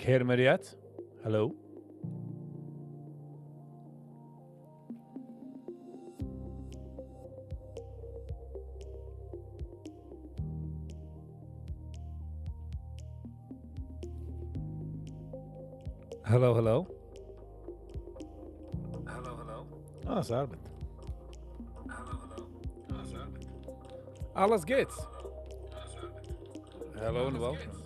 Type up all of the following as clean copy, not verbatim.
הער מיר יעצט? Hello? Hello, hello. Hello, hello. אה, עס ארבעט. Hello, hello. אה, עס ארבעט. אלעס גוטס. Hello and welcome.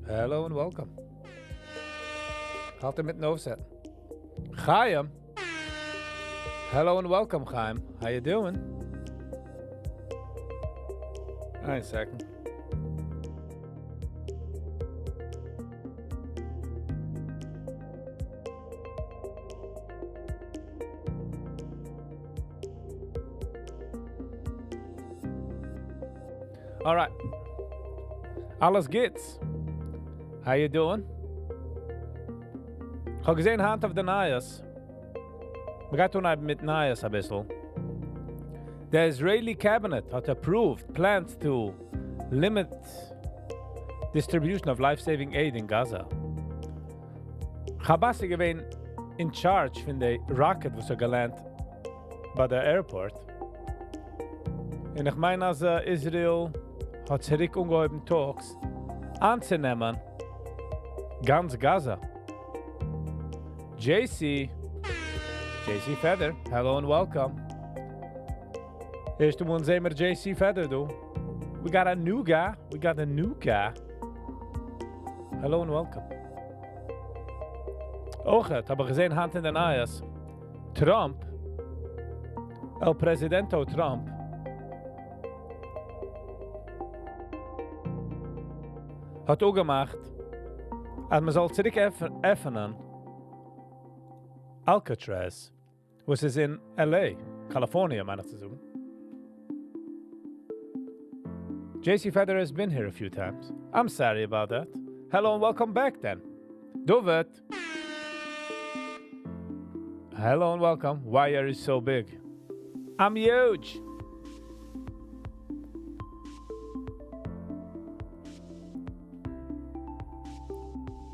Hello and welcome. האלט אינמיטן אויפסעטן. Chaim. Hello and welcome, Chaim. How you doing? One second. All right. אלעס גוטס. How you doing? איך האב געזען היינט אויף די נייעס. מ'גייט אנהייבן מיט נייעס א ביסל. The Israeli cabinet האט approved plans to limit distribution of life-saving aid in Gaza. Hamas איז געווען in charge פון די rocket וואס האט געלאנדעט ביי די airport. און איך מיין אז Israel האט צוריק אנגעהויבן talks איינצונעמען גאנץ Gaza. JC, JC Feather, hello and welcome. ערשטע מאל זעען מיר JC Feather, דא. We got a new guy. We got a new guy. Hello and welcome. אויך, האב איך געזען היינט אין די נייעס. Trump, El Presidente Trump, האט אפגעמאכט, אז מען זאל צוריק עפענען Alcatraz, וואס איז אין LA, California, מיין איך צו זאגן. JC Feather has been here a few times. I'm sorry about that. Hello and welcome back then. David. Hello and welcome. Why are you so big? I'm huge.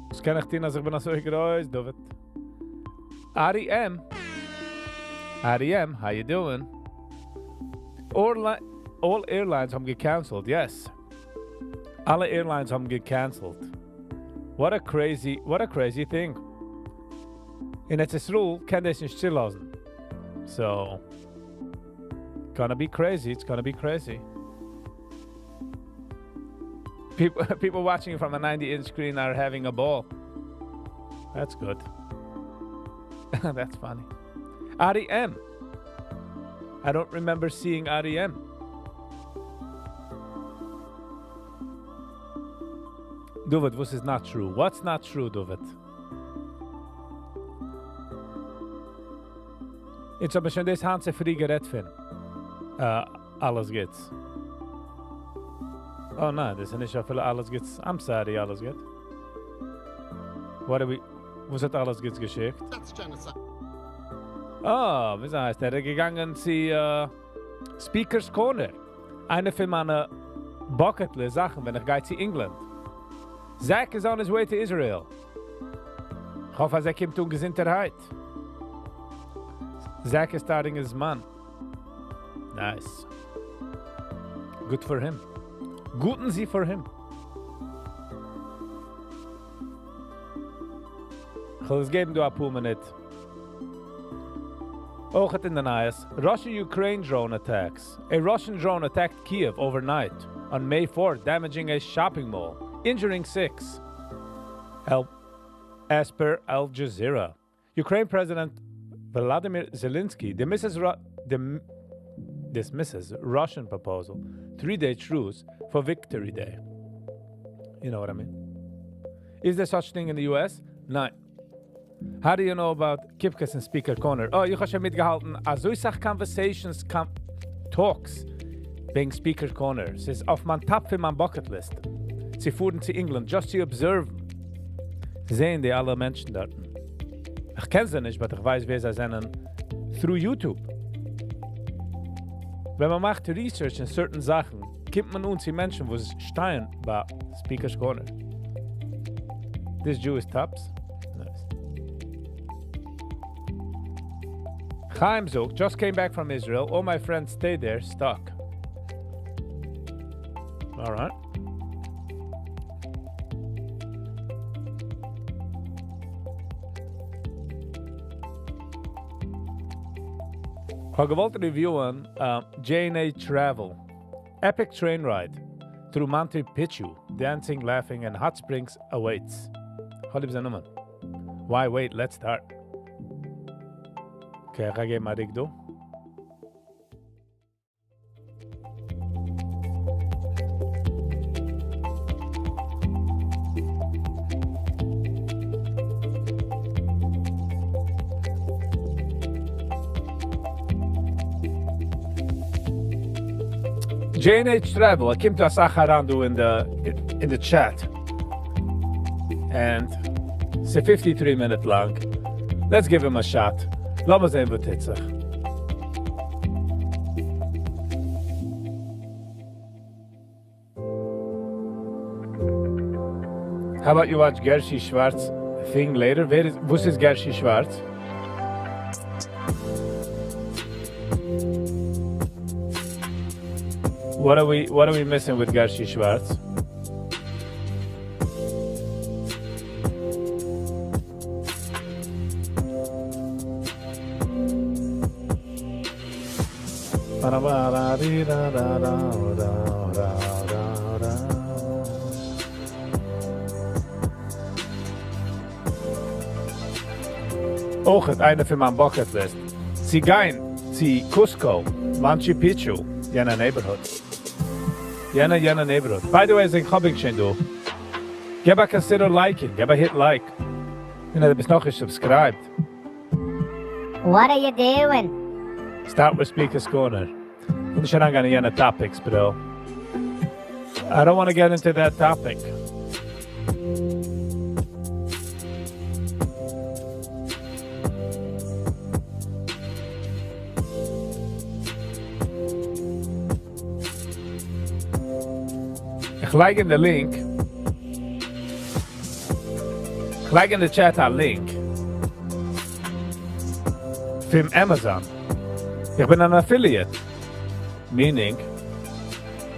וואס קען איך טון, אז איך בין אזוי גרויס, David? Ari M. Ari M, how you doing? All, all airlines האבן געcancelled, yes. אלע airlines האבן געcancelled. What a crazy, what a crazy thing. אין ארץ ישראל קען דאס נישט צולאזן. So, gonna be crazy, it's gonna be crazy. People, people watching from a 90-inch screen are having a ball. That's good. That's funny. Ari M. I don't remember seeing Ari M. David, what is not true? What's not true, David? יעצט האב איך שוין דאס היינט צופרי גערעדט פון. אלעס גוטס. Oh ניין, דאס איז נישט אפילו אלעס גוטס. I'm sorry, אלעס גוט. What are we... וואס האט אלעס גוטס געשיקט? That's genocide. Oh, ווי הייסט ער? ער איז געגאנגען צו Speaker's Corner. איינע פון מיינע bucket list זאכן, ווען איך גיי צו England. Zach is on his way to Israel. איך האף, אז ער קומט אן געזונטערהייט. Zach is starting his זמן. Nice. Good for him. גוטן זי for him. איך וועל עס געבן דא א פאר מינוט. אויך אין די נייעס. Russia-Ukraine drone attacks. A Russian drone attacked Kiev overnight on May 4th, damaging a shopping mall, injuring six. Help, as per Al Jazeera. Ukraine President Vladimir Zelensky dismisses, Ru- dim- dismisses Russian proposal, 3-day truce for Victory Day. You know what I mean? Is there such thing in the US? ניין. How do you know about Kipkes and Speaker Corner? Oh, איך האב שוין מיטגעהאלטן, אזוי סאך conversations, com talks וועגן Speaker Corner. ס'איז אויף מיין top פון מיין bucket list. צו פארן צו England, just to observe. זען די אלע מענטשן דארט. איך קען זיי נישט, but איך ווייס, ווער זיי זענען through YouTube. ווען מען מאכט research אין certain זאכן, קומט מען אן צו מענטשן וואס שטייען ביי Speaker's Corner. This Jew is tops. Nice. Chaim זאגט, just came back from Israel, all my friends stay there, stuck. Alright. כ'האב געוואלט review ען J&A Travel, Epic Train Ride through Machu Picchu, Dancing, Laughing and Hot Springs awaits. כ'האב ליב זיין נאמען. Why wait, let's start. Okay, איך גיי געבן א ריק דא. J&H Travel, ער קומט אסאך אריין דא אין די אין די chat. And ס'איז 53 מינוט לאנג. Let's give him a shot. לאמיר זען וואס טוט זיך. How about you watch Gershy Schwartz thing later? ווער איז, וואס איז Gershy Schwartz? What are we, what are we missing with Gershy Schwartz? אויך איינע פון מיין bucket list. צו גיין צו Cusco, Machu Picchu, יענע neighborhood. יענע, יענע neighborhood. By the way, זינט כ'האב שוין דא. געב א consider liking, געב א hit like. און דו ביסט נאכנישט subscribed. What are you doing? Start with Speaker's Corner. כ'וויל נישט אריינגיין אין יענע topics, bro. I don't want to get into that topic. איך לייג אין די link. איך לייג אין די chat א link. פון Amazon. איך בין אן affiliate. Meaning,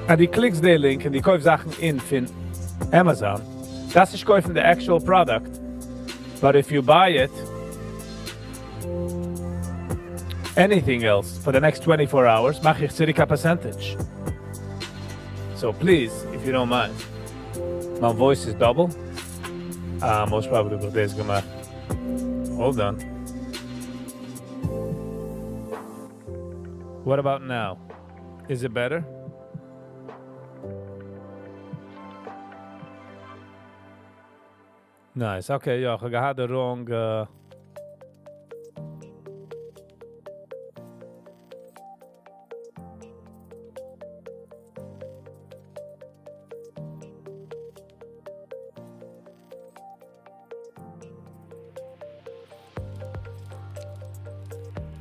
אז דו click סט די link און דו קויפסט זאכן אין פון Amazon, דארפסט נישט קויפן the actual product. But if you buy it, anything else for the next 24 hours, מאך איך צוריק א percentage. So please, if you don't mind. My voice is double. Ah, most probably האב איך דאס געמאכט. Hold on. What about now? Is it better? Nice. Okay, יא, איך האב געהאט the wrong.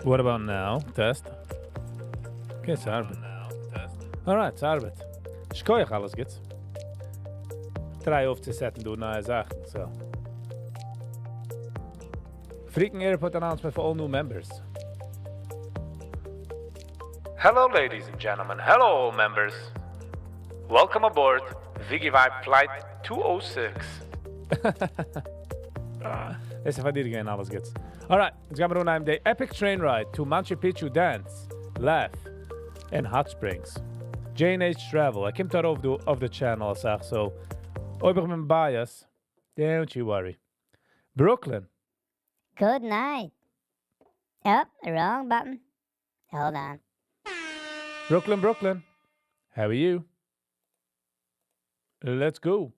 What about now? Test. Okay, ס'ארבעט. Alright, ס'ארבעט. שכוח אלעס גוטס. Try אויפצו set ן דא נייע זאכן, so. Freaking airport announcement for all new members. Hello ladies and gentlemen, hello all members. Welcome aboard Viggy Vibe Flight 206. דאס איז פאר דיר געווען אלעס גוטס. Alright, יעצט גייען מיר אנהייבן the epic train ride to Machu Picchu dance, laugh and hot springs. J&H Travel, ער קומט ארויף דא אויף the channel אסאך, so אויב איך בין biased, don't you worry. Brooklyn. Good night. Oh, wrong button. Hold on. Brooklyn, Brooklyn. How are you? Let's go.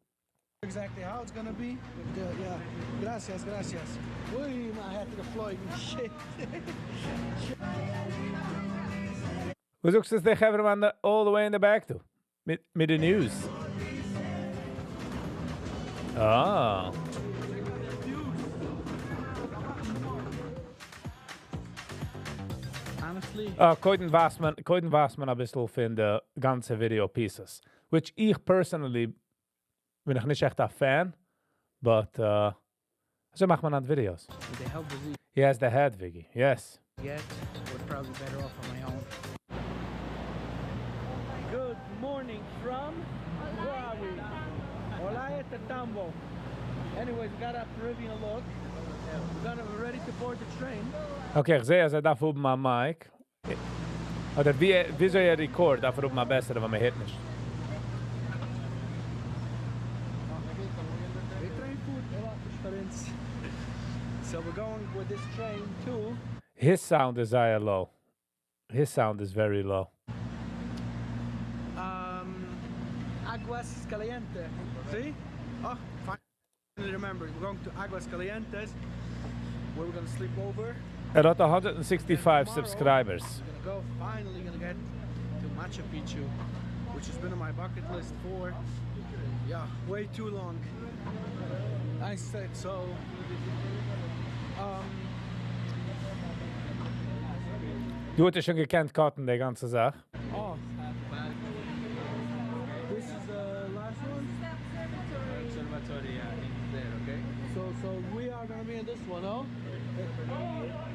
Exactly how it's gonna be. But, yeah. Gracias, gracias. Ui, my hat געפלויגן. Shit. וואס זאגסטו, דער חברה-מאן all the way in the back, דו? מיט, מיט the news. Ah. I'm Honestly, אה, קודם ווייסט מען, קודם ווייסט מען א ביסל פון די גאנצע video pieces. Which איך personally בין איך נישט עכט א fan, but uh, אזוי מאכט מען היינט videos. With the help of He has the head, Viggy. Yes. get, we're probably better off on my own. Good morning from where are we? Ollantaytambo. Anyways, we got a Peruvian look. We're gonna we're ready to board the train. Okay, איך זע, אז ער דארף האבן א mic. אדער ווי, וויאזוי ער record, דארף ער האבן א בעסערע, ווייל מען הערט נישט. They train food. So we're going with this train to His sound is higher low. His sound is very low. Aguas Calientes. See? Oh, finally remembered. We're going to Aguas Calientes, where we're gonna sleep over. ער האט 165 Tomorrow, subscribers. We're gonna go, finally gonna get to Machu Picchu, which has been on my bucket list for, yeah, way too long. I said so. דו האסט שוין געקענט cut ן, די גאנצע זאך. Oh, this is the last one. Observatory, yeah, I think it's there, okay? So we are gonna be in this one, oh?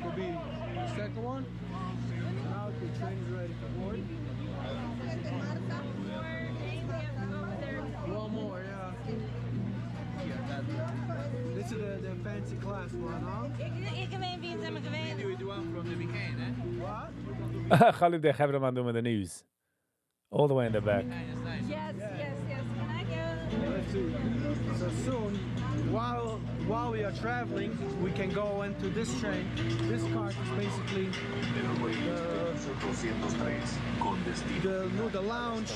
Will be the second one. Now the train is ready to board. One more, yeah. This is the fancy class one, huh? איך געווען ווי זענען מיר געווען. You do one from the behind, eh? What? חליב די חברה מאן דו מיט די news. All the way in the back. Behind is nice. Yes. Can I go? Let's see. So soon, while we are traveling, we can go into this train. This cart is basically the lounge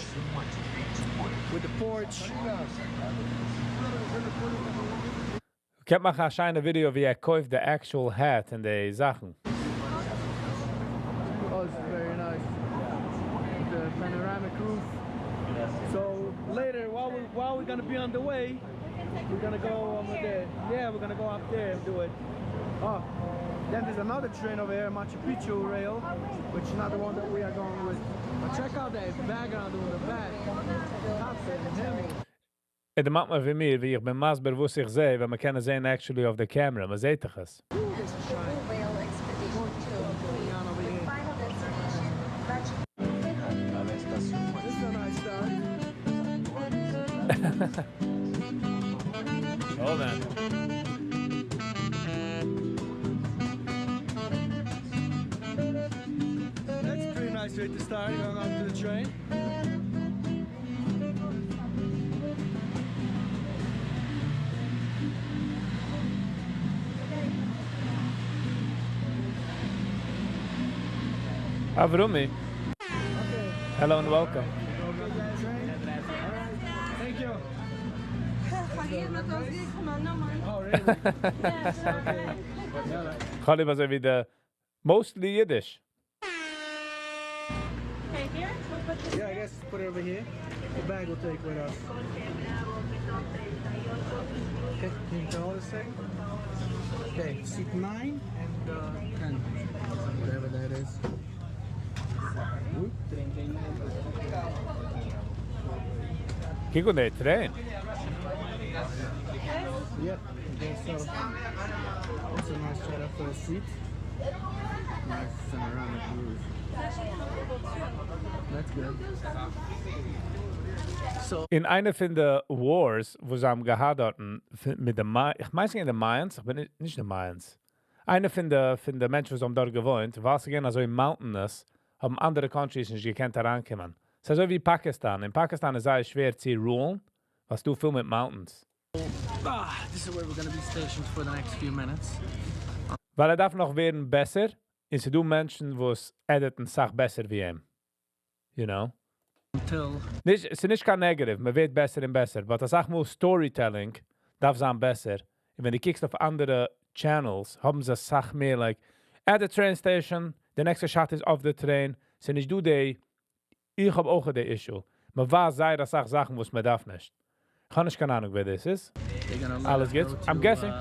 with the porch. איך מאך א שיינע video ווי ער קויפט the actual hat און די זאכן. Oh, this is very nice. The panoramic roof. So later, while we're gonna be on the way, we're gonna go over there. Yeah, we're gonna go up there and do it. Oh, then there's another train over here, Machu Picchu rail, which is not the one that we are going with. But check out that background in the back. Tops and him. ער דערמאנט מיר ווי מיר, ווי איך בין מסביר וואס איך זע, ווען מען קען עס זען actually אויף די camera, מען זעט דאך עס. This is shiny. Rail Expedition 2 Going on over with here. final destination Machu This is a nice start. Hold on. That's a pretty nice way to start going on to the train. Avrumi. Okay. Hello and welcome. Go to the train. All right. Thank you. Oh, really? Okay. חליב אזוי ווי די mostly Yiddish. Okay, here. We'll put this Yeah, I guess put it over here. The bag will take with us. Okay, can you tell this thing? Okay, seat 9 and 10. Whatever that is. Whoop. קוק אן די train. Yep, okay, so that's a nice setup for a seat. Nice panoramic roof. That's good. So אין איינע פון די wars, וואו זיי האבן געהאט דארט, מיט די Ma איך מיין אין די Mayans, איך בין נישט, נישט די Mayans. איינע פון די מענטשן, וואס האבן דארט געוואוינט, ווייל ס'איז געווען אזוי mountainous, האבן אנדערע countries נישט געקענט אריינקומען. ס'איז אזוי ווי פאקיסטאן. אין פאקיסטאן איז זייער שווער צו rule ן, ווייל ס'דא פיל מיט mountains. This is where we're gonna be stationed for the next few minutes. ווייל ער דארף נאך ווערן בעסער, און ס'דא מענטשן, וואס edit ן א סאך בעסער ווי אים. You know? Until נישט, ס'איז נישט קיין negative, מען ווערט בעסער און בעסער. But א סאך מאל storytelling דארף זיין בעסער. און ווען דו קוקסט אויף אנדערע channels, האבן זיי א סאך מער, like, at the train station, the next shot is off the train. ס'איז נישט דא די, איך האב אויך די issue. מען ווייזט זייער א סאך זאכן, וואס מען דארף נישט. איך האב נישט קיין אהנונג, ווער דאס איז. They're gonna let אלעס us גוט? go I'm to, guessing.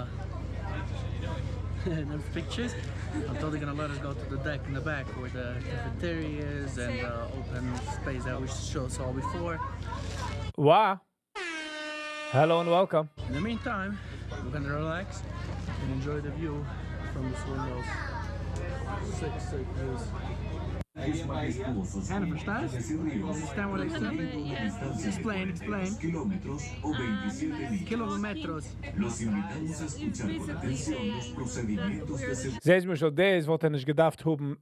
Those pictures. Until they're gonna let us go to the deck in the back where the cafeteria is and the open space that we saw before. Wow. Hello and welcome. In the meantime, we're gonna relax and enjoy the view from these windows. Sick, sick views. Hannah, פארשטייסט? Understand what I say? Explain, explain. Kilómetros. It's basically saying that we're the זעסט למשל, דאס וואלט ער נישט געדארפט האבן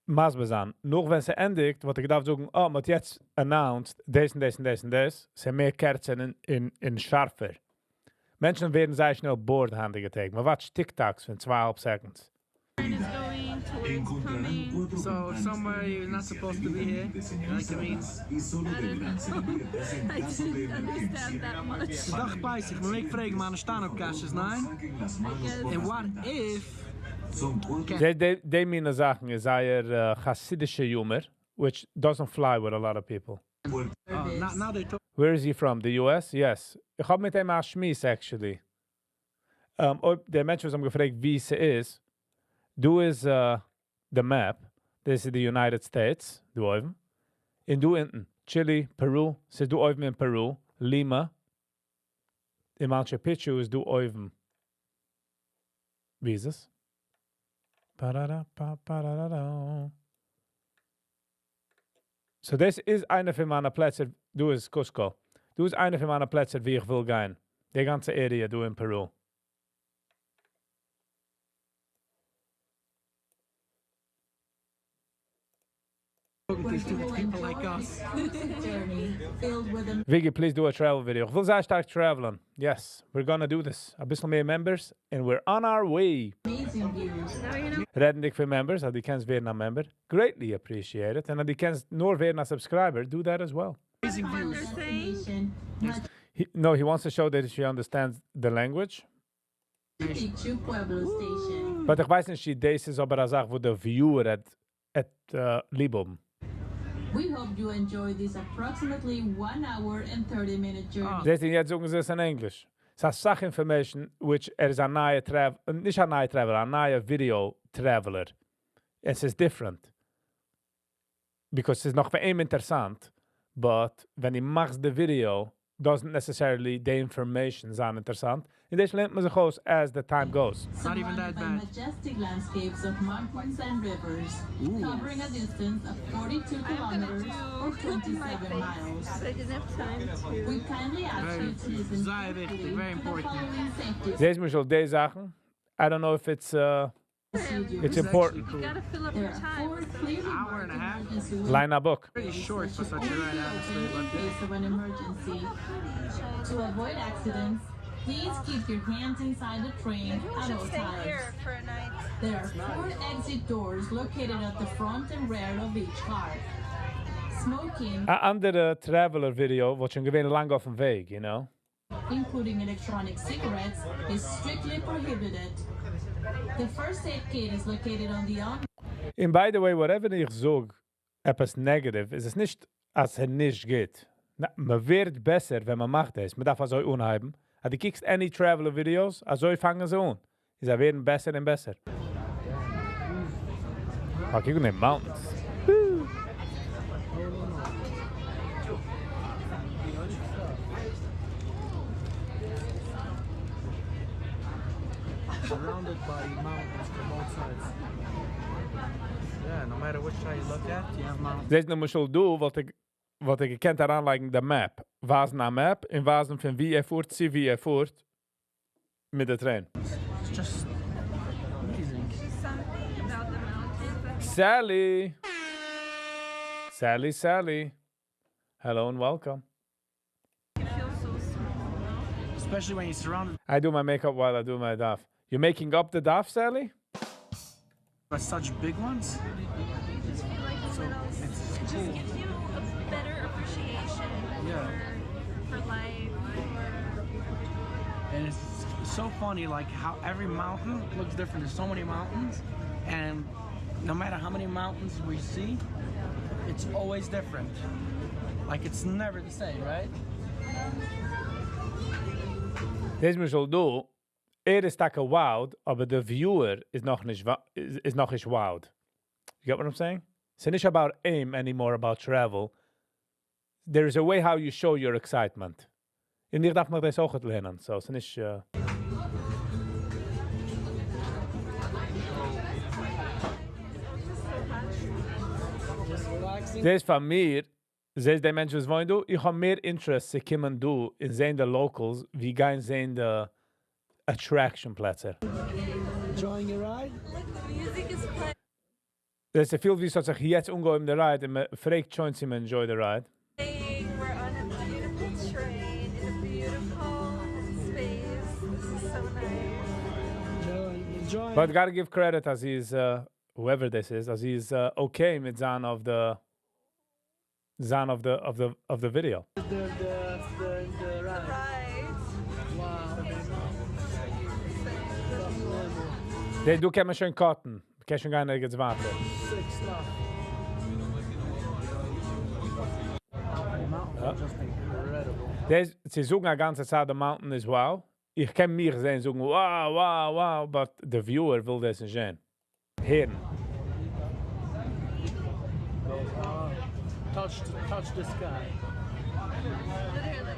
מסביר זיין. נאר ווען ס'ענדיגט, וואלט ער געדארפט זאגן, oh, מ'האט יעצט announced, דאס און דאס און דאס און דאס, ס'איז מער קורצער און שארפער. מענטשן ווערן זייער שנעל bored היינטיגע טעג. מען watch TikToks פון 2,5 seconds. train is going towards coming. So if somewhere you're not supposed to be here, like I mean, I didn't understand that much. דאך ווייס איך, מען מעג פרעגן מה נשתנה קשיות, ניין? And what if די, די, די מינע זאכן איז זייער חסידישע humor, which doesn't fly with a lot of people. Now they talk Where is he from? The US? Yes. איך האב מיט אים א שמועס, actually. אויב די מענטשן וואס האבן געפרעגט, וואו ס'איז, דא איז the map. This is the United States, דא אויבן. און דא אונטן, Chile, Peru, ס'איז דא אויבן אין Peru, Lima. אין Machu Picchu איז דא אויבן. ווי איז עס? Parara, pa, pararara. So דאס איז איינע פון מיינע פלעצער, דא איז Cusco. דא איז איינע פון מיינע פלעצער, וואו איך וויל גיין. די גאנצע area דא אין Peru. To stupid people like us. Journey filled with Viggy, please do a travel video. איך וויל זייער שטארק traveling. Yes, we're gonna do this. א ביסל מער members and we're on our way. Amazing views. Now you know. רעדנדיג פון members, אז דו קענסט ווערן א member. Greatly appreciate it. און אז דו קענסט נאר ווערן א subscriber, do that as well. Amazing What views. they're saying. Destination, He, no, he wants to show that she understands the language. Machu Picchu Pueblo Station. But איך ווייס נישט, דאס איז אבער א זאך, וואו דער viewer האט ליב האבן. We hope you enjoy this approximately 1 hour and 30 minute journey. זעסטו, יעצט זאגן זיי עס אין ענגליש. ס'איז א סאך information, which ער איז א נייע travel, נישט א נייע traveler, א נייע video traveler. עס איז different. Because ס'איז נאך פאר אים אינטערעסאנט, but ווען דו מאכסט the video, doesn't necessarily the information זיין אינטערעסאנט. און דאס לערנט מען זיך אויס as the time goes. Not even that Surrounded by bad. Majestic landscapes of mountains and rivers, covering a distance of 42 I'm gonna kilometers do or my 27 face miles. because I didn't have time to. We kindly ask Very- you to listen זייער וויכטיג, carefully very to the important. following safety זעסט למשל די זאכן. I don't know if it's procedures. it's important. Actually You cool. gotta fill up There your are time. four So. clearly Hour marked and a half? emergency Line a book. Pretty short for such a ride, honestly, in but case of an emergency. To avoid accidents, please keep your hands inside the train Maybe we at should all stay times. here for a night. There are four exit doors located at the front and rear of each car. Smoking, א אנדערע traveler video, וואלט שוין געווען לאנג אויפן וועג, you know? Including electronic cigarettes, is strictly prohibited. The first aid kit is located on the on And by the way, whatever איך זאג, עפעס negative, איז עס נישט, אז עס נישט גייט. נא, מען ווערט בעסער, ווען מען מאכט עס. מען דארף אזוי אנהייבן. אז דו קוקסט any traveler videos, אזוי פאנגען זיי אן. זיי ווערן בעסער און בעסער. Ah, קוק אין די mountains. Woo. Surrounded by mountains from both sides. Yeah, no matter which side you look at, you have mountains. זעסט למשל דא, וואלט איך געקענט אריינלייגן די map. ווייזן א map און ווייזן פון וואו ער פארט, צו וואו ער פארט מיט דער train. It's just amazing. There's something about the mountains that makes Sally! Sally, Sally. Hello and welcome. you feel so small, no? Especially when you're surrounded I do my makeup while I do my daf. You're making up the daf, Sally? By such big ones. You just feel like a So little. it's It just cool. gives you a better appreciation for life. For And it's so funny, like how every mountain looks different. There's so many mountains, and no matter how many mountains we see, it's always different. Like it's never the same, right? דאס למשל דא, ער איז טאקע wowed, אבער the viewer איז נאך נישט, איז נאך נישט wowed. You get what I'm saying? ס'איז נישט about aim anymore about travel. There is a way how you show your excitement. און איך דארף מיך דאס אויך לערנען. So, ס'איז נישט. Just relaxing. דאס פאר מיר, זעסט די מענטשן וואס וואוינען דא, איך האב מער interest צו קומען דא און זען די locals, ווי גיין זען די attraction פלעצער. Enjoying your ride? Look, the music is playing. דאס איז פיל ווי ס'האט זיך יעצט אנגעהויבן די ride און מען פרעגט שוין צו מען enjoy the ride. We're on a beautiful train in a beautiful space. This is so nice. Enjoying, enjoying. But gotta give credit as he's, whoever this is, as he's okay מיט זיין of the זיין of the video. The The ride. ride. Wow. That's normal. די, דא קען מען שוין cut ן. קען שוין גיין ערגעץ ווייטער. Sick stuff. The mountains are just incredible. דאס, זיי זאגן א גאנצע צייט, the mountain is wow. איך קען מיך זען זאגן, wow, but the viewer וויל דאס נישט זען. הערן. Goes on. Touch the sky. Literally.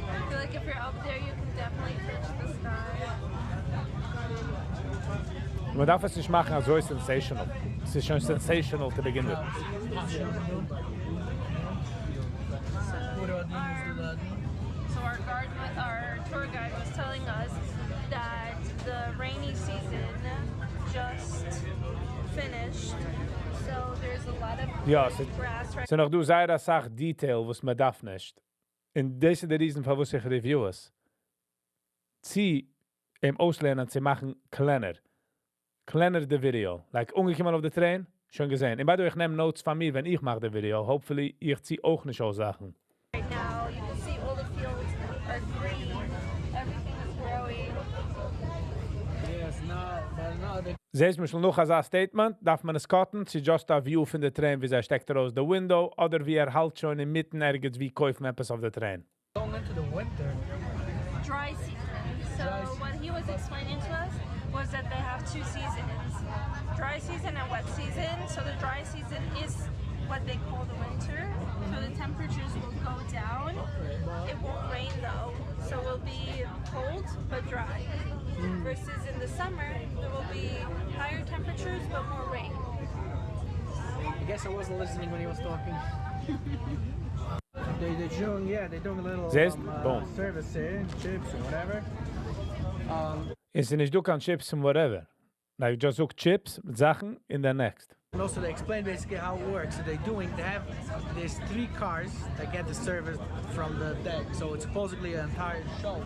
I feel like if you're up there, you can definitely touch the sky. מען דארף עס נישט מאכן אזוי sensational. עס איז שוין sensational to begin with. So our guard, our tour guide was telling us that the rainy season just finished. So there's a lot of יא, ס' grass right ס'איז נאך דא זייער א סאך detail, וואס מען דארף נישט. און דאס איז די reason פארוואס איך review עס. צו אים אויסלערנען צו מאכן קלענער. קלענער די video. Like, אנגעקומען אויף די train, שוין געזען. און by the way, איך נעם notes פון מיר, ווען איך מאך די video. Hopefully, איך צי אויך נישט אויס זאכן. right now. You can see all the fields are green. Everything is growing. Yes, now, but now they זעסט למשל נאך אזא statement, דארף מען עס cut ן, ס'איז just a view פון די train, ווי זיי שטעקט ארויס the window, אדער ווי ער האלט שוין אינמיטן ערגעץ ווי קויפן עפעס אויף די train. going into the winter. Dry season. So Dry season. what he was explaining to us was that they have two seasons. Dry season and wet season. So the dry season is what they call the winter. So the temperatures will go down. It won't rain though. So it will be cold but dry. Versus in the summer, there will be higher temperatures but more rain. I guess I wasn't listening when he was talking. They're doing, yeah, they're doing a little זעסט? Boom. Service here, chips or whatever. עס איז נישט דא קיין chips און whatever. Like, just זאג chips מיט זאכן in the next. And also they explain basically how it works. So they have, there's three cars that get the service from the deck. So it's supposedly an entire show.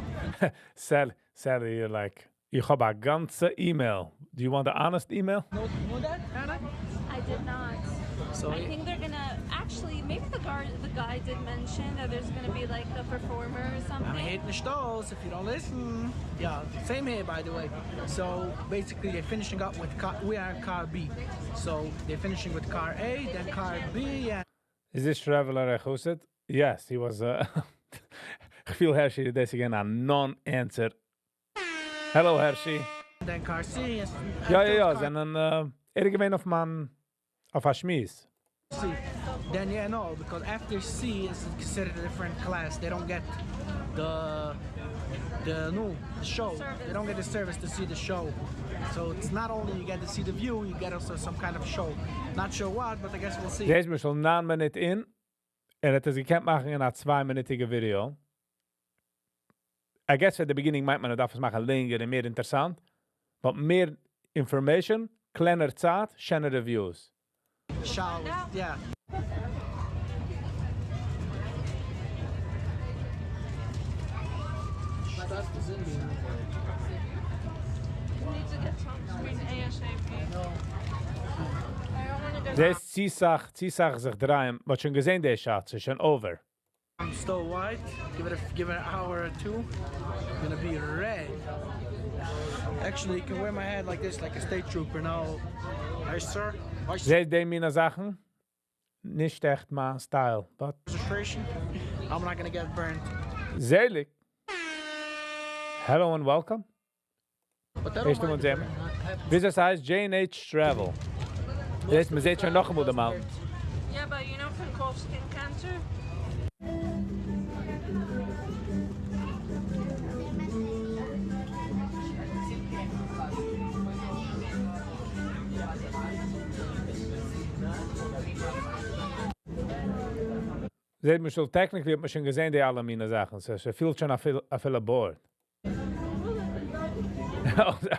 Sally, you're like, איך האב א גאנצע email. Do you want the honest email? Know that, Hannah? I did not. So I think they're gonna actually maybe the guy did mention that there's gonna be like a performer or something. I'm hitting the stalls if you don't listen. Yeah, same here, by the way. So basically they're finishing up with car, we are in car B. So they're finishing with car A, then car B, and Is this traveler a chusid? Yes, he was. איך פיל Hershey, דאס איז again a non-answer. Hello, Hershey. Then car C. And יא, car זענען ער איז געווען אויף מיין אויף א שמועס. C. Then yeah, no, because after C is considered a different class. They don't get the no the show. They don't get the service to see the show. So it's not only you get to see the view, you get also some kind of show. Not sure what, but I guess we'll see. דאס איז שוין 9 מינוט אין. ער האט עס געקענט מאכן אין א צוויי-מינוטיגע video. I guess at the beginning מיינט מען, ער דארף עס מאכן לענגער און מער אינטערעסאנט. But מער information, קלענער צייט, שענערע views. Showers, yeah. We need to get sunscreen ASAP. I don't want to go. דאס צי סאך, צי סאך זיך דרייען, מ'האט שוין געזען די shot, ס'איז שוין over. I'm still white. Give it an hour or two. Gonna be red. Actually, you can wear my head like this, like a state trooper. Now, hi, sir. Hi, זעסט די מינע זאכן? נישט עכט מיין style, but registration. I'm not gonna get burned. זעליג. Hello and welcome. ערשטע מאל זעהן מיר. וויאזוי עס הייסט J&H Travel. זעהסט, מען זעהט שוין נאכאמאל די mountains. Yeah, but you know can cause skin cancer? זעהט מען שוין, technically האט מען שוין געזעהן די אלע מינע זאכן, so ס'פילט שוין אפילו bored.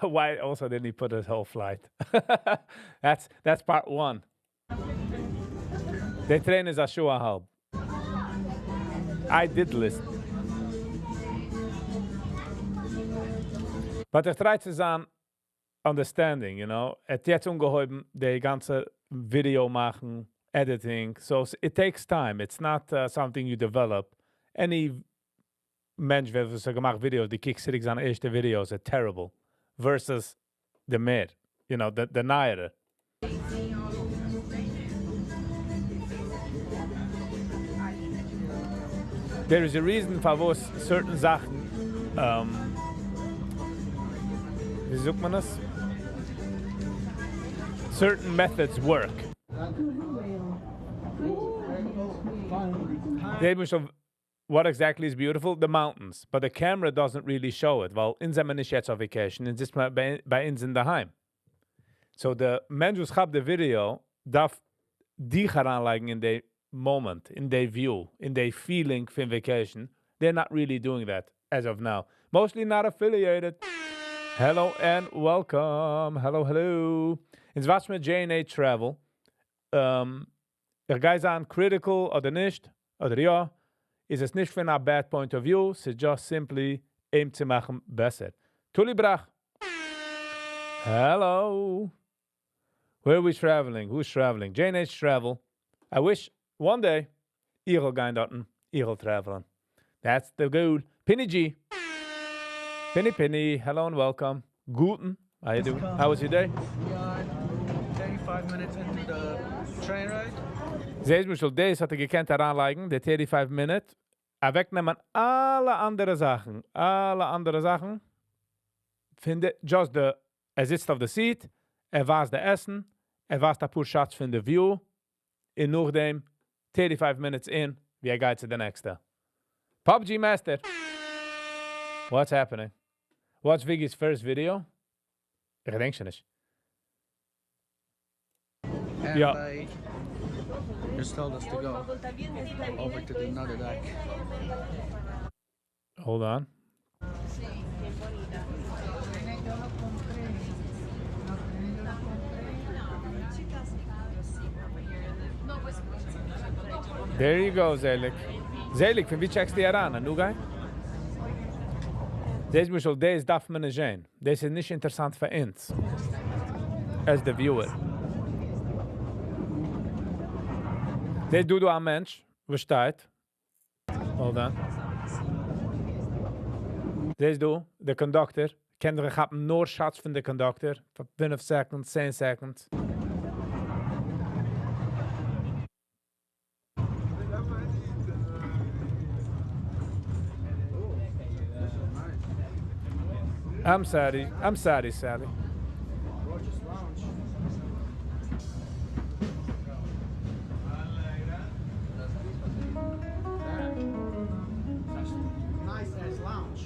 Why also didn't he put his whole flight? That's part one. די train איז א שעה א האלב. I did listen. But איך try צו זיין understanding, you know. ער האט יעצט אנגעהויבן די גאנצע video מאכן, editing, so it takes time. It's not something you develop. Any מענטש וואס האט געמאכט videos, דו קוקסט צוריק זיינע ערשטע videos, are terrible. Versus the מער, the נייערע. There is a reason פארוואס certain זאכן, ווי זאגט מען עס? Certain methods work. They must have, what exactly is beautiful? The mountains. But the camera doesn't really show it. ווייל אונז זעמיר נישט יעצט אויף vacation, אונז זיצט מען ביי אונז אין דערהיים. So the מענטש וואס כאפט די video דארף דיך אריינלייגן אין די moment, in the view, in the feeling פון vacation. They're not really doing that as of now. Mostly not affiliated. Hello and welcome. Hello, hello. אונז watch מיר J&H Travel. איך גיי זיין critical אדער נישט, אדער יא, איז עס נישט פון א bad point of view, ס'איז just simply אים צו מאכן בעסער. Tuli Brach. Hello. Where are we traveling? Who's traveling? J&H Travel. I wish one day איך וועל גיין דארטן, איך וועל traveling. That's the goal. Pinny G. Pinny Pinny, hello and welcome. Guten. How you doing? How was your day? We are 35 minutes into the train ride. זעהסט למשל, דאס האט ער געקענט אריינלייגן, די 35 minute. אוועקנעמען אלע אנדערע זאכן. אלע אנדערע זאכן. פינדע, just the, ער זיצט אויף די seat, ער ווייזט די עסן, ער ווייזט א פאר shots פון די view, און נאכדעם, 35 minutes in, ווי ער גייט צו די נעקסטע. PUBG Master. What's happening? What's Viggy's first video? איך געדענק שוין נישט. And Ja. they just told us to go over to the another deck. Hold on. There you go, Zelik. Zelik, פון וואו check סטו אריין? א new guy? דאס למשל, דאס דארף מען נישט זען. דאס איז נישט אינטערעסאנט פאר אונז. As the viewer. דאס דא דא א מענטש, וואס שטייט. Hold on. דאס דא, the conductor. קען דער כאפן נאר shots פון the conductor. פאר 5 seconds, 10 seconds. I'm sorry. I'm sorry, Sally. Rogers Lounge. Nice ass lounge.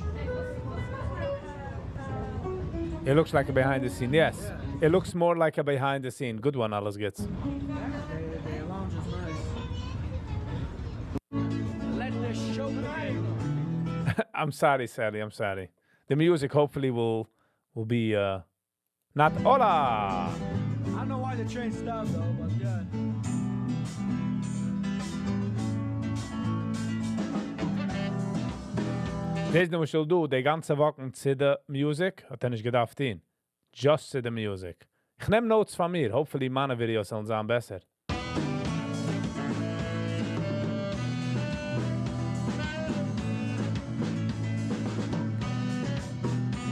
It looks like a behind the scene. Yes. It looks more like a behind the scene. Good one, Alice gets. Yeah, the lounge is nice. Let the show begin. I'm sorry, Sally. I'm sorry. The music hopefully will be not hola. I don't know why the train stopped though, but yeah. דאס למשל דא, די גאנצע walk ן צו די music, האט ער נישט געדארפט טון. Just צו די music. איך נעם notes פון מיר. Hopefully מיינע videos זאלן זיין בעסער.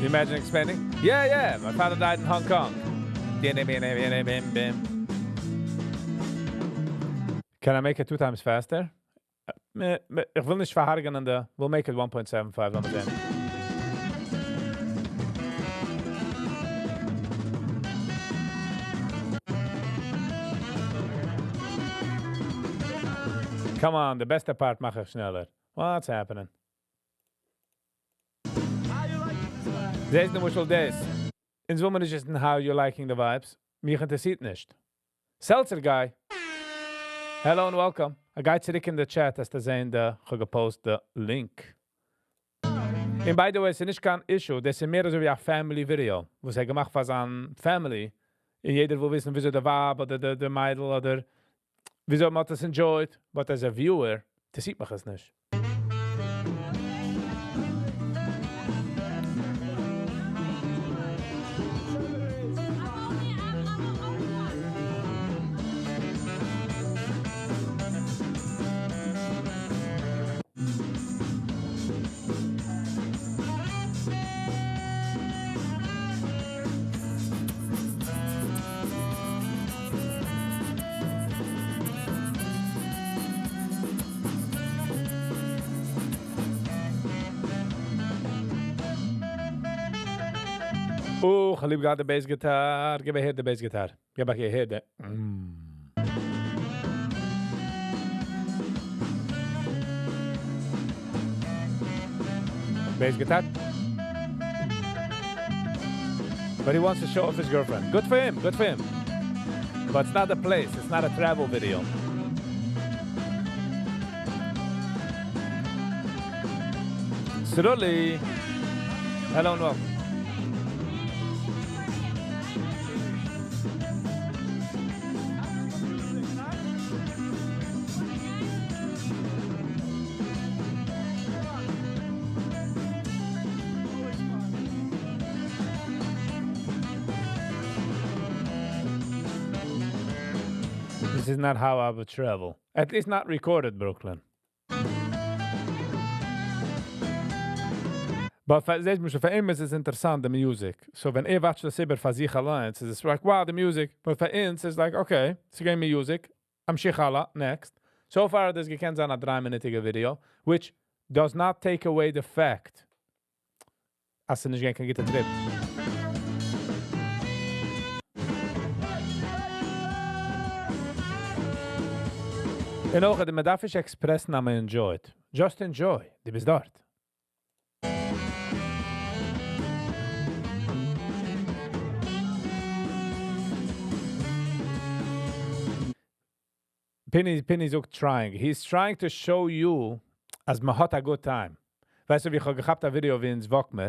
You imagine expanding? Yeah. My father died in Hong Kong. Bim. Can I make it 2 times faster? איך וויל נישט פארהרגענען, we'll make it 1.75 לאמיר זען. Come on, די בעסטע part מאך איך שנעלער. What's happening? How you liking this vibe? זעסט למשל דאס. אונז וויל מען נישט וויסן how you liking the vibes. מיך אינטערעסירט נישט. Seltzer guy. Hello and welcome. גיי צוריק אין די chat, וועסטו זען, די, איך האב גע post די link. And by the way, עס איז נישט קיין issue, דאס איז מער אזוי ווי א family video, וואס ער געמאכט פאר זיין family. און יעדער וויל וויסן, וויאזוי די ווייב אדער די, די מיידל אדער וויאזוי מען האט עס enjoyed. But as a viewer, אינטערעסירט מיך עס נישט. I'm only one. Oh, איך ליב גראדע די bass guitar. גיב אהער די bass guitar. גיב אהער די. Bass guitar. But he wants to show off his girlfriend. Good for him, good for him. But it's not a place, it's not a travel video. Sruli. Hello and welcome. Always fun. This is not how I would travel. At least not recorded, Brooklyn. But פאר, זעסט מיר שוין, פאר אים איז עס אינטערעסאנט, די music. So ווען ער watch דאס איבער פאר זיך אליין, איז עס like, wow, the music. But פאר אונז איז like, okay, ס'געווען music. אמשיך הלאה, next. So far, דאס געקענט זיין א דריי-מינוטיגע video, which does not take away the fact, אז ס'איז נישט געווען קיין גוטע trip. און אויך, מען דארף נישט express ן אז מען enjoyed. Just enjoy. דו ביסט דארט. Pinny, Pinny זאגט trying. He's trying to show you אז מען האט a good time. ווייסטו, ווי איך האב געכאפט א video ווי אונז walk מיר.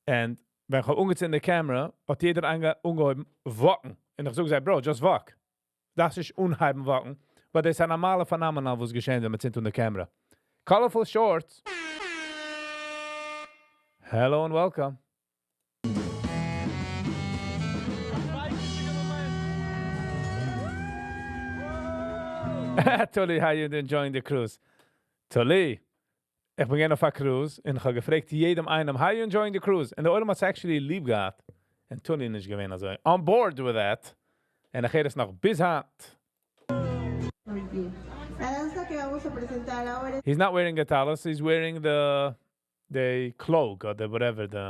And ווען איך האב אנגעצינדן די camera, האט יעדער אנגעהויבן walk ן. און איך זאג זיי, bro, just walk. דאס איז אנהייבן walk ן. But דאס איז א נארמאלע phenomenon, וואס געשעט, ווען מען צינדט אן די camera. Colorful shorts. Hello and welcome. בייגעדיגע מאמענט. Tuli, how you enjoying the cruise? Tuli, איך בין געווען אויף א cruise און איך האב געפרעגט יעדעם איינעם, how you enjoying the cruise? און דער עולם האט actually ליב געהאט. און Tuli נישט געווען אזוי on board with that. און איך הער עס נאך ביז היינט. La danza que vamos a presentar ahora He's not wearing a tallis, he's wearing the cloak or the whatever the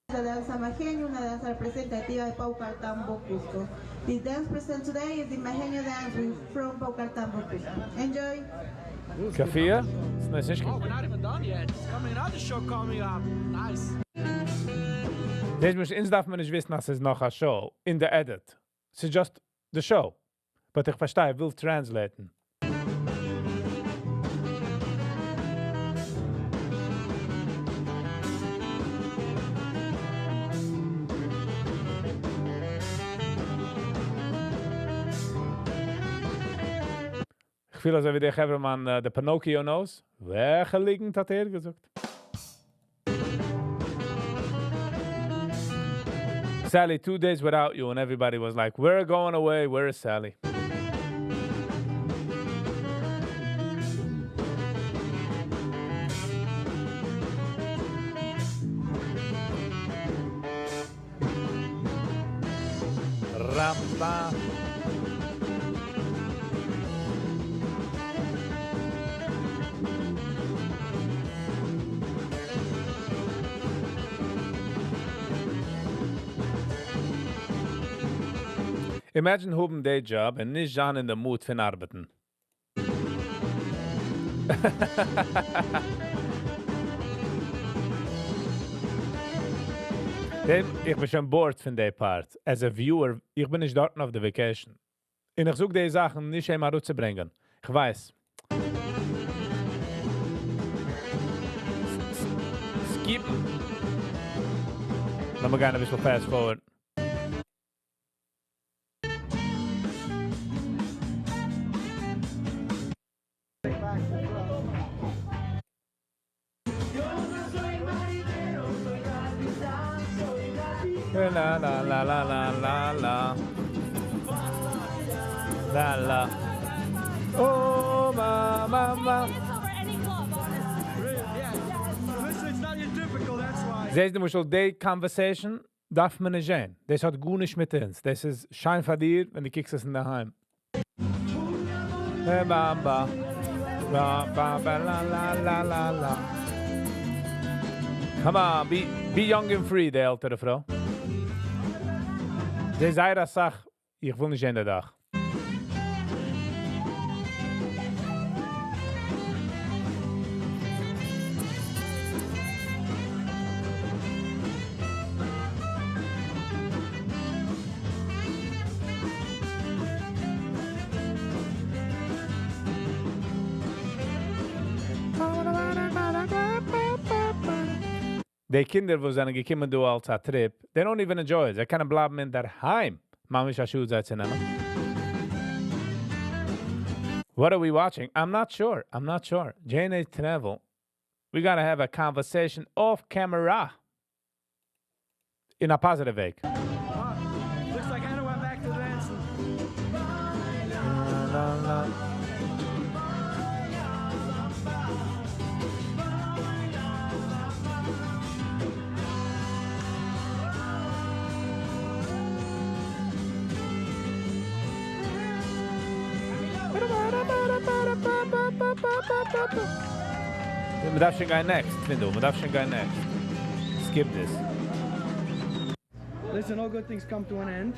es la danza Majeño, una danza representativa de Paucartambo, Cusco. This dance present today is the Majeño dance from Paucartambo, Cusco. Enjoy! Kafia? It's nice. Oh, we're not even done yet. It's coming another show coming up. Nice. דאס מוז אונז דארף מען נישט וויסן, אז ס'איז נאך א show in the edit. It's just the show. But איך פארשטיי, איך וויל translate ן. איך פיל אזוי ווי דער חברהמאן, the Pinocchio nose. וועלכע ליגנט האט ער געזאגט? Sally, 2 days without you, and everybody was like, "We're going away. Where is Sally?" Rampa. Imagine האבן day job און נישט זיין אין the mood פון ארבעטן. דעם, איך בין שוין bored פון די part. As a viewer, איך בין נישט דארטן אויף די vacation. און איך זוך די זאכן נישט איינמאל ארויסצוברענגען. איך ווייס. Skip. לאמיר גיין א ביסל fast forward. La la la la la la la. La la. Oh, ma ma ma. Listen, it's not your typical, that's why. זעסט למשל, די conversation דארף מען נישט זען. דאס האט גארנישט מיט אונז. דאס איז שיין פאר דיר, ווען דו קוקסט עס אין דער היים. Hey, ba, ba. Ba, ba, ba, la, la, la, la, la. Come on, be young and free, די עלטערע פרוי. זי זייער א סאך, איך וויל נישט זען די דאך. די קינדער, וואס זענען געקומען דא אלס א trip, they don't even enjoy it. זיי קענען בלייבן אין דער היים. ממש א שאד זיי צו נעמען. What are we watching? I'm not sure. I'm not sure. JNA Travel. We got to have a conversation off camera. In a positive way. Looks like Anna went back to dancing. La, la, la. מען דארף שוין גיין next, פינד איך. מען דארף שוין גיין next. Skip this. Listen, all good things come to an end.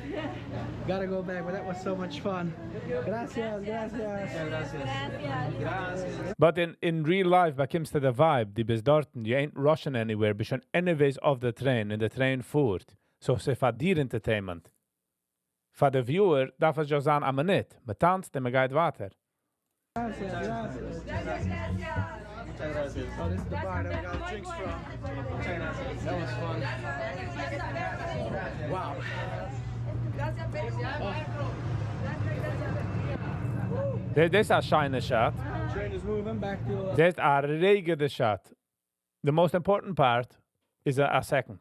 Gotta go back, but that was so much fun. Gracias, gracias. Gracias. But in real life, באקומסטו די vibe, דו ביסט דארטן, you ain't rushing anywhere, ביסט שוין anyways off the train, און די train פארט. So, ס'איז פאר דיר entertainment. פאר די viewer דארף עס just זיין א מינוט. מען טאנצט און מען גייט ווייטער. Gracias, gracias. Muchas gracias. Oh, this is the bar that we got drinks from. Muchas gracias. That was fun. Wow. דאס איז א שיינע shot. Train is moving back to. דאס איז א רעגעדע shot. The most important part is a second.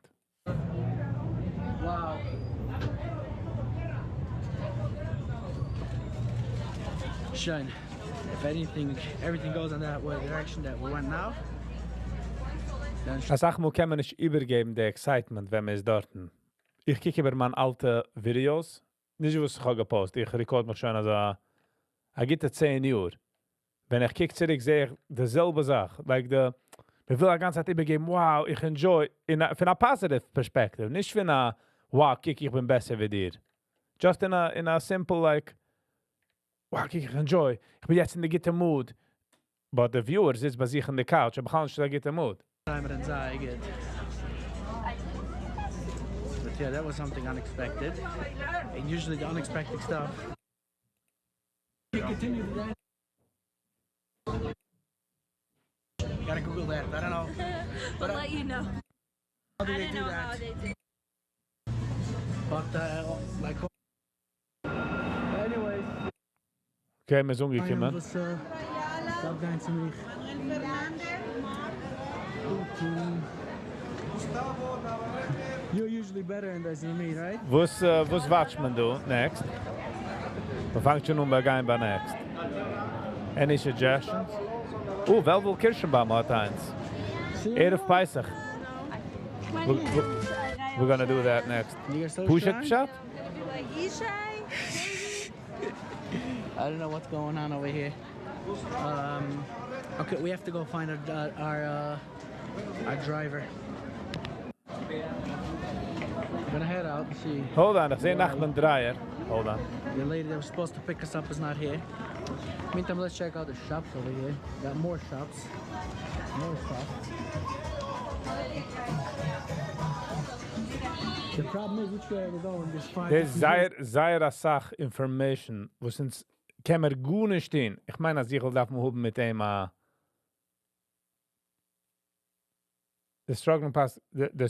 Wow. שיין. If anything, everything goes in that way, direction that we went now. Then א סאך מאל קען מען נישט איבערגעבן די excitement, ווען מען איז דארטן. איך קוק איבער מיינע אלטע videos, נישט וואס איך האב גע post, איך record מיך שוין א גוטע 10 יאר. ווען איך קוק צוריק, זע איך די זעלבע זאך. Like די, מען וויל א גאנצע צייט איבערגעבן, wow, איך enjoy, פון א positive perspective, נישט פון א, wow, קוק, איך בין בעסער ווי דיר. Just in a simple like, wow, קוק, איך enjoy, איך בין יעצט אין די גוטע mood. But the viewer זיצט ביי זיך אין די couch, אבער בכלל נישט אין די גוטע mood. Time and good. But yeah, that was something unexpected. And usually the unexpected stuff. You continue to dance. Gotta Google that. I don't know. We'll let you know. How do I they don't do know that? how they do. But like. Anyways. Okay, מיר זענען אנגעקומען. Was, דארף גיין צו מיך. Okay. You're usually better in this than me, right? וואס watch מען דא next? מיר פאנגט שוין אן ביי גיין ביי next. Any suggestions? Oh, Velvel Kirschenbaum האט איינס. ערב פסח. We're gonna do that next. You guys so פשוט shy? פשט? I don't know what's going on over here. Okay, we have to go find our driver. I'm gonna head out and see. Hold on, איך זע Nachman Dreier. Hold on. The lady that was supposed to pick us up is not here. Meantime, let's check out the shops over here. Got more shops. More shops. The problem is which way we're going. Just find דאס איז זייער, זייער א סאך information, וואס אונז קען מיר גארנישט טון. איך מיין, אז איך דארף מאל האבן מיט אים א The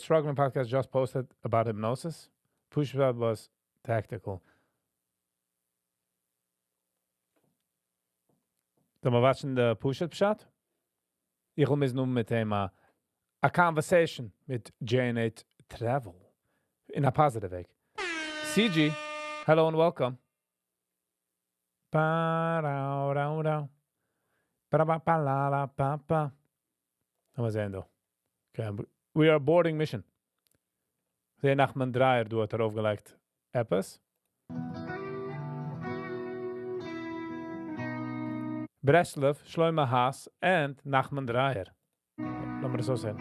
Struggling Podcast just posted about hypnosis. Pushback was tactical. זאל מען watch ן די פשוט פשט? איך וויל מוזן האבן מיט אים א conversation מיט J&H Travel. In a positive way. CG, hello and welcome. Pa ra ra ra. Pa ba pa la la pa pa. לאמיר זען דא. Okay, we are boarding mission. זע נחמן דרייער, דו האט ארויפגעלייגט עפעס. Breslov, Shloime Haas and Nachman Dreier. לאמיר עס אזוי זען.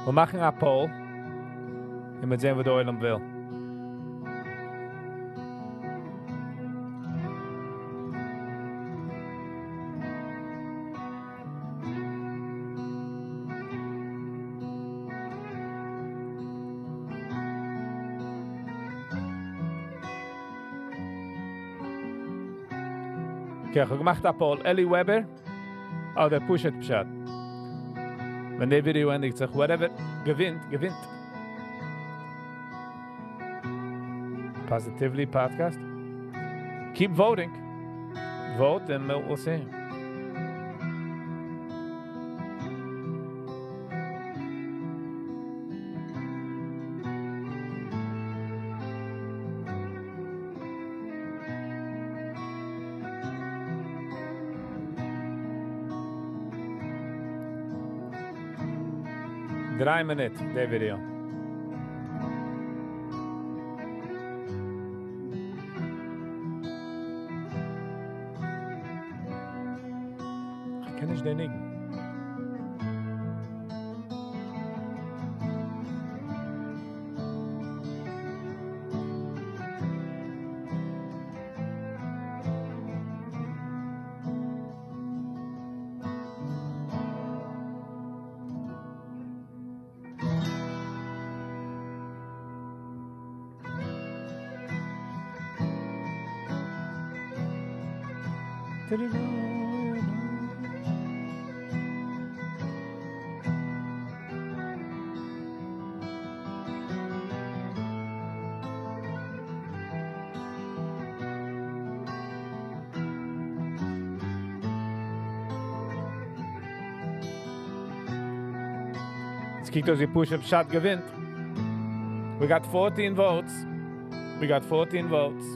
מיר מאכן א poll און מיר זען, וואס דער עולם וויל. Okay, איך האב געמאכט א poll. Eli Weber אדער פשוט פשט. ווען דער video ענדיגט זיך, whatever געווינט, געווינט. Positively Podcast. Keep voting. Vote and we'll see. דריי מינוט, דער video. איך קען נישט דעם ניגון. עס קוקט אויס ווי פשוט פשט געווינט. We got 14 votes. We got 14 votes.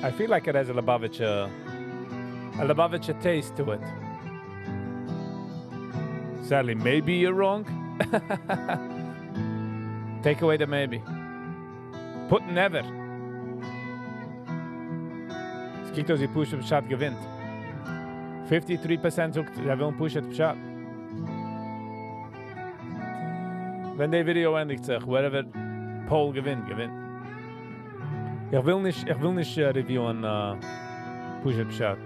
I feel like it has a Lubavitcher taste to it. Sadly, maybe you're wrong. Take away the maybe. Put never. עס קוקט אויס ווי פשוט פשט געווינט. 53% זאגט, זיי ווילן פשוט פשט. ווען דער video ענדיגט זיך, whatever poll געווינט, געווינט. איך וויל נישט review ען פשוט פשט.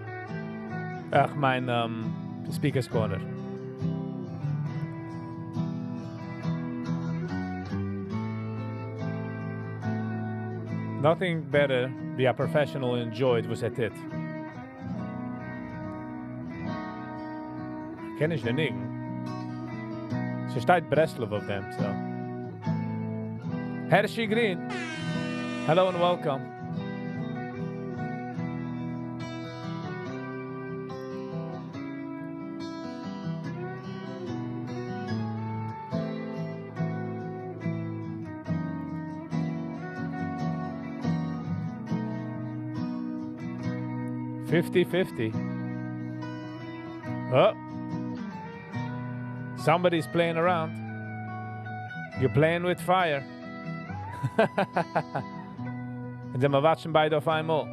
איך מיין Speaker's Corner. Nothing better ווי a professional enjoyed וואס ער טוט. קען איך דעם ניגון. ס'שטייט Breslov אויף דעם, so. Hershey Green. Hello and welcome. Fifty fifty. Oh. Somebody's playing around. You're playing with fire. און זיי מיר watch ן ביידע אויף איינמאל.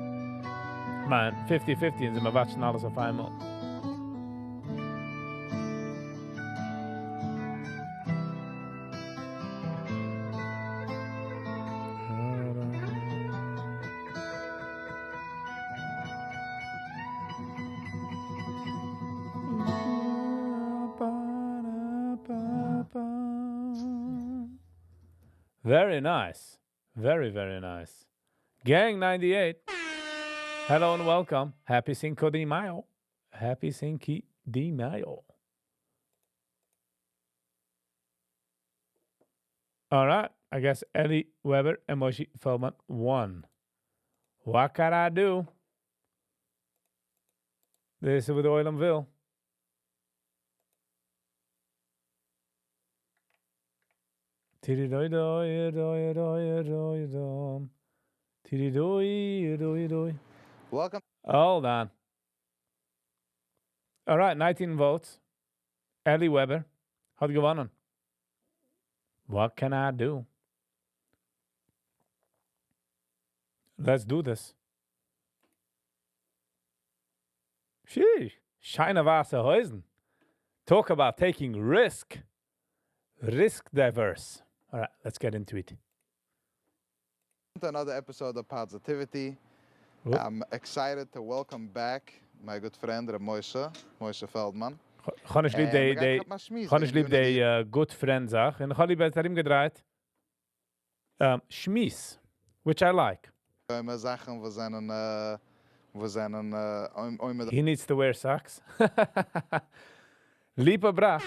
מיין, 50-50 און זיי מיר watch ן אלעס אויף איינמאל. Very nice. Very, very nice. Gang 98. Hello and welcome. Happy Cinco de Mayo. Happy Cinco de Mayo. All right. I guess Eddie Weber and Moshe Feldman won. What can I do? This is what the עולם וויל. Tiri-doi-doi, doi, doi, doi, dom. Tiri-doi, doi, doi. Welcome Hold on. All right, 19 votes. Ellie Weber האט געוואונען. What can I do? Let's do this. Sheesh. שיינע ווייסע הויזן. Talk about taking risk. Risk diverse. All right, let's get into it. To another episode of Positivity. Whoop. I'm excited to welcome back my good friend Reb Moshe, Moshe Feldman. כ'האב נישט ליב די, די, כ'האב נישט ליב די good friend זאך. און כ'האב ליב ער האט ארומגעדרייט. שמועס, which I like. זאכן וואס זענען וואס זענען אוי He needs to wear socks. Lipa Brach,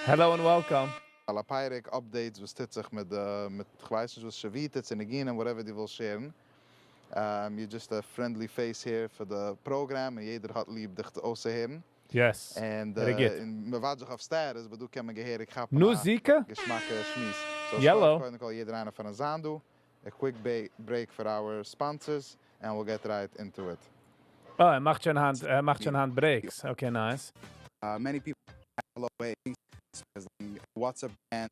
hello and welcome. על הפרק updates וואס טוט זיך מיט מיט כ'ווייס נישט וואס שביתות און ניגונים whatever דו ווילסט share ן. You're just a friendly face here for the program און יעדער האט ליב דיך אויסצוהערן. Yes. And Very good. און מ'ווארט זיך אויף status, but דא קען מען געהעריג כאפן נו א זיקה? געשמאקע שמועס. So Yellow. קודם כל יעדער איינער פארן זיין דא. A quick break for our sponsors and we'll get right into it. Oh, ער מאכט שוין האנט, ער מאכט שוין hand breaks. Okay, nice. Many people WhatsApp and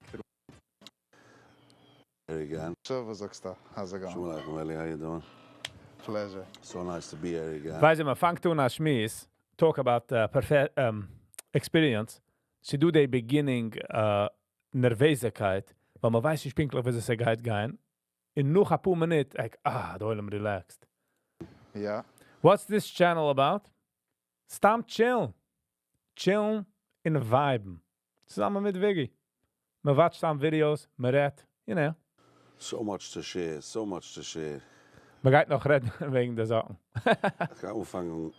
through There again. So, וואס זאגסטו? How's it going? Shalom Aleichem, Eli. How you doing? Pleasure. So nice to be here again. ווייסט, מען פאנגט אן א שמועס, talk about perfect experience. ס'דא די beginning נערוועזקייט, ווייל מען ווייסט נישט פונקטליך, ווי עס גייט גיין. און נאך א פאר מינוט, like, ah, דער עולם relaxed. What's this channel about? סתם chill. Chill און vibe ן. צוזאמען מיט Wiggy. מען watch ט סתם videos, מען רעדט, you know. So much to share, so much to share. מען גייט נאך רעדן וועגן די זאכן. איך גיי אנפאנגען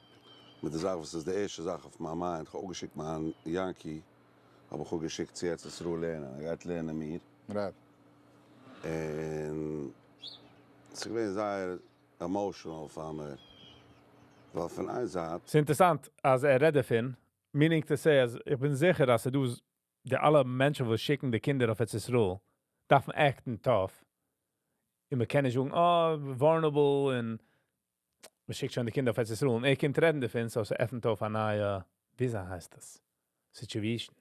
מיט די זאך, וואס איז די ערשטע זאך אויף מיין mind. איך האב אפגעשיקט מיין Yankee, האב איך אפגעשיקט צו ארץ ישראל לערנען. ער גייט לערנען מיר. און עס איז געווען זייער emotional פאר מיר. ווייל פון איין זייט ס'איז אינטערעסאנט, אז ער רעדט דערפון, meaning to say, אז איך בין זיכער, אז דו, די אלע מענטשן, וואס שיקן די קינדער אויף ארץ ישראל, דארפן act ן tough. און מען קען נישט זאגן, oh, vulnerable, און מען שיקט שוין די קינדער אויף ארץ ישראל. און ער קומט רעדן דערפון, so ס'עפנט אויף א נייע, ווי הייסט דאס? Situation.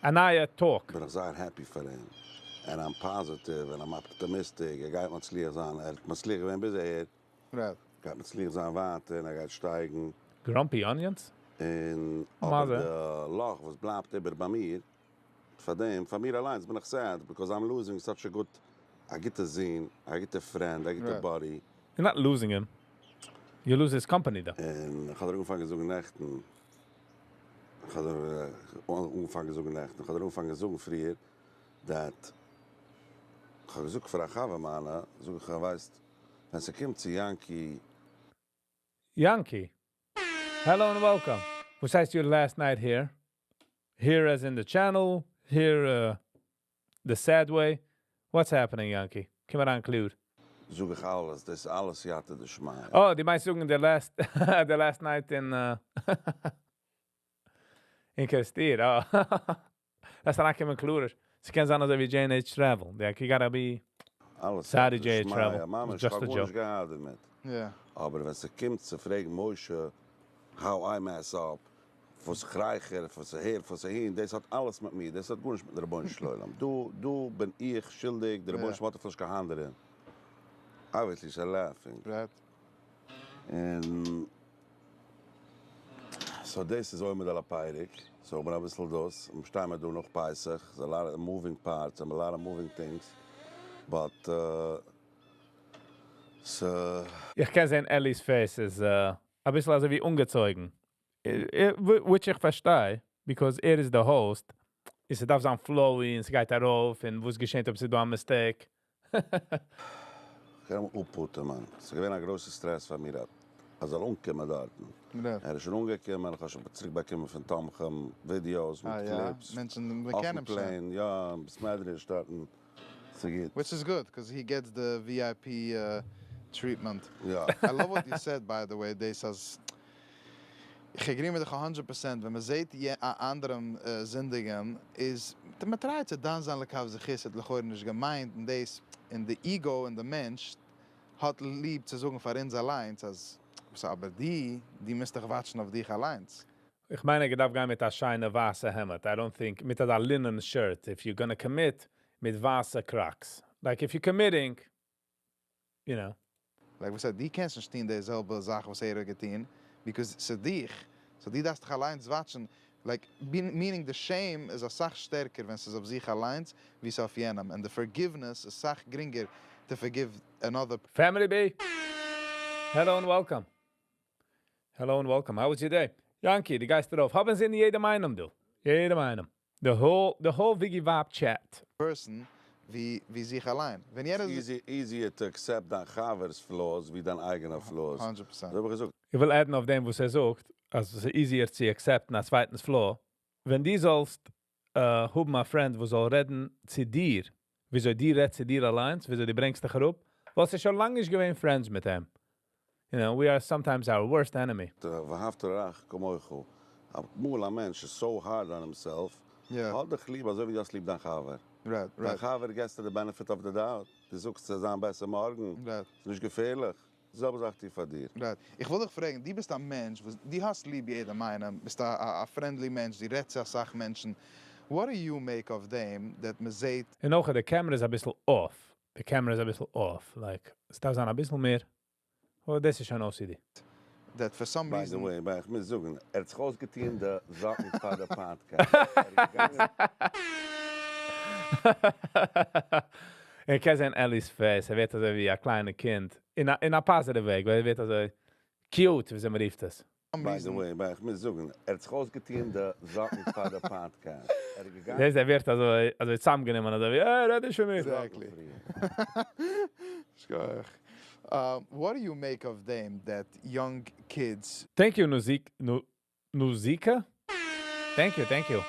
א נייע talk. בין איך זייער happy פאר אים. And I'm positive and I'm optimistic. ער גייט מצליח זיין. ער האט מצליח געווען ביז אהער. גייט מצליח זיין ווייטער און ער גייט שטייגן. Grumpy Onions? און מה אבער זה? די לאך, וואס בלייבט איבער ביי מיר, פאר דעם, פאר מיר אליין בין איך sad, because I'm losing such a good, א גוטע זון, א גוטע friend, א גוטע buddy. You're not losing him. You lose his company, though. און איך האב אנגעפאנגען זאגן נעכטן, איך האב אנגעפאנגען זאגן נעכטן, איך האב אנגעפאנגען זאגן פריער, that איך האב געזאגט פאר א חבר מיינע, זאג איך, ווייסט, ווען ס'קומט צו Yankee. Yankee. Hello and welcome. וואס הייסט your last night here? Here as in the channel, here the sad way. What's happening, Yankee? קום אריין קלאר. זאג איך אלעס, דאס איז אלעס סייעתא דשמיא. Oh, דו מיינסט זאגן the last night in Kerestir. Oh. דאס איז אנגעקומען קלאר. ס'קען זיין אזוי ווי J&H Travel. Like, you gotta be אלעס Sorry, סייעתא J&H דשמיא. Travel. ממש, Just a איך האב joke. גארנישט געהאט דערמיט. אבער ווען ס'קומט צו פרעגן משה how I mess up, וואס איך רייכער, וואס איך הער, וואס איך אהין, דאס האט אלעס מיט מיר, דאס האט גארנישט מיטן רבונו של עולם. דא דא בין איך שולדיג, דער רבונו של עולם האט אפילו נישט קיין האנט דערין. Obviously she's laughing. און so דאס איז עומד על הפרק, so איך בין אביסל דאס, און שטיי מיר דא נאך פסח, ס'איז a lot of moving parts and a lot of moving things, but ס'. איך קען זען Eli's face איז אביסל אזוי ווי אנגעצויגן. Which איך פארשטיי, because ער איז the host. עס דארף זיין flowy און ס'גייט ארויף און וואס געשעט אויב ס'איז דא א mistake. איך קען אים אפפוטערן, מאן. ס'איז געווען א גרויסע stress פאר מיר אז זאל אנקומען דארטן. ער איז שוין אנגעקומען, איך האב שוין צוריק באקומען פון תומכים videos מיט clips. אויפן plane, יא, בית מדרש דארטן. ס'גוט. Which is good, because he gets the VIP treatment. יא. I love what you said, by the way, דאס אז איך agree מיט דיך 100%, ווען מען זעט א אנדערן זינדיגן, איז מען try ט צו דן זיין לכף זכות, האט לכאורה נישט געמיינט, און דאס, און די ego און די מענטש האט ליב צו זאגן פאר אונז אליינס, אז וואס אבער די, די מוזט דיך watch ן אויף דיך אליינס. איך מיין, איך דארף גיין מיט א שיינע ווייסע העמד. I don't think, מיט א linen shirt, if you're gonna commit, מיט ווייסע Crocs. Like, if you're committing, you know. Like וואס דו קענסט נישט טון די זעלבע זאך וואס ער האט געטון, because ס'איז דיך, so דו דארפסט דיך אליינס watch ן, like, meaning the shame איז אסאך שטערקער ווען ס'איז אויף זיך אליינס, ווי ס'איז אויף יענעם, and the forgiveness איז אסאך גרינגער to forgive another Family B! Hello and welcome. Hello and welcome. How was your day? Yanky, דו גייסט דערויף. האבן זיי אין יעדעם איינעם, דו. יעדעם איינעם. The whole Viggy Vap chat. person ווי זיך אליין. ווען יעדער Easy, easier to accept דיין חבר'ס flaws ווי דיין אייגענע flaws. 100%. אזוי האב איך געזאגט. איך וויל add ן אויף דעם, וואס ער זאגט, אז עס איז easier צו accept ן א צווייטנס flaw. ווען דו זאלסט האבן א friend, וואס זאל רעדן צו דיר, וויאזוי דו רעדסט צו דיר אליינס, וויאזוי דו ברענגסט דיך אראפ, וואלסטו שוין לאנג נישט געווען friends מיט אים. We are sometimes our worst enemy. ואהבת לרעך כמוך. אמאל א מענטש איז so hard on himself. האב דיך ליב אזוי ווי דו האסט ליב דיין חבר. דיין חבר געסטו the benefit of the doubt. דו זאגסט ס'זאל זיין בעסער מארגן. ס'איז נישט געפערליך. די זעלבע זאך טו פאר דיר. Right. איך וויל דיך פרעגן, דו ביסט א מענטש, וואס דו האסט ליב יעדעם איינעם, ביסט א friendly מענטש, דו רעדסט צו אסאך מענטשן. What do you make of them that מען זעט? און אויך, די camera איז אביסל off. די camera איז אביסל off. Like, עס דארף זיין אביסל מער. Oh, דאס איז שוין OCD. That for some By reason the way, איך מוז זאגן, ער האט זיך אויסגעטון די זאקן פאר די podcast. ער איז געגאנגען. איך קען זען Eli's face, ער ווערט אזוי ווי א קליינע קינד. אין א positive way, ווייל ער ווערט אזוי cute, ווי מען רופט עס. By the way, איך מוז זאגן, ער האט זיך אויסגעטון די זאקן פאר די podcast. ער איז געגאנגען. דאס, ער ווערט אזוי צוזאמגענומען, אזוי ווי, רעד נישט פון מיר. Exactly. שכוח. What do you make of them that young kids Thank you, Nuzik, Nuzika? Thank you, thank you.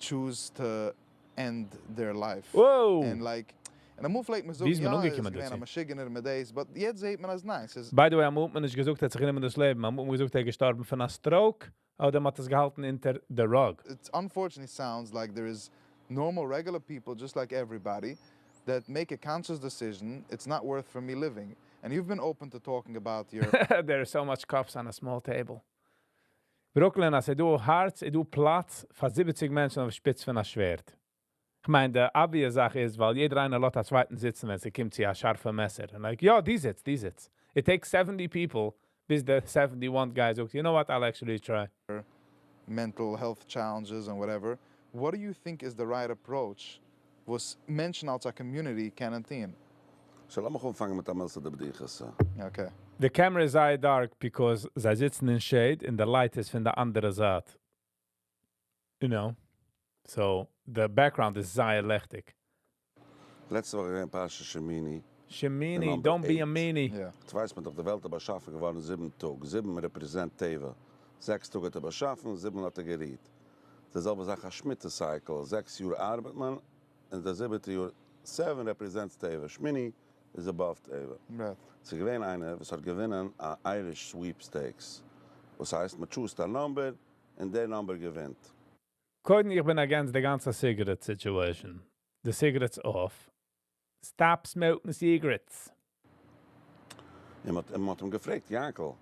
choose to end their life? Whoa! And like, און אמאל פלעגט מען זאגן, ווי איז מען יא, אנגעקומען איז געווען דערצו? א משוגענער מיט דאס, but יעצט זעט מען אז ניין, ס'איז By the way, אמאל האט מען נישט געזאגט, ער האט זיך גענומען דאס לעבן. אמאל האט מען געזאגט, ער איז געשטארבן פון א stroke, אדער מען האט עס געהאלטן אונטער the rug. It unfortunately sounds like there is normal, regular people, just like everybody, that make a conscious decision, it's not worth for me living. And you've been open to talking about your There are so much cups on a small table. Brooklyn, אז דא הארץ, איז דא פלאץ פאר 70 מענטשן אויף שפיץ פון א שווערד. איך מיין, די obvious זאך איז, ווייל יעדער איינער לאזט א צווייטן זיצן, ווען ס'קומט צו א שארפע מעסער. And like, יא, די זיץ, די זיץ. It takes 70 people, ביז the 71 guy זאגט, you know what, I'll actually try. mental health challenges and whatever. What do you think is the right approach וואס מענטשן אלס א community קענען טון? So לאמיך אנפאנגען מיט א מילתא דבדיחותא. Okay. The camera איז זייער dark because זיי זיצן אין shade און the light איז פון די אנדערע זייט. You know? So the background איז זייער ליכטיג. לעצטע וואך געווען פרשת שמיני. Shemini, The number don't be a 8. meanie. Yeah. יעצט ווייסט מען דאך, די וועלט איז באשאפן געווארן 7 טאג. 7 represent טבע. 6 טאג האט ער באשאפן, 7 האט ער גערוהט. די זעלבע זאך א שמיטה cycle. 6 יאר ארבעט מען, און דער זיבעטע יאר, 7 represents טבע. שמיני איז above טבע. ס'איז געווען איינער, וואס האט געווינען א Irish sweepstakes. וואס הייסט, מען choose ט א number, און דער number געווינט. קודם, איך בין against די גאנצע cigarette situation. The cigarettes off. Stop smoking cigarettes. און מען האט אים געפרעגט, יענקל, דו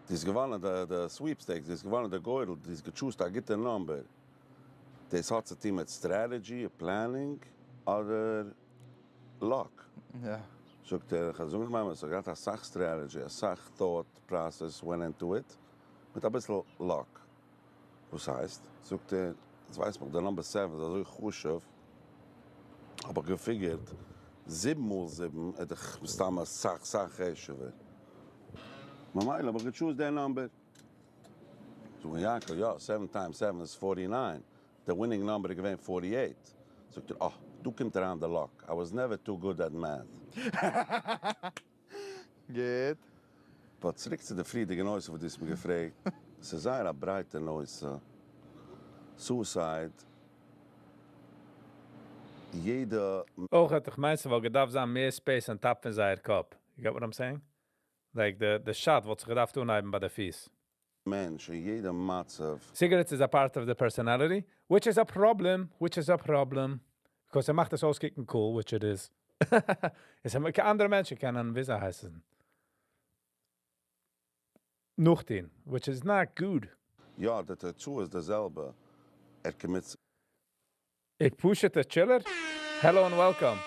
האסט געוואנען די sweepstakes, דו האסט געוואנען די גורל, דו האסט גע choose ט א גוטע number, דאס האט צו טון מיט strategy, planning, אדער luck? זאגט ער, איך זאג נישט באמת, איך האב געהאט אסאך strategy, אסאך thought process went into it, מיט אביסל luck. וואס הייסט? זאגט ער, יעצט ווייסט מען די number seven איז אזוי חשוב, האב איך גע figure ט זיבן מאל זיבן איז דאך מסתם אסאך סאך חשוב'ער, ממילא האב איך גע choose ט די number. זאג איך, יענקל, יא, seven times seven איז 49, די winning number איז געווען 48. זאגט ער, אה, דא קומט אריין די luck, I was never too good at math. גוט. But צוריק צו די פריערדיגע נושא וואס דו האסט מיר געפרעגט, ס'איז זייער א ברייטע נושא, suicide, יעדע. אויך האט איך מיין ס'וואלט געדארפט זיין מער space on top פון זייער קאפ. You get what I'm saying? Like the shot וואלט זיך געדארפט אנהייבן ביי די פיס. מענטש אין יעדע מצב. Cigarettes is a part of the personality, which is a problem, which is a problem. Because ער מאכט עס אויסקוקן cool, which it is. עס האבן אנדערע מענטשן קענען, ווי זיי הייסן, נאכטון, which is not good. יא, די תוצאה איז די זעלבע. ער commit. איך push it a chiller. Hello and welcome.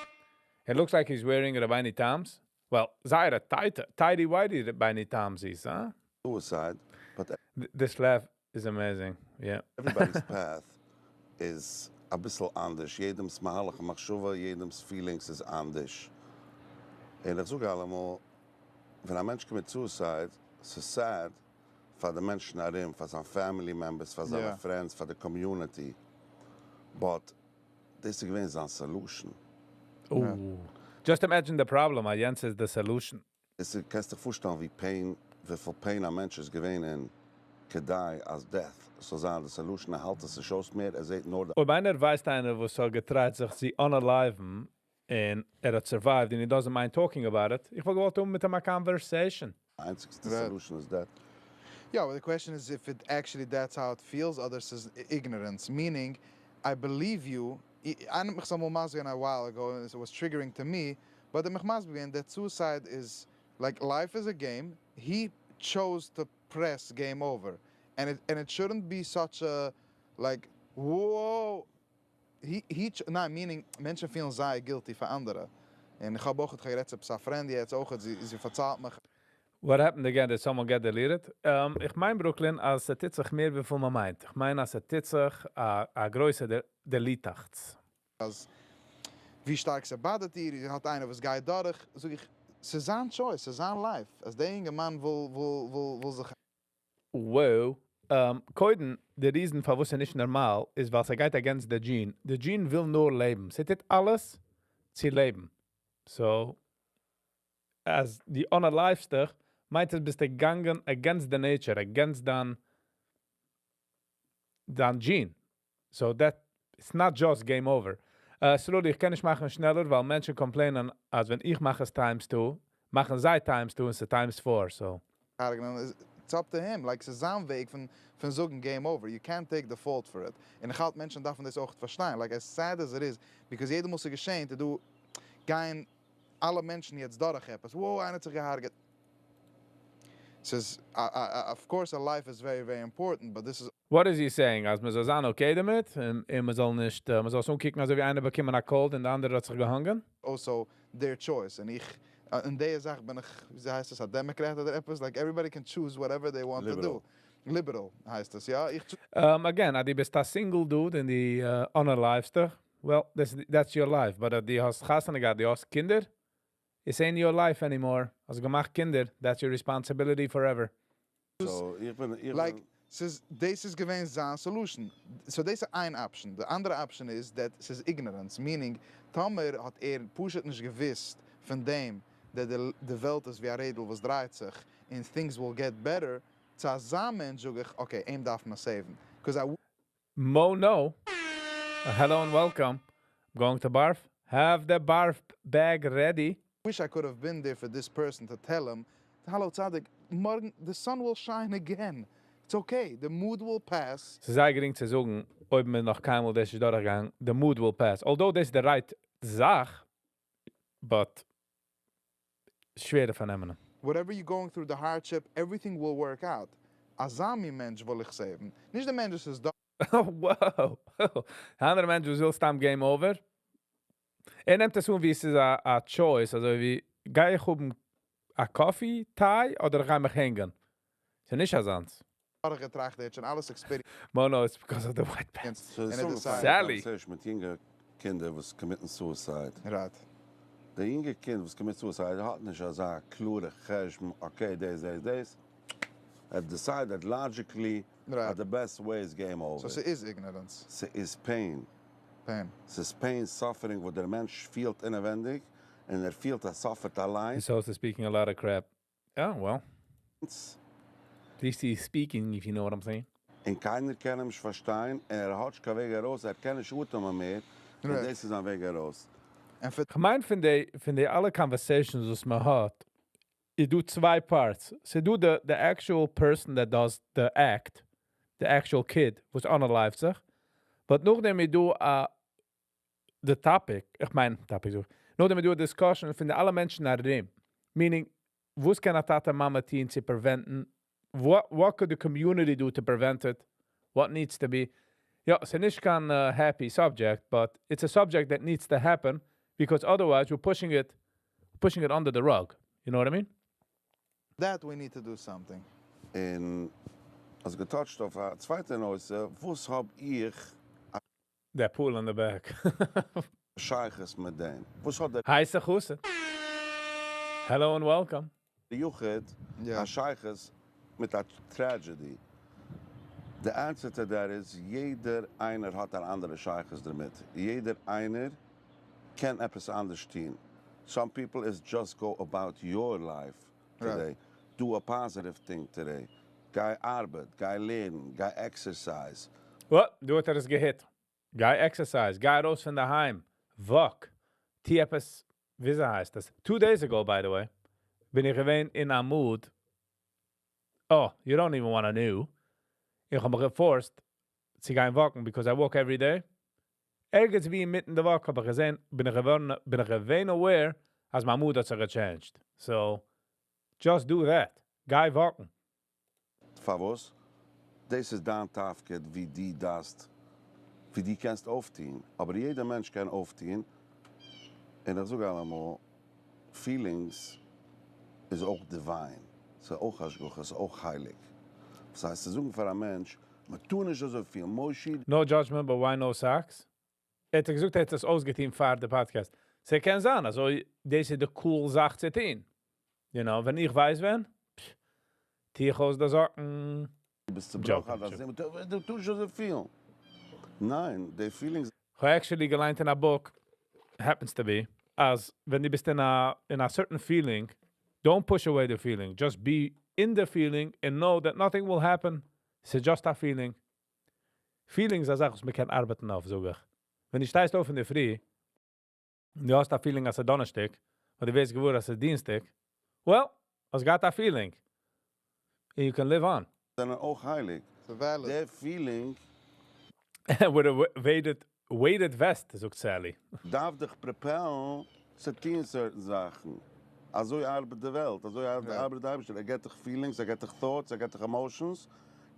It looks like he's wearing Rabbeinu Tams. Well, זייער א tight, tidy whitey Rabbeinu Tams איז, huh? Suicide, but This laugh is amazing. Yeah. Everybody's path איז אביסל אנדערש. יעדעמס מהלך מחשבה, יעדעמס feelings איז אנדערש. און איך זאג אלעמאל, ווען א מענטש commit suicide, ס'איז sad פאר די מענטשן ארום, פאר זיין family members, פאר זיינע friends, פאר די community. But דאס איז געווען זיין solution. Ooh. Just imagine the problem, יענץ איז the solution. עס איז, קענסט דיך פארשטעלן ווי pain, וויפיל pain א מענטש איז געווען אין כדי אז death זאל זיין די solution, ער האלט עס נישט אויס מער, ער זעט נאר די. אויב איינער ווייסט איינער וואס האט גע try ט זיך צו unalive ן און ער האט survived and he doesn't mind talking about it, איך וואלט געוואלט האבן מיט אים א conversation. איינציגסטע solution איז death. Yeah, well, the question is if it actually that's how it feels, others is ignorance. Meaning, I believe you. איינער האט מיך אמאל מסביר געווען a while ago, and it was triggering to me, but מיך מסביר געווען that suicide is, like, life is a game. He chose to press game over. And it shouldn't be such a, like, whoa. He, ניין, meaning, מענטשן פילן זייער guilty פאר אנדערע. און איך האב אויך גערעדט צו א friend יעצט אויך, זי פארציילט מיך. What happened again? Did someone get deleted? איך מיין, Brooklyn, אז עס טוט זיך מער ווי מען מיינט. איך מיין, אז עס טוט זיך א גרויסע delete אכץ. אז ווי שטארק ס' bother ט איר, האט איינער וואס גייט דורך, זאג איך, ס'איז זיין choice, ס'איז זיין life. אז דער יונגערמאן וויל זיך Wow. קודם, די reason פארוואס ער נישט נארמאל איז, ווייל ער גייט against the gene. The gene וויל נאר לעבן. זי טוט אלעס צו לעבן. So, אז דו unalive סט דיך, מיינט עס ביסטו געגאנגען against the nature, against דיין gene. So that, it's not just game over. Slowly, איך קען נישט מאכן שנעלער, ווייל מענטשן complain ען, אז ווען איך מאך עס times 2, מאכן זיי times 2 און ס'איז times 4, so. It's up to him. Like, ס'איז זיין וועג פון זאגן game over. You can't take the fault for it. און איך האלט מענטשן דארפן דאס אויך פארשטיין. Like, as sad as it is, because יעדער מוז זיך געשען, דו גיין אלע מענטשן יעצט דורך עפעס. Wow, איינער האט זיך געהרגעט. ס'איז, of course, a life is very, very important, but this is What is he saying? אז מען זאל זיין okay דערמיט? און מען זאל נישט, מען זאל עס אנקוקן, אזוי ווי איינער באקומען א cold און דער אנדערער האט זיך געהאנגען? Also their choice. און איך, אין דער זאך בין איך, ווי הייסט עס, א Democrat אדער עפעס? Like, everybody can choose whatever they want to do. Liberal. Liberal הייסט עס, יא. איך Again, אז דו ביסט א single dude און דו unalive סט דיך, well, that's your life. But דו האסט חתונה געהאט, דו האסט קינדער, it's ain't your life anymore. האסט געמאכט קינדער, that's your responsibility forever. So, איך Like, בין ס'איז, דאס איז געווען זיין solution. So דאס איז איין option. די אנדערע option איז that ס'איז ignorance, meaning, טאמער האט ער פשוט נישט געוואוסט פון דעם, that די וועלט איז ווי א רעדל וואס דרייט זיך, and things will get better, צו אזא מענטש זאג איך, okay, אים דארף מען save ן. Because I Mo no. Hello and welcome. Going to barf? Have the barf bag ready. Wish I could have been there for this person to tell him, hello צדיק, מארגן, the sun will shine again. It's okay, the mood will pass. ס'איז זייער גרינג צו זאגן, אויב מען נאך קיינמאל דאס איז דורכגעגאנגען, the mood will pass. Although דאס איז the right זאך, but שווער פארנעמען. Whatever you going through the hardship, everything will work out. אזא מין מענטש וויל איך save ן. נישט דער מענטש וואס איז דא. Wow. אנדערע מענטש וואס וויל סתם game over. ער נעמט עס אן ווי עס איז א choice, אזוי ווי גיי איך האבן א coffee, טיי, אדער איך גיי מיך הענגען. ס'איז נישט אזאנס. געטראכט, ער האט שוין אלעס experienced. Mono, it's because of the white pants. So און ער עס decide. Sally. Conversation מיט יונגע קינדער וואס commit ן suicide. דער יונגע קינד וואס commit suicide האט נישט אזא קלארע חשבון, okay, דאס, דאס, דאס. ער decided logically that the best way is game over. So ס'איז ignorance. ס'איז pain. Pain. ס'איז pain, suffering, וואס דער מענטש פילט אינעווייניג, און ער פילט, ער suffer ט אליין. This host is speaking a lot of crap. Oh, well. At least he's speaking, if you know what I'm saying. און קיינער קען אים נישט פארשטיין, און ער האט נישט קיין וועג ארויס, ער קען נישט אטעמען מער, און דאס איז זיין וועג ארויס. און פאר איך מיין, פון די אלע conversations וואס מען האט, איז דא צוויי parts. ס'איז דא the actual person that does the act, the actual kid, וואס unalived זיך. But נאכדעם איז דא the topic, איך מיין, topic זאג, נאכדעם איז דא א discussion פון די אלע מענטשן ארום. Meaning, וואס קען א טאטע מאמע טון צו prevent ן? What could the community do to prevent it? What needs to be? יא, ס'איז נישט קיין happy subject, but it's a subject that needs to happen because otherwise we're pushing it under the rug. You know what I mean? That we need to do something. און אז גע touch ט אויף א צווייטע נושא, וואס האב איך That pool in the back. שייכות מיט דעם? וואס האט דער Hi, Sachusa. Hello and welcome. יחיד א שייכות מיט א tragedy? The answer to that is, יעדער איינער האט אן אנדערע שייכות דערמיט. יעדער איינער קען עפעס אנדערש טון. Some people is just go about your life today. Do a positive thing today. גיי ארבעט, גיי לערן, גיי exercise. Well, דא האט ער עס גע hit. גיי exercise, גיי ארויס פון דערהיים. Walk. טו עפעס, וויאזוי הייסט דאס? 2 days ago, by the way, בין איך געווען אין א mood. Oh, you don't even want to know. איך האב מיך גע forced צו גיין walk ן because I walk every day. ערגעץ ווי אינמיטן די walk האב איך געזען, בין איך געווען aware, אז מיין mood האט זיך גע change ט. So, just do that. גיי walk ן. פארוואס? דאס איז דיין תפקיד ווי דו דארפסט, ווי דו קענסט אויפטון. אבער יעדער מענטש קען אויפטון. און איך זאג אלעמאל, feelings איז אויך divine. ס'איז אויך השגחה, ס'איז אויך הייליג. דאס הייסט, צו זאגן פאר א מענטש, מען טאר נישט אזוי פיל, מושי, No judgment, but why no socks? ער האט געזאגט, ער האט עס אויסגעטון פאר די podcast. ס'קען זיין, אזוי, דאס איז די cool זאך צו טון. ווען איך ווייס ווען, פש, טו איך אויס די זאקן. ביסט צעבראכן, Joking, דאס דו טוסט נישט אזוי פיל. ניין, די feelings איך האב actually געליינט אין א book, happens to be, אז ווען דו ביסט in a certain feeling, don't push away the feeling. Just be in the feeling and know that nothing will happen. It's just a feeling. Feelings איז א זאך, וואס מען קען ארבעטן אויף, זאג איך. ווען דו שטייסט אויף אין דער פרי, און דו האסט א feeling, אז ס'איז דאנערשטאג, און דו ווערסט געוואר, אז ס'איז דינסטאג, well, האסט got a feeling. And you can live on. זענען אויך הייליג. It's valid. דער feeling With a weighted vest, זאגט Sally. דארף דיך propel ן צו טון certain זאכן. אזוי ארבעט די וועלט, אזוי ארבעט דער אייבערשטער. ער גיט דיך feelings, ער גיט דיך thoughts, ער גיט דיך emotions,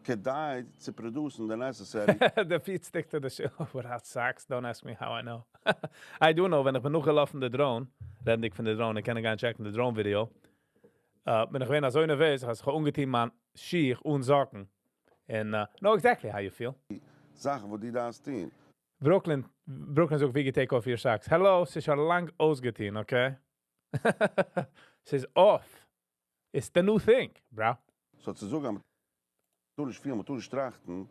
כדי צו produce ן the necessary The feet stick to the shoe without socks. Don't ask me how I know. I do know, ווען איך בין נאכגעלאפן די drone, רעדנדיג פון די drone, איך קען גיין check ן די drone video, בין איך געווען אזוי נערוועז, אז איך האב אנגעטון מיין שיך אן זאקן. And know exactly how you feel. זאכן, וואס דו דארפסט טון. Brooklyn, Brooklyn זאגט, ווי take off your socks. Hello, ס'איז שוין לאנג אויסגעטון, okay? ס'איז off. It's the new thing, bro. So צו זאגן, מען טאר נישט פילן, מען טאר נישט טראכטן,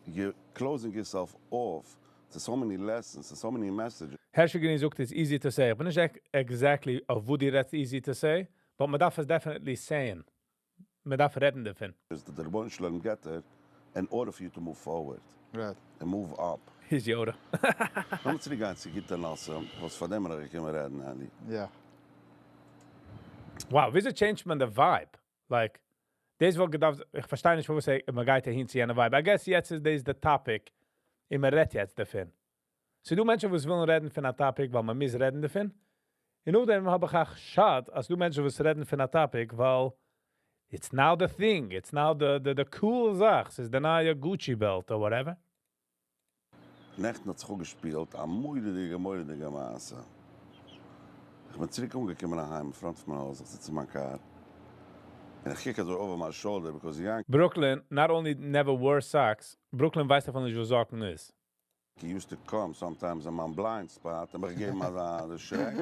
you're closing yourself off to so many lessons, to so many messages. Hershey Green זאגט, it's easy to say. איך בין נישט exactly אויף וואו דו רעדסט easy to say, but מען דארף עס definitely saying. מען דארף רעדן דערפון. that דער רבונו של עולם גיט דיר in order for you to move forward and move up. He's Yoda. לאמיר צוריקגיין צו גוטע נושאים, וואס פאר דעם האב איך געקומען רעדן, Andy. Wow, וויאזוי change ט מען the vibe? Like, דאס וואלט געדארפט, איך פארשטיי נישט, וואס מען גייט אהין צו יענע vibe. I guess יעצט איז דאס the topic, און מען רעדט יעצט דערפון. ס'דא מענטשן, וואס ווילן רעדן פון א topic, ווייל מען מוז רעדן דערפון. און נאכדעם האב איך א חשד, אז דא מענטשן וואס רעדן פון א topic, ווייל it's now the thing, it's now the cool זאך, ס'איז די נייע Gucci belt or whatever. נעכטן האט זיך אפגעשפילט א מורא'דיגע מורא'דיגע מעשה. איך בין צוריק אנגעקומען אהיים אין front פון מיין הויז, איך זיץ אין מיין קאר, און איך קוק אזוי over my shoulder because Yanky Brooklyn not only never wore socks, Brooklyn ווייסט אפילו נישט וואס זאקן איז. Used to come sometimes in my blind spot, און איך געב אים אזא שרעק.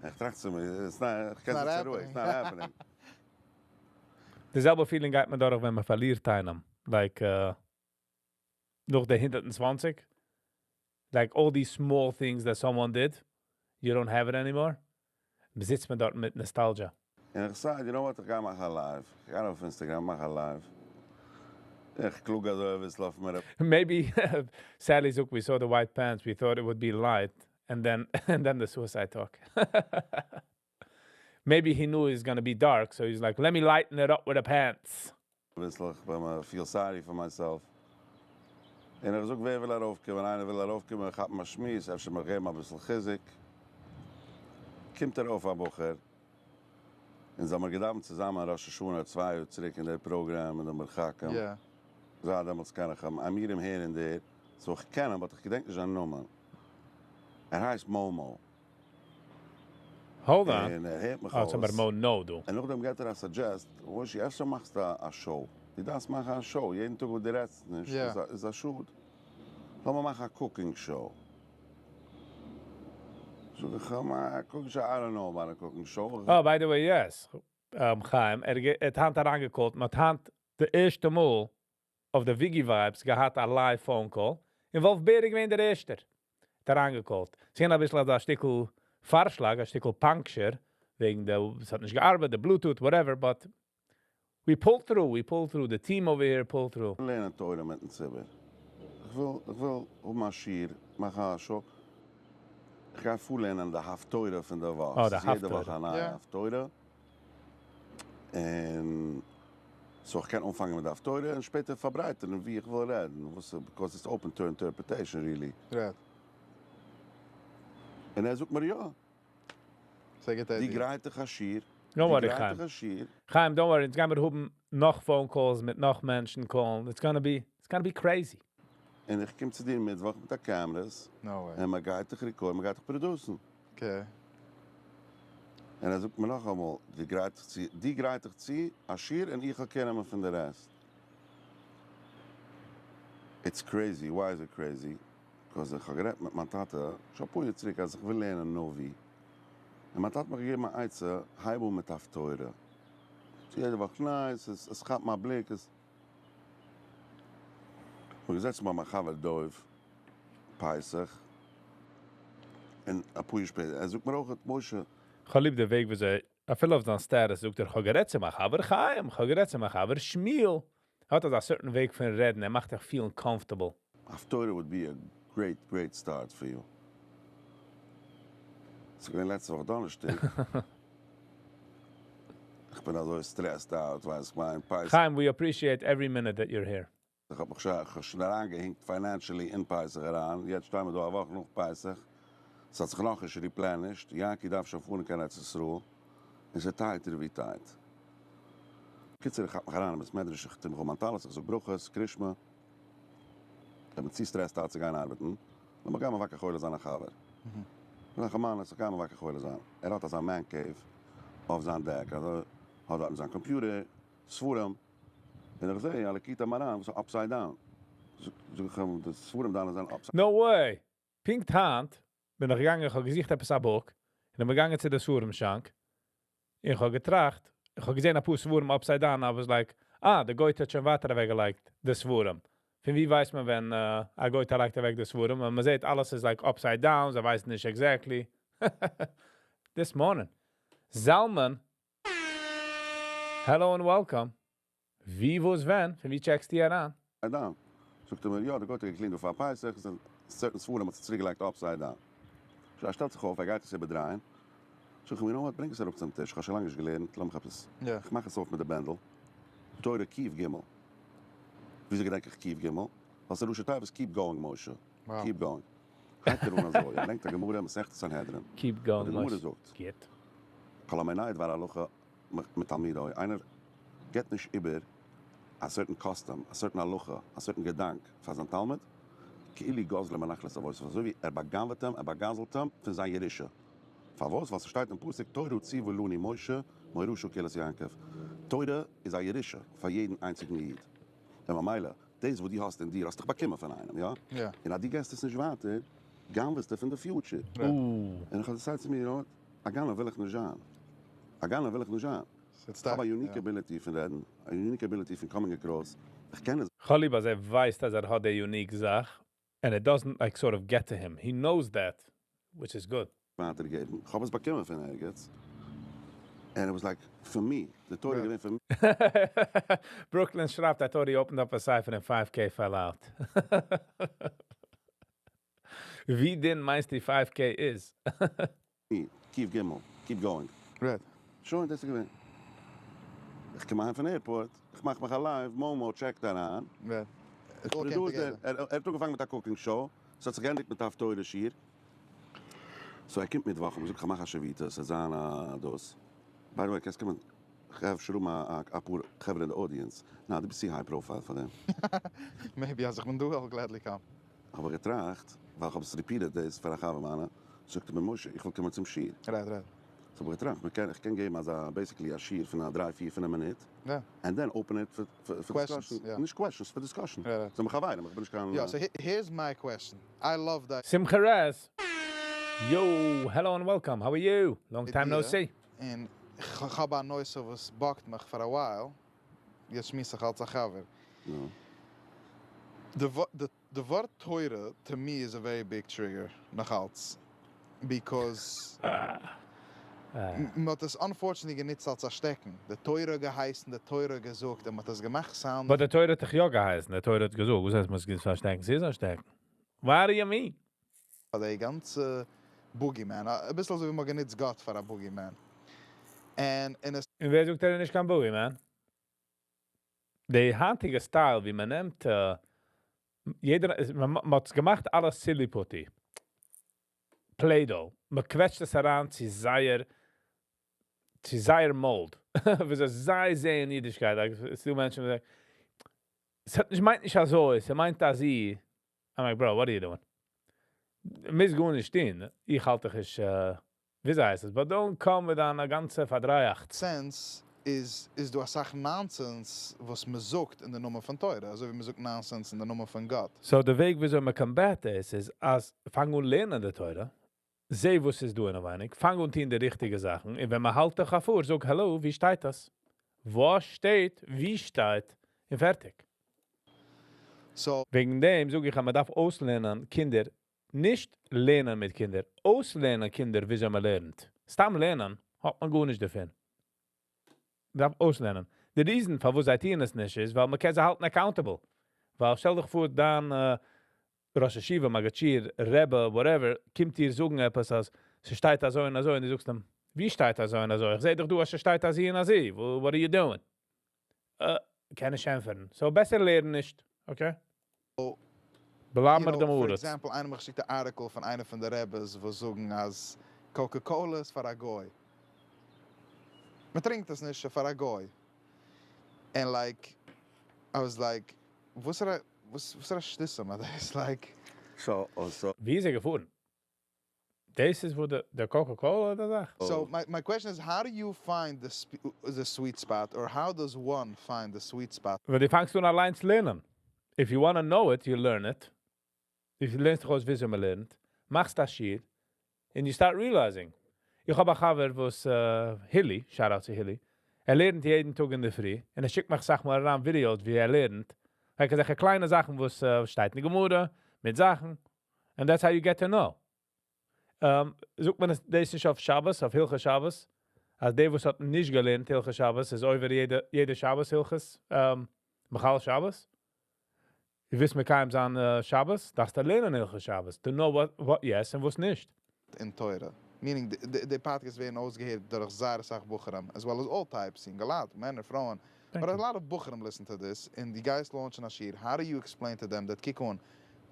איך טראכט צו מיר, it's not, איך קען זיך צו רואיג, it's not happening. די זעלבע feeling גייט מען דורך, ווען מען פארלירט איינעם. Like, נאך די 120. Like all these small things that someone did, you don't have it anymore. זיצט מען דארט מיט nostalgia. און איך זאג, you know what, איך גיי מאכן א live. איך גיי אויף Instagram, מאך א live. איך קלאג אזוי, ווי עס לויפט מיר אפ. Maybe, Sally זאגט, we saw the white pants, we thought it would be light, and then the suicide talk. Maybe he knew it was going to be dark, so he's like, let me lighten it up with the pants. ביסל, איך בין מיר feel sorry for myself. און איך זאג, ווער וויל ארויפקומען? איינער וויל ארויפקומען, איך האב מיר שמועס, אפשר מיר געבן א ביסל חיזוק. קומט ארויף א בחור. און זיי האבן געדאוונט צוזאמען ראש השנה 2 יאר צוריק אין דער program אין דער מרחקים. זיי דעמאלטס קען איך אים, I meet him here and there. So איך קען אים, but איך געדענק נישט זיין נאמען. ער הייסט Momo. Hold on. און ער הערט מיך Oh, אויס. אבער Mo no, דו. און נאכדעם געט ער א suggest, משה, אפשר מאכסטו א show. דו דארפסט מאכן א show. יעדן טאג, וואו דו רעדסט נישט, איז א שאד. לאמיר מאכן א cooking show. זאג איך, א cooking show, I don't know about a cooking show. Oh, by the way, yes. Chaim, ער האט היינט אריינגע call ט, מ'האט היינט די ערשטע מאל אויף די Wiggy Vibes געהאט א live phone call. און וואלף בער איז געווען דער ערשטער. האט אריינגע call ט. זיי האבן א ביסל א שטיקל פארשלאג, א שטיקל puncture, וועגן דער, עס האט נישט געארבעט, די Bluetooth, whatever, but we pulled through, we pulled through, the team over here pulled through. לערנען תורה מיטן ציבור. איך וויל האבן א שיעור, מאכן א show. איך גיי פארלערנען די הפטורה פון דער וואך. Oh, די עס איז יעדע וואך הפטורה. א נייע הפטורה. און so איך קען אנפאנגען מיט די הפטורה און שפעטער פארברייטערן ווי איך וויל רעדן. וואס, because it's open to interpretation, really. און ער זאגט מיר, יא. זייער גוטע די idea. גרייט דיך א שיעור. Don't worry, די גרייט Chaim. דיך א שיעור. Chaim, don't worry. אונז גיימיר האבן נאך phone calls מיט נאך מענטשן call ן. It's gonna be crazy. און איך קום צו דיר מיטוואך מיט די cameras. No way. און מען גייט דיך record, מען גייט דיך produce ן. און ער זאגט מיר נאכאמאל, די גרייט דיך צו, די גרייט דיך צו, א שיעור און איך וועל care נעמען פון די rest. It's crazy. Why is it crazy? Because איך האב גערעדט מיט מיין טאטע, שוין א פאר יאר צוריק, אז איך וויל לערנען נביא. און מיין טאטע האט מיר געגעבן אן עצה, הייב אן מיט הפטורה. צו יעדע וואך, ניין, עס כאפט מיין בליק, עס איך האב געזעצט מיט מיין חבר דוב, פסח, און א פאר יאר שפעטער, ער זאגט מיר אויך, משה, איך האב ליב די וועג, ווי זיי, אפילו אויף זיין status, זאגט ער, איך האב גערעדט צו מיין חבר חיים, איך האב גערעדט צו מיין חבר שמואל. האט ער א certain וועג פון רעדן, ער מאכט דיך feel comfortable. הפטורה would be a great, great start for you. עס איז געווען לעצטע וואך דאנערשטאג. איך בין אזוי stressed out, ווייסט, איך מיין, פסח. Chaim, we appreciate every minute that you're here. איך האב מיך שוין, איך האב שוין אריינגעהענגט financially אין פסח אריין. יעצט שטייען מיר דא א וואך נאך פסח. עס האט זיך נאך נישט replenished. יאנקי דארף שוין פארן קיין ארץ ישראל. און עס איז tight ער ווי tight. קיצור, איך האב מיך אריין אין בית מדרש, איך טו מיך אן מיין טלית, איך זאג ברכות, קרישמע. איך בין צו stressed out צו גיין ארבעטן. לאמיר גיין מבקר חולה זיין א חבר. איך זאג, מאן, איך גיי מבקר חולה זיין. ער האט אזא man cave אויף זיין deck. אלזא, האט דארט זיין computer, ספרים. און איך זע, א ליקוטי מוהר"ן, וואס איז upside down. זאג איך אים, די ספרים דא זענען upside No way! פונקט היינט בין איך געגאנגען, איך האב געזוכט עפעס א book. און בין געגאנגען צו דער ספרים שאנק. איך האב געטראכט, איך האב געזען א פאר ספרים upside down, I was like, ah, די גוי'טע האט שוין ווייטער אוועקגעלייגט, די ספרים. פון ווי ווייסט מען, ווען א גוי'טע לייגט אוועק די ספרים? און מען זעט, אלעס איז like upside down, זיי ווייסן נישט exactly. This morning. Zalman, hello and welcome. ווי, וואס, ווען? פון ווי check סטו אריין? down. זאגט ער מיר, יא, די גוי'טע האט גע clean ט אויף פסח, עס זענען certain ספרים האט זי צוריקגעלייגט upside down. So, ער שטעלט זיך אויף, ער גייט עס איבערדרייען. זאג איך אים, you know what, ברענג עס אראפ צום טיש. איך האב שוין לאנג נישט געלערנט, לאמיך עפעס. איך מאך עס אויף מיט די בענדל. תורה קוף גימל. וויאזוי געדענק איך קוף גימל? ווייל ס'איז ראשי תיבות keep going, משה. Wow. Keep going. הייבט ער אן אזוי, ער ברענגט א גמרא מסכת סנהדרין, Keep וואס going, די גמרא משה. זאגט, גוט. כל המונע דבר הלכה מתלמידו, איינער געבט נישט איבער א certain custom, א certain הלכה, א certain געדאנק פאר זיין תלמיד, כאילו גזלו מנחלת אבותיו, אזוי ווי ער בא'גנב'עט אים, ער בא'גזל'ט אים פון זיין ירושה. פארוואס? ווייל ס'שטייט אין פסוק תורה צוה לנו משה מורשה קהלת יעקב, תורה איז א ירושה פאר יעדן איינציגן איד, און ממילא דאס וואס דו האסט אין דיר האסטו דאך באקומען פון איינעם, יא? און אז דו געסט עס נישט ווייטער, גנב'סטו פון די future. און איך האב decided צו מיר, you know what, א גנב וויל איך נישט זיין. א גנב וויל איך נישט זיין. איך האב א unique ability פון רעדן, א unique ability פון coming across, איך קען עס. כ'האב ליב אז ער ווייסט אז ער האט די unique זאך, and it doesn't like sort of get to him, he knows that, which is good. ווייטערגעבן, איך האב עס באקומען פון ערגעץ, and it was like for me, די תורה איז געווען פאר Brooklyn שרייבט, I thought he opened up a ספר and 5K fell out. ווי דין מיינסטו 5K איז? מיר, keep גימל, keep going. Right. שוין, דאס איז געווען. איך קום אהיים פון airport, איך מאך מיך א live, מומו check ט אריין. Right. It all came together. ער האט אנגעפאנגען מיט א cooking show, ס'האט זיך געענדיגט מיט א הפטורה שיעור. So ער קומט מיטוואך, האב איך געזאגט כ'מאך א שביתה, ס'וועט זיין א דאס. By the way, קענסט קומען, כ'גיי אפשר האבן אפאר חברה אין די audience. ניין, דו ביסט צו high profile פאר דעם. Maybe אז איך בין דא, I'll gladly come. האב איך געטראכט, ווייל כ'האב עס repeated דאס פאר א חבר מיינע, זאגט ער מיר משה איך וויל קומען צום שיעור. Right right. So האב איך געטראכט, מ'קען, איך קען געבן אזא basically א שיעור פון א דריי פיר פינף מינוט, and then open it for discussion, נישט questions, for discussion, זענען מיר חברים, איך בין נישט קיין. יא, so here's my question, I love די. שמחה רז! Yo! Hello and welcome, how are you? Long time no see. און כ'האב א נושא וואס bug ט מיך פאר א while, יעצט שמועס איך אלץ א חבר. די ווארט תורה to me איז a very big trigger נאכאלץ, because מ'האט עס unfortunately גענוצט אלץ א שטעקן, די תורה געהייסן, די תורה געזאגט, און מ'האט עס געמאכט sound. But די תורה האט דיך יא געהייסן, די תורה האט געזאגט, וואס הייסט מ'האט עס גענוצט פאר א שטעקן? ס'איז א שטעקן. What do you mean? פאר די גאנצע boogeyman, אביסל אזוי ווי מ'האט גענוצט גאט פאר א boogeyman. און און עס. און ווער זאגט ער איז נישט קיין boogeyman? די היינטיגע style ווי מ'נעמט יעדער, מ'האט עס געמאכט אלעס silly putty, Play-Doh, מ'קוועטשט עס אריין צו זייער, צו זייער mold, וויאזוי זיי זעען אידישקייט, like ס'דא מענטשן וואס זאגן, ס'האט נישט מיינט נישט אזוי, ס'מיינט אזי, I'm like bro what are you doing? מוזט גארנישט טון, איך האלט דיך נישט וויאזוי הייסט עס, but don't come מיט דיינע גאנצע פארדרייאכץ. Sense איז איז דא אסאך nonsense וואס מען זאגט אין די נאמען פון תורה, אזוי ווי מען זאגט nonsense אין די נאמען פון גאט. So די וועג וויאזוי מען combat דאס איז אז פאנג אן לערנען די תורה, זע וואס איז דא אינעווייניג, פאנג אן טון די ריכטיגע זאכן, און ווען מען האלט דיך אפאר, זאג האלא, ווי שטייט דאס? וואס שטייט? ווי שטייט? און פערטיג. So. וועגן דעם זאג איך אז מען דארף אויסלערנען קינדער, נישט לערנען מיט קינדער, אויסלערנען קינדער וויאזוי מען לערנט. סתם לערנען האט מען גארנישט דערפון. מען דארף אויסלערנען. די reason פארוואס זיי טוען עס נישט איז ווייל מען קען זיי האלטן accountable. ווייל שטעל דיך פאר דיין ראש ישיבה, מגיד שיעור, רבי, whatever, קומט דיר זאגן עפעס אז ס'שטייט אזוי און אזוי און דו זאגסט אים, ווי שטייט אזוי און אזוי? איך זע דאך דא אז ס'שטייט אזי און אזי, what are you doing? קען נישט ענטפערן. So בעסער לערן נישט, okay? בלייב מיר דעם For הארץ. example, איינער האט מיך געשיקט א article פון איינע פון די רעבעס וואס זאגן אז Coca Cola איז פאר א גוי. מען טרינקט עס נישט, ס'איז פאר א גוי. And like, I was like, וואסערע וואסערע שטותים איז דאס? Like. So, so. ווי איז ער געפארן? דאס איז וואו די Coca Cola אדער זאך? So my my question is how do you find the sweet spot or how does one find the sweet spot? ווען דו פאנגסט אן אליינס לערנען. If you wanna know it, you learn it. דו לערנסט דיך אויס וויאזוי מען לערנט, מאכסט א שיעור, and you start realizing. איך האב א חבר וואס, הילי, shout out צו הילי, ער לערנט יעדן טאג אינדערפרי, און ער שיקט מיך אסאך מאל אריין videos ווי ער לערנט, like אזעלכע קליינע זאכן וואס שטייט אין די גמרא, מיט זאכן, and that's how you get to know. זאגט מען עס דאס נישט אויף שבת, אויף הלכות שבת, אז דער וואס האט נישט געלערנט הלכות שבת איז עובר יעדע יעדע שבת הלכות מחלל שבת. דו ווילסט מקיים זיין שבת, דארפסטו לערנען הלכות שבת, to know what yes און וואס נישט. אין תורה, meaning די פאדקעסט ווערן אויסגעהערט דורך זייער אסאך בחורים, as well as all types, אינגעלייט, מענער, פרויען, but a lot of בחורים listen to this, און דו גייסט launch ען א שיעור, how do you explain to them that קוק אן.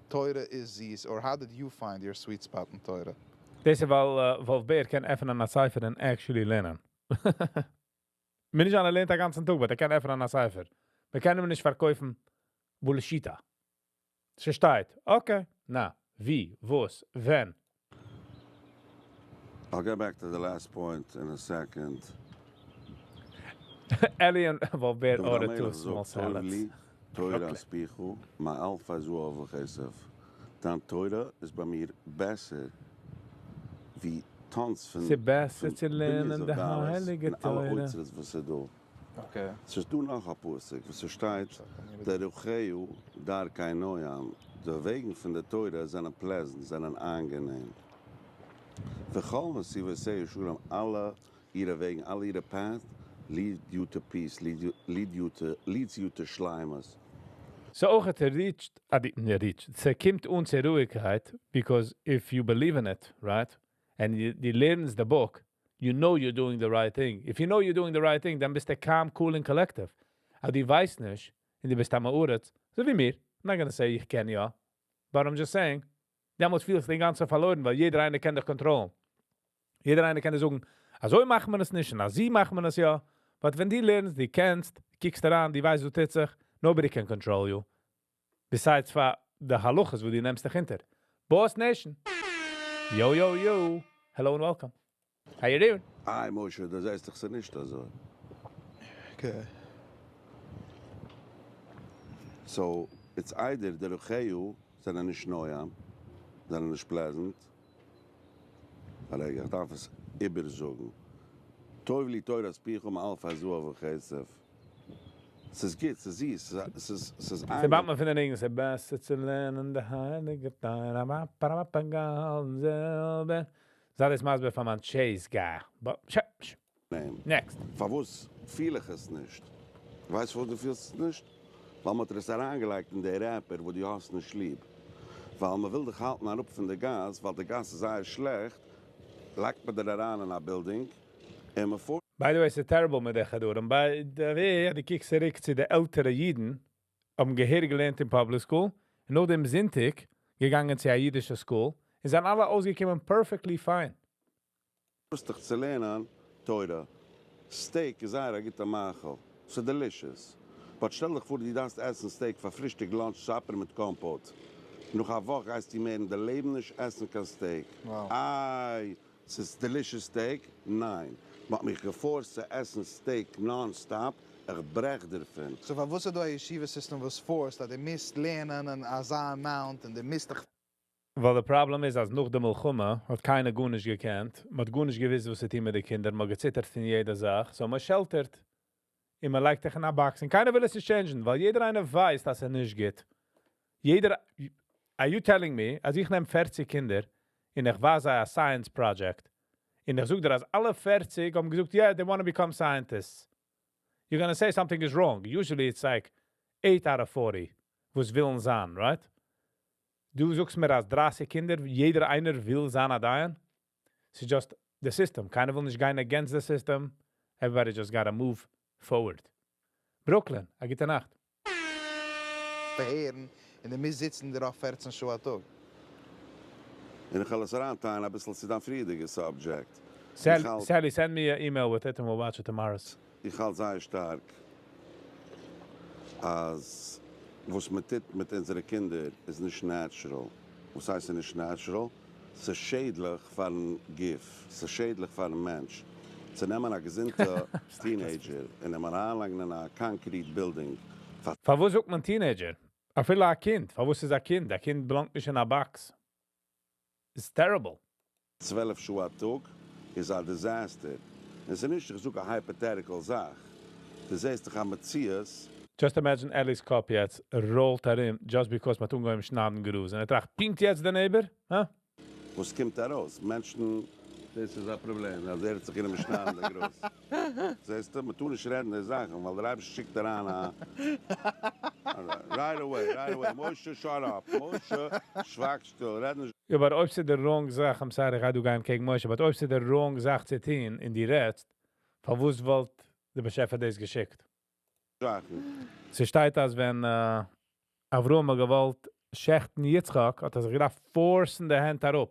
תורה איז זיס, or how did you find your sweet spot אין תורה? דאס איז ווייל וואלף בער קען עפענען א ספר און actually לערנען. מיר נישט איינער לערנט א גאנצן טאג, but ער קען עפענען א ספר. מיר קענען אים נישט פארקויפן bullshit. ס'שטייט. Okay. נא, ווי, וואס, ווען? I'll get back to the last point in a second. Ellie און וואלף בער דוד ordered המלך two small זאגט, טוב salads. לי תורת פיך מאלפי זהב וכסף. דיין תורה איז ביי מיר בעסער ווי tons פון ס'איז בעסער פון צו לערנען billions די of dollars הייליגע און אלע תורה. אוצרות וואס איז דא. Okay. ס'איז דא נאך א פסוק וואס ס'שטייט, דרכיה דרכי נועם, די וועגן פון די תורה זענען pleasant, זענען איינגענעם. וכל נתיבותיה שלום, אלע אירע וועגן, אלע אירע path, lead you to peace, leads you to שלימות. So אויך האט ער reached, ah, די, נישט reached, ס'קומט אן צו רואיגקייט, because if you believe in it, right, and you learns the book, you know you're doing the right thing. If you know you're doing the right thing, then ביסטו calm, cool and collective. אבער דו ווייסט נישט, און דו ביסט עם הארץ, אזוי ווי מיר. I'm not gonna say איך קען יא, but I'm just saying, דעמאלטס פילסטו אינגאנצן פארלוירן, ווייל יעדער איינער קען דיך control ן. יעדער איינער קען דיר זאגן, אזוי מאכט מען עס נישט, און אזוי מאכט מען עס יא. But ווען דו לערנסט, דו קענסט, קוקסט אריין, דו ווייסט, וואס טוט זיך, nobody can control you. Besides פאר די הלכות, וואו דו נעמסט דיך אונטער. Boss Nation. Yo, yo, yo. Hello and welcome. How you doing? איי, משה, דאס הייסט דאך ס'איז נישט אזוי. Okay. So, it's either דרכיה זענען נישט נועם, זענען נישט pleasant. רגע, איך דארף עס איבערזאגן. טוב לי תורת פיך מאלפי זהב וכסף. ס'איז גוט, ס'איז זיס, ס'איז ס'באט מען פון די ניגון, ס'איז בעסער צו לערנען די הייליגע תורה, זילבער. זיי דאס מסביר פאר מיין Chase guy. But, ש, ש. נעם. Next. פארוואס פיל איך עס נישט? ווייסט וואס דו פילסט עס נישט? ווייל מ'האט עס אריינגעלייגט אין די wrapper, וואו דו האסט נישט ליב. ווייל מ'וויל דיך האלטן אראפ פון די גאס, ווייל די גאס איז זייער שלעכט, לייגט מען דיר אריין אין א building, און מ'פארט By the way, ס'איז terrible מיט די חדרים. By the way, דו קוקסט צוריק צו די עלטערע אידן, האבן געהעריג געלערנט אין public school, און נאך דעם זונטאג געגאנגען צו א אידישע school, און זענען אלע אויסגעקומען perfectly fine. דיך צו לערנען תורה. Steak איז זייער א גוטע מאכל. ס'איז delicious. But שטעל דיך פאר, דו דארפסט עסן steak פאר פרישטאג, lunch, supper מיט compote. נאך א וואך גייסטו מער אין די לעבן נישט עסן קיין steak. Wow. איי, ס'איז delicious steak? ניין. מ'האט מיך גע force ט צו עסן steak non-stop, איך ברעך דערפון. So פארוואס איז דא א ישיבה system וואס force ט, אז דו מוזט לערנען אזא amount און דו מוזט דיך ווייל די פראבלעם איז, אז נאך די מלחמה האט קיינער גארנישט געקענט, מען האט גארנישט געוואוסט, וואס צו טון מיט די קינדער, מען האט געציטערט פון יעדע זאך, so מען shelter ט, און מען לייגט דיך אין א box, און קיינער וויל עס נישט change ן, ווייל יעדער איינער ווייסט, אז עס נישט גוט. יעדער, are you telling me, אז איך נעם 40 קינדער, און איך ווייז זיי א science project, און איך זאג דיר, אז אלע 40 האבן געזאגט, yeah, they want to become scientists. You're gonna say something is wrong. Usually it's like 8 out of 40, וואס ווילן זיין, right? דו זאגסט מיר, אז 30 קינדער, יעדער איינער וויל זיין א דיין? ס'איז just the system. קיינער וויל נישט גיין against the system. Everybody just gotta move forward. Brooklyn, א גוטע נאכט. פארהערן און דו מוזט זיצן דערויף 14 שעה א טאג. און איך וועל עס אריינטייען א ביסל צו דיין פריערדיגע subject. Sally, send me an email with it and we'll watch it tomorrow. איך האלט זייער שטארק, אז וואס מען טוט מיט אונזערע קינדער איז נישט natural. וואס הייסט נישט natural? ס'איז שעדליך פאר'ן גוף, ס'איז שעדליך פאר'ן מענטש. צו נעמען א געזונטע teenager און אים אריינלייגן אין א concrete building. פארוואס זאגט מען teenager? אפילו א קינד. פארוואס איז א קינד? א קינד belong ט נישט אין א box. It's terrible. 12 שעה א טאג איז א disaster. עס איז נישט, איך זאג א hypothetical זאך. דו זעסט דאך א מציאות. Just imagine Ellie's קאפ יעצט ראלט ארום just because מ'האט אנגעהויבן שניידן גראז. און ער טראכט, פונקט יעצט דער neighbor? הא? וואס קומט ארויס? מענטשן, דאס איז א פראבלעם. אז ער האט זיך גענומען שניידן די גראז. זעסטו, מען טאר נישט רעדן די זאכן, ווייל דער אייבערשטער שיקט אריין א right away, right away. משה, shut up. משה, שווייג שטיל, רעד נישט. יא, אבער אויב ס'איז די wrong זאך, I'm sorry, איך גיי דא גיין קעגן משה, but אויב ס'איז די wrong זאך צו טון, און דו רעדסט, פארוואס וואלט דער באשעפער דאס געשיקט? זאכן. ס'שטייט, אז ווען אברהם האט געוואלט שעכטן יצחק, האט ער זיך געדארפט force ן די הענט אראפ.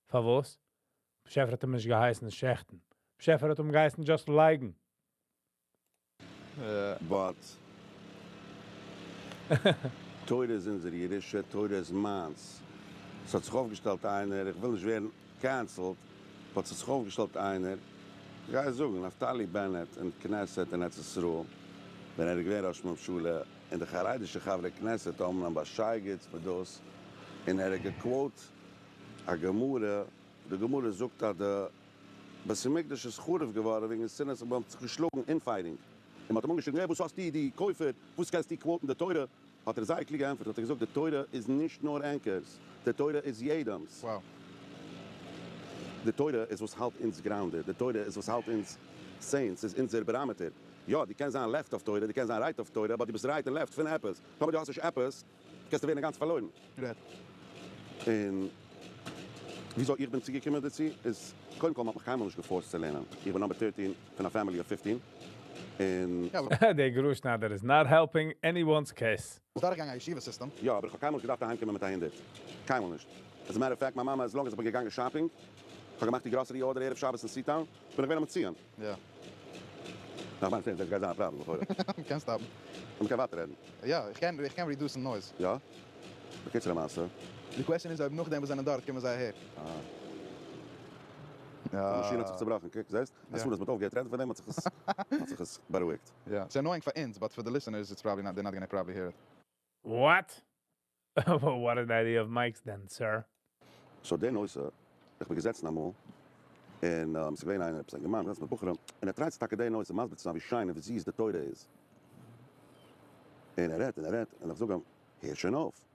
פארוואס? באשעפער האט אים נישט געהייסן שעכטן. באשעפער האט אים געהייסן just לייגן. But תורה איז אונזער ירושה, תורה איז מיינס. ס'האט זיך אויפגעשטעלט איינער, איך וויל נישט ווערן cancelled, but ס'האט זיך אויפגעשטעלט איינער, איך גיי זאגן, נפתלי בנט אין כנסת אין ארץ ישראל, ווען ער איז געווען ראש ממשלה, און די חרדישע חברי כנסת האבן אים באשייגעצט מיט דאס, און ער האט גע quote א גמרא, די גמרא זאגט אז די בית המקדש איז חרוב געווארן וועגן שנאת, מען האט זיך געשלאגן infighting, און מען האט אים אנגעשריגן, העי וואס האסטו דו כופר, וואס קענסטו quote ן די תורה, האט ער זייער קלוג געענטפערט, האט ער געזאגט די תורה איז נישט נאר ענקערס, די תורה איז יעדעמס. די תורה איז וואס האלט אונז grounded, די תורה איז וואס האלט אונז sane, ס'איז אונזער barometer. יא, דו קענסט זיין left אויף תורה, דו קענסט זיין right אויף תורה, but דו ביסט right און left פון עפעס. טאמער דו האסט נישט עפעס, קענסטו ווערן אינגאנצן פארלוירן. און וויאזוי איך בין צוגעקומען דערצו איז, קודם כל, מ'האט מיך קיינמאל נישט גע force ט צו לערנען. איך בין number 13 פון א family of 15. און דער גראז is not helping anyone's case. ביסט דורכגעגאנגען א ישיבה system. יא, אבער איך האב קיינמאל נישט געדארפט אהיימקומען מיט א 100. קיינמאל נישט. As a matter of fact, מיין מאמע, as long as איך בין געגאנגען shopping, איך האב געמאכט די grocery order ערב שבת אין C-Town, בין איך געווען א מציון. נאך מיין דאס גייט זיין א פראבלעם לכאורה. קענסט stop ן. און מ'קען ווייטער רעדן. יא, איך קען reduce noise. יא? בקיצור המעשה. די question איז, אויב נאכדעם וואס זענען דארט, קומען זיי אהער. די מאשין האט זיך צעבראכן, קוק, זעסט? אז מ'האט אויפגעהערט רעדן פון דעם, האט זיך עס בארואיגט. Yeah, it's annoying for אונז, but for the listeners, it's probably not, they're not gonna probably hear it. What? What an idea of mics then, sir. So דער נושא, איך בין געזעצן אמאל, און ס'איז געווען איינער, עפעס א יונגערמאן, געזעצן מיט בחורים, און ער try ט טאקע דער נושא מסביר צו זיין ווי שיין און ווי זיס די תורה איז. און ער רעדט און ער רעדט, און איך זאג אים, הער שוין אויף.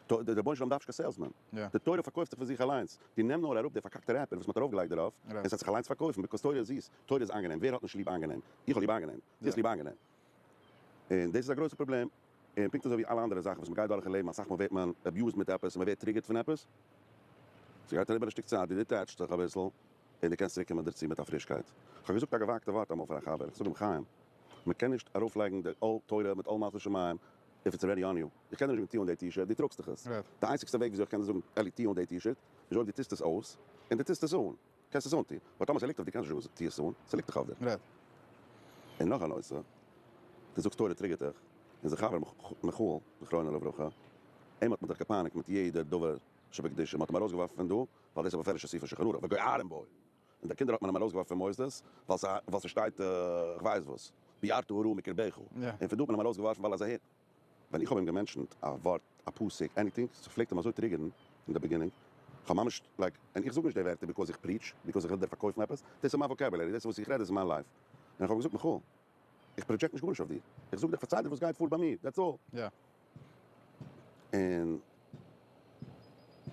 דער רבונו של עולם דארף נישט קיין salesman. די תורה פארקויפט זיך פון זיך אליינס. דו נעם נאר אראפ די פארקאקטע wrapper וואס מ'האט ארויפגעלייגט דערויף, און עס וועט זיך אליינס פארקויפן, because תורה איז זיס, תורה איז אנגענעם. ווער האט נישט ליב אנגענעם? איך האב ליב אנגענעם. דו האסט ליב אנגענעם. און דאס איז א גרויסע פראבלעם. און פונקט אזוי ווי אלע אנדערע זאכן וואס מ'גייט דורך אין לעבן, אסאך מאל ווערט מען abused מיט עפעס און מ'ווערט triggered פון עפעס. ס'גייט אריבער א שטיק צייט, דו detach סט דיך אביסל, און דו קענסט צוריקקומען דערצו מיט א פרישקייט. איך האב געזאגט א געוואגטע ווארט אמאל פאר א חבר, איך זאג אים, חיים, מ'קען נישט ארויפלייגן די עול תורה מיט עול מלכות שמים if it's already on you. איך קען דיר נישט זאגן טו אן די T-shirt, דו טראגסט דיך עס. די איינציגסטע וועג וויאזוי איך קען דיר זאגן, אלי, טו אן די T-shirt, איז אויב דו טוסט עס אויס, און דו טוסט עס אן. קענסט עס אנטון. But טאמער ס'ליגט אויף דיר קענסטו נישט זאגן טו עס אן, ס'ליגט דאך אויף דיר. און נאך א נושא, דו זאגסט תורה trigger ט דיך, אונזער חבר מיכאל זכרונו לברכה, אים האט מען דאך געפייניגט מיט יעדע דבר שבקדושה, מ'האט אים ארויסגעווארפן פון דא, ווייל דאס איז א בפירוש'ע סעיף אין שולחן ערוך, וגוערים בו. און די קינדער האט מען אים ארויסגעווארפן פון מוסדות, ווייל ס'שטייט כ'ווייס וואס, ביארת הרעה מקרבך, און פון דא האט מען אים ארויסגעווארפן ווייל אז ער הערט. ווען איך האב אים גע mention ט א ווארט, א פסוק, anything, ס'פלעגט אים אזוי trigger ן אין די beginning, כ'האב ממש, like, און איך זאג נישט די ווערטער because איך preach, because איך וויל דיר פארקויפן עפעס, דאס איז מיין vocabulary, דאס איז וואס איך רעד, דאס איז מיין life. און איך האב געזאגט, מיכאל, איך project נישט גארנישט אויף דיר, איך זאג דיר, איך פארצייל דיר וואס גייט פאר ביי מיר, that's all. און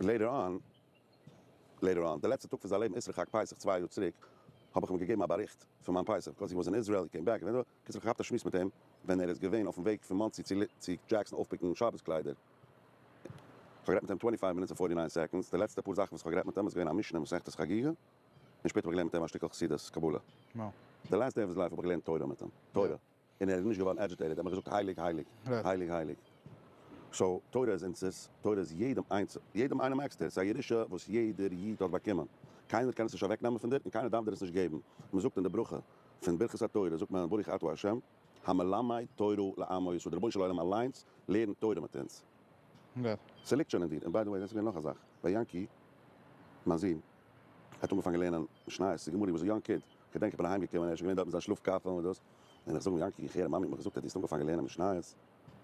later on, later on, די לעצטע טאג פון זיין לעבן, אסרו חג פסח 2 יאר צוריק, האב איך אים געגעבן א באריכט פון מיין פסח, because he was in Israel, he came back, קיצור, איך האב געהאט א שמועס מיט אים, ווען ער איז געווען אויפן וועג פון מאנסי צו דזשעקסאן אויפ pick ן שבת קליידער. איך האב גערעדט מיט אים 25 minutes and 49 seconds. די לעצטע פאר זאכן וואס איך האב גערעדט מיט אים איז געווען א משנה מסכת חגיגה, און שפעטער האב איך געלערנט מיט אים א שטיקל חסידות, קבלה. The last day of his life האב איך געלערנט תורה מיט אים. תורה. און ער איז נישט געווארן agitated, ער האט מיר געזאגט הייליג, הייליג, הייליג, הייליג. So, תורה איז אונזערס, תורה איז יעדעם איינס, יעדעם איינעם עקסטער. ס'איז א ירושה וואס יעדער איד האט באקומען. קיינער קען עס נישט אוועקנעמען פון דיר און קיינער דארף דיר עס נישט געבן. מען זאגט אין די ברכה פון ברכת התורה, זאגט מען ברוך אתה ה' המלמד תורה לעמו ישראל. דער רבונו של עולם אליינס לערנט תורה מיט אונז. ס'ליגט שוין אין דיר. און by the way, דאס איז געווען נאך א זאך. ביי יענקי, מיין זון, האט אנגעפאנגען לערנען משניות, גמרא, he was a young kid. כ'געדענק איך בין אהיימגעקומען, ער איז שוין געווען דארט מיט זיין שלאף קאפל און דאס. און איך זאג אים, יענקי, איך הער, מאמי האט מיר געזאגט אז דו האסט אנגעפאנגען לערנען משניות.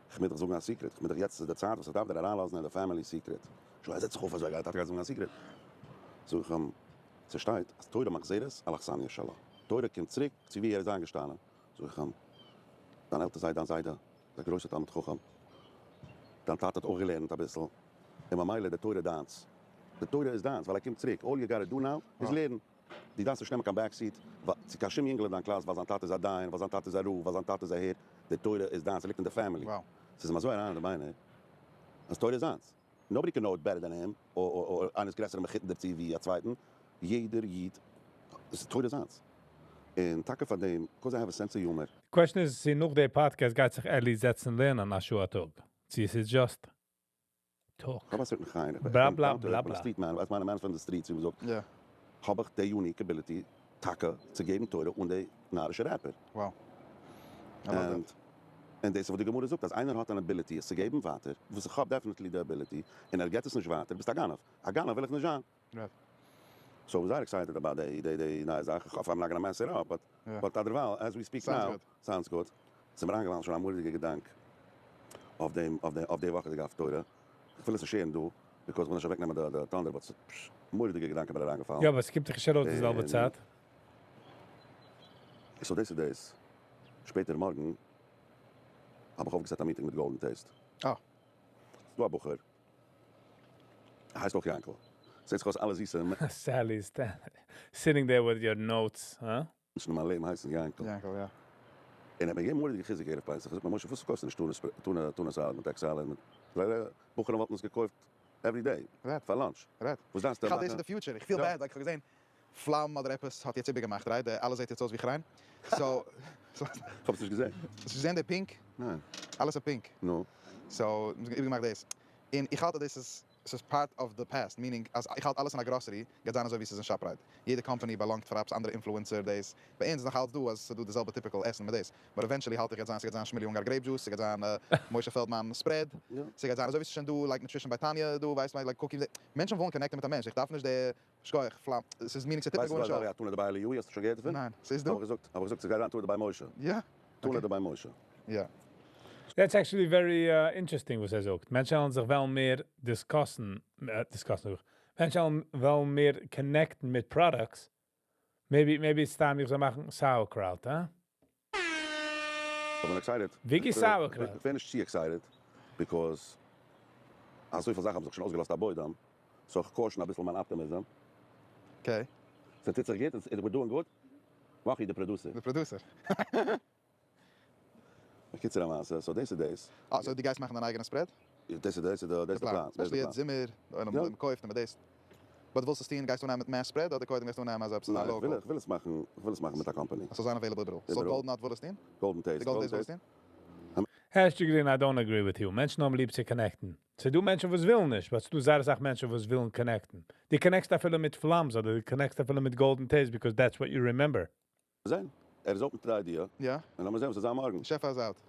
איך מוז דיך זאגן א secret. איך מוז דיך יעצט איז די צייט וואס איך דארף דיר אריינלאזן אין די family secret. שוין, ער זעצט זיך אויף אזוי, גייט טאטע גייט זאגן א secret. זאג איך אים, ס'שטייט אז תורה מחזרת על אכסניא שלה. תורה קומט צוריק צו וואו ער איז איינגעשטאנען. זאג איך אים, דיין עלטער זיידע, דיין זיידע איז א גרויסער תלמיד חכם. דיין טאטע האט אויך געלערנט אביסל. און ממילא די תורה דיינס. די תורה איז דיינס ווייל ער קומט צוריק. All you gotta do now איז לערן. דו דארפסט נישט נעמען קיין backseat צו קיין שום יונגל אין דיין קלאס ווייל זיין טאטע איז א דיין, ווייל זיין טאטע איז א רב, ווייל זיין טאטע איז אהער. די תורה איז דיינס, ס'ליגט אין די family. ס'איז אים אזוי אריין אין די ביינער אז תורה איז זיינס. Nobody can know it better than him, or איינער איז גרעסערע מחותן דערצו ווי א צווייטן. יעדער איד, עס איז תורה זיינס. און טאקע פאר דעם, because I have a sense of humor. The question is, צו נאך די podcast גייט זיך אלי זעצן לערנען א שעה א טאג. צו עס איז just. Talk. איך האב א certain חן, איך Bla בין bla down to bla earth, איך בין א bla. street man, ווייסט מיינע man פון די streets ווי מ'זאגט, יא. האב איך די unique ability טאקע צו געבן תורה אן די נארישע wrapper. Wow. I love און that. און דאס איז וואס די גמרא זאגט אז איינער האט אן ability עס צו געבן ווייטער, וואס איך האב definitely די ability, און ער געבט עס נישט ווייטער, ביסט א גנב. א גנב וויל איך נישט זיין. Right. So איך בין זייער excited about די די די נייע זאך, איך האף I'm not gonna mess it up, but יא. but אדערווייל as we speak Sounds now, good. Sounds good. ס'איז מיר אריינגעפאלן שוין א מורא'דיגע געדאנק אויף דעם אויף די אויף די וואכעדיגע הפטורה, איך וויל עס נישט share ן דא, because כ'וויל נישט אוועקנעמען די די thunder, but ס'איז מורא'דיגע געדאנק איז מיר אריינגעפאלן. יא, אבער ס'קומט דאך נישט ארויס די זעלבע און צייט. So דאס איז דאס. שפעטער מארגן האב איך אויפגע set א meeting מיט Golden Taste. אה. ס'דא א בחור. ער הייסט אויך יענקל. זעט זיך אויס אלע זיסע. Sally is sitting there with your notes, huh? מענטשן אין מיין לעבן הייסן יענקל. יענקל, יא. און ער האט מיר געגעבן מורא'דיגע חיזוק ערב פסח. ער זאגט מיר, משה, וואס קויפסטו נישט tuna, tuna salad מיט egg salad מיט. בחורים וואלטן עס געקויפט every day פאר lunch. Right. וואס דארפסטו איך האלט דאס מאכן? אין די future. איך feel יא. bad, like איך האב געזען פלאם אדער עפעס האט יעצט איבערגעמאכט, right? די אלעס זעט יעצט אויס ווי כריין. So. איך האב עס נישט געזען. האסט נישט געזען די pink? ניין. אלעס איז pink. נו. So, איבערגעמאכט דאס. און איך האלט אז דאס איז ס'איז part of the past, meaning אז איך האלט אלעס אין א גראסערי גייט זיין אזוי ווי ס'איז אין ShopRite, יעדע company באלאנגט פאר עפעס אנדערע influencer דאס, ביי אונז איז נאך אלץ דא אז ס'איז דא די זעלבע typical עסן מיט דאס, but eventually האלט איך גייט זיין ס'גייט זיין שמילי אונגאר grape juice, ס'גייט זיין משה פעלדמאן spread, ס'גייט זיין אזוי ווי ס'איז שוין דא like Nutrition by Tanya דא ווייסט מען like cookies, מענטשן ווילן connect ן מיט א מענטש, איך דארף נישט די שכוח פלאם, ס'איז meaning ס'טוט מיר ווייסט גארנישט וואס אויף. א תנא דבי אליהו האסטו שוין געהערט דערפון? ניין, ס'איז דא? האב איך געזאגט, האב איך געזאגט ס'גייט זיין תנא דבי משה. יא. תנא דבי משה. יא. That's actually very interesting וואס ער זאגט. מענטשן וועלן זיך וועלן מער discuss ן, discuss ן, מענטשן וועלן מער connect ן מיט products. Maybe, maybe it's time איך זאל מאכן sauerkraut, huh? איך בין excited. Wiki sauerkraut. איך בין נישט צו excited, because אזויפיל זאכן האבן זיך שוין אויסגעלאזט א בוידעם, so איך caution אביסל מיין optimism. Okay. ס'טוט זיך גוט, we're doing good. וואכי די producer. די producer. בקיצור המעשה, so דאס איז דאס. אה, so דו גייסט מאכן דיין אייגענע spread? דאס איז דאס איז די פלאן. Especially יעצט זומער, די עולם קויפט און דאס. But ווילסט עס טון, גייסטו אנהייבן מיט mass spread אדער קודם גייסטו אנהייבן אז עפעס א ניין, local? איך וויל עס מאכן, איך וויל עס מאכן מיט א company. עס זאל זיין available איבעראל. So Golden Nut וויל עס טון? Golden Taste. די Golden Taste וויל עס טון? Hashtag green, I don't agree with you. מענטשן האבן ליב צו connect ן. ס'דא מענטשן וואס ווילן נישט, but ס'דא זייער אסאך מענטשן וואס ווילן connect ן. דו connect סט אפילו מיט פלאמס אדער דו connect סט אפילו מיט Golden Taste because that's what you remember. זען. ער איז open to the idea. יא. און לאמיר זען וואס איז זיין מארגן. שעפע איז out.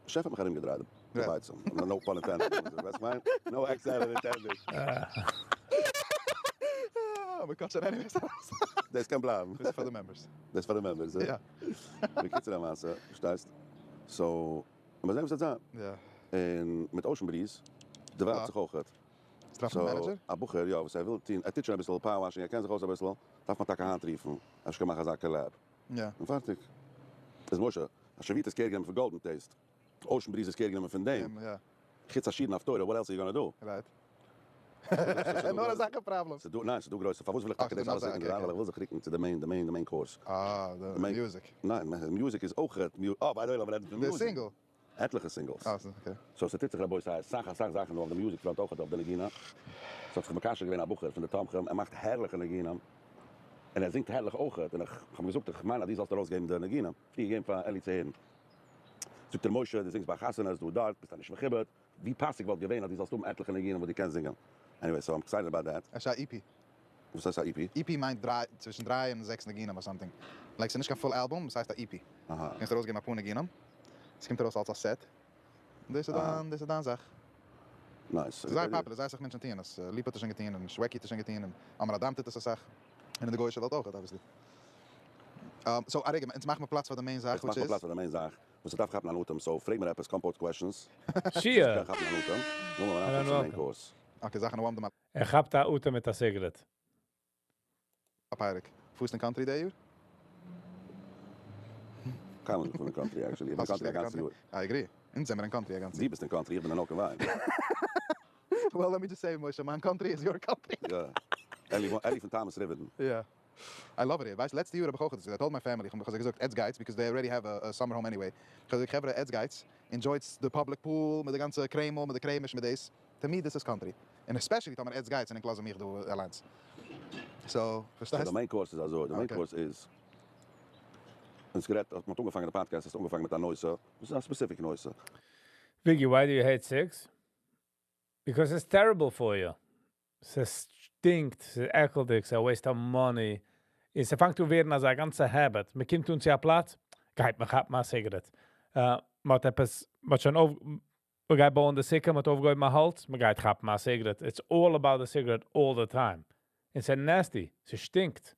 שעפע האט מיך ארומגעדרייט. די ביצים. No pun intended. ווייסט מיין? No accent intended. מ'קאט שוין anyways ארויס. דאס קען בלייבן. דאס איז פאר די members. דאס איז פאר די members, יא. בקיצור המעשה, פארשטייסט? So, לאמיר זען וואס וועט זיין. יא. און מיט Ocean Breeze, develop זיך אויך. טרעפן א manager? א בחור, יא, וואס ער וויל טון, ער טוט שוין אביסל power washing, ער קען זיך אויס אביסל, דארף מען טאקע היינט רופן, אפשר קען מען מאכן אזא collab. יא. און פארטיג. איז משה, א שביתה איז care גענומען פון Golden Taste. Ocean Breeze איז care גענומען פון דעם. יא. חוץ א שיעור אין הפטורה, what else are you gonna do? Right. נאר אזעלכע problems. ס'דא, ניין, ס'דא גרויסע, פארוואס וויל איך טאקע דאס אלעס רוקן דערווייל? ווייל איך וויל זיך רוקן צו די main, די main, די main course. אה, די music. ניין, music איז אויך, אה, by the way, לאמיר רעדן פון music. די single. עטליכע singles. אה, okay. So ס'טוט זיך רבותי, אסאך אסאך זאכן דא אויף די music front, אויך אויף די נגינה. ס'האט זיך מקשר געווען א בחור פון די תומכים, ער מאכט הערליכע ניגונים, און ער זינגט הערליך אויך, און איך האב אים געזאגט, איך מיין אז דו זאלסט ארויסגעבן די ניגונים, פריער געגעבן פאר אלי צו הערן. זאגט ער, משה, דו זינגסט ביי חתונות דא דארט, ביסט א נישט מכובד, ווי פאסיג וואלט געווען אז דו זאלסט האבן עטליכע ניגונים וואס דו קענסט זינגען. Anyway, so I'm excited about that. עס איז א EP. וואס הייסט א EP? EP מיינט דריי, צווישן דריי און זעקס ניגונים or something. Like ס'איז נישט קיין full album, עס הייסט א EP. אהא. קענסט ארויסגעבן אפאר ניגונים, עס קומט ארויס אלס א set. דאס איז דיין, דאס איז דיין זאך. Nice. ס'איז זייער popular, זייער אסאך מענטשן טוען עס. ליפא האט עס שוין געטון, און שוועקי האט עס שוין געטון, און עמרם אדם טוט עס אסאך. און אין די גוי'אישע וועלט אויך, obviously. So, א רגע, אונז מאכן מיר פלאץ פאר די main זאך, יעצט מאכן מיר פלאץ פאר די main זאך, וואס איך דארף כאפן אן אטעם, so פרעג מיר עפעס compound questions. שיע. איך קען כאפן אן אטעם, נאר מיר אריינקומען צום main course. Okay, זאכן ווארעם די ער כאפט א אטעם מיט א cigarette. א פרק. פארסט אין country די יאר? קיינמאל נישט געפארן אין country actually, איך בין אין country א גאנצע יאר. I agree. אונז זעמיר אין country א גאנצע יאר. דו ביסט אין country, איך בין אין אוקען וויין. Well, let me just say, משה, מיין country איז your country. יא. אלי, אלי פון Thomas Riverton. יא. I love it here. ווייסט, לעצטע יאר האב איך אויך געזאגט, I told my family, איך האב זיי געזאגט, עטס גייטס, because they already have a summer home anyway. איך האב געזאגט, חברה, עטס גייטס, enjoy ט the public pool, מיט די גאנצע קרעמל, מיט די קרעמיש, מיט דאס. To me, this is country. און especially טאמער עטס גייטס און איך לאז מיך דא אליינס. So, פארשטייסט? די main course איז אזוי, די main course איז, אונז גערעדט, האט מען אנגעפאנגען די podcast, האסט אנגעפאנגען מיט א נושא, דאס איז א specific נושא. Vicky, why do you hate six? Because it's terrible for you. ס'שטינקט, ס'איז עקלדיג, ס'איז a waste of money. און ס'פאנגט אן ווערן אזא גאנצע habit. מ'קומט אן צו א פלאץ, גייט מען כאפן א cigarette. מ'האט עפעס, מ'האט שוין אויף, מ'גייט בויען די סוכה, מ'האט אויפגעהויבן א האלץ, מ'גייט כאפן א cigarette. It's all about the cigarette all the time. און ס'איז nasty, ס'שטינקט.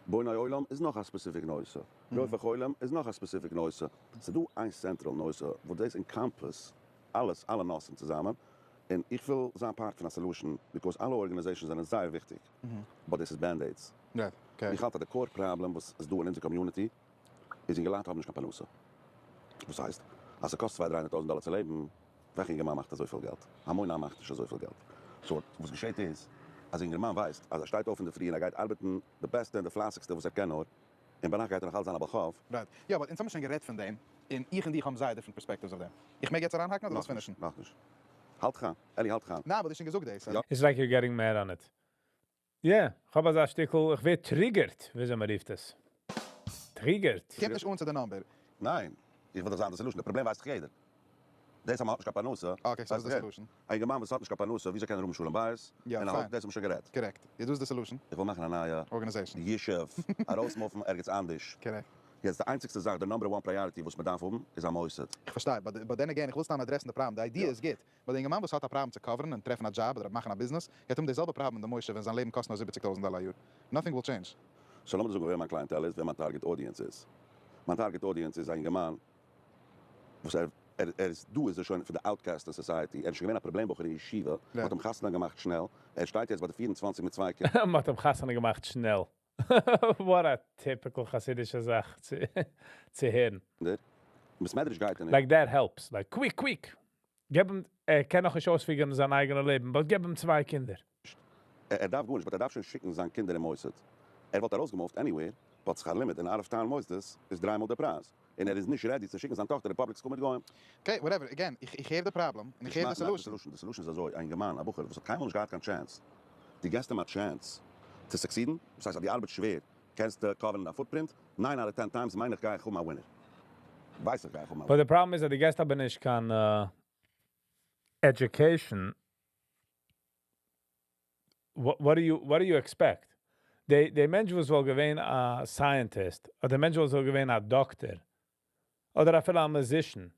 בוני עולם איז נאך א specific נושא, רופא חולים איז נאך א specific נושא, ס'דא איין central נושא וואס דאס encompass אלעס, אלע נושאים צוזאמען, און איך וויל זיין part פון א solution, because אלע organizations זענען זייער וויכטיג, but דאס איז band-aids. איך האלט אז די core problem וואס איז דא אין אונזער community איז אינגעלייט האבן נישט קיין פרנסה. וואס הייסט? אז ס'קאסט צוויי דריי הונדערט טויזנט דאלער צו לעבן, וועלכע אינגערמאן מאכט אזויפיל געלט? המון עם מאכט נישט אזויפיל געלט. so וואס געשעט איז אז אינגערמאן ווייסט אז ער שטייט אויף אינדערפרי און ער גייט ארבעטן די בעסטע און די פלייסיגסטע וואס ער קען נאר, און ביינאכט גייט ער נאך אלץ זיין א בעל חוב. Right. יא, but אונז האבן שוין גערעדט פון דעם, און איך און דיך האבן זייער different perspectives אויף דעם. איך מעג יעצט אריינהאקן אדער ווילסט נאכנישט, finish ן? נאכנישט. האלט דיך איין. אלי האלט דיך איין. ניין, but דו האסט שוין געזאגט דאס. יא. It's like you're getting mad on it. Yeah, כ'האב אזא שטיקל, איך ווער triggered, וויאזוי מען רופט עס. Triggered. קומט נישט אן צו די number. ניין, איך וויל דאך זיין די solution, די פראבלעם ווייסט דאך יעדער. דאס אז מען האט נישט קיין פרנסה, Okay, so ווייסט וואס איז דאך די יעדער. solution? א אינגערמאן וואס האט נישט קיין פרנסה, וויאזוי קען ער האבן שלום בית? יא, און א פיין. הויז, דאס האבן מיר שוין גערעדט. Correct. איז דאס די solution? איך וויל מאכן א נייע Organization. ישוב, ארויסמופן ערגעץ אנדערש. Correct. יעצט די איינציגסטע זאך, די number one priority וואס מען דארף האבן, איז א מוסד. איך פארשטיי, but then again, איך וויל סתם address ן די פראבלעם, די idea איז גוט, but די אינגערמאן וואס האט א פראבלעם צו cover ן און טרעפן א דזשאב אדער מאכן א ביזנעס, גייט האבן די זעלבע פראבלעם אין די מושב ווען זיין לעבן קאסט נאר זיבעציג טויזנט דאלער א יאר. Nothing will change. So לאמיר זאגן ווער מיין clientele איז, ווער מיין target audience איז. מיין target audience איז א אינגערמאן וואס ער ער איז דא איז ער שוין פון די outcast אין society, ער איז שוין געווען א פראבלעם בחור אין ישיבה, מען האט אים חתונה געמאכט שנעל, ער שטייט יעצט ביי די 24 מיט צוויי קינדער. מען האט אים חתונה געמאכט שנעל. What a typical חסידישע זאך צו הערן. בית מדרש גייט ער נישט. Like that helps. Like quick quick. געב אים, ער קען נאכנישט אויספיגערן זיין אייגענע לעבן, but געב אים צוויי קינדער. ער דארף גארנישט, but ער דארף שוין שיקן זיין קינדער אין מוסד. ער וואלט ארויסגעמופט anywhere, but שכר לימוד אין out of town מוסדות איז דריי מאל די פרייז, און ער איז נישט ready צו שיקן זיין טאכטער אין public school מיט גוים. Okay, whatever, again, איך הער די פראבלעם, און איך הער די solution. די solution איז אזוי, א אינגערמאן, א בחור וואס האט קיינמאל נישט געהאט קיין chance, דו געסט אים א chance צו succeed ן, דאס הייסט אז דו ארבעטסט שווער קענסטו cover ן דיין footprint, nine out of ten times מיין איך גיי איך האבן א winner. ווייס איך גיי איך האבן א. But די פראבלעם איז אז דו געסט אבער נישט קיין education, what do you what do you expect? די די מענטש וואס וואלט געווען א scientist, אדער מענטש וואס וואלט געווען א דאקטער, אדער אפילו א musician,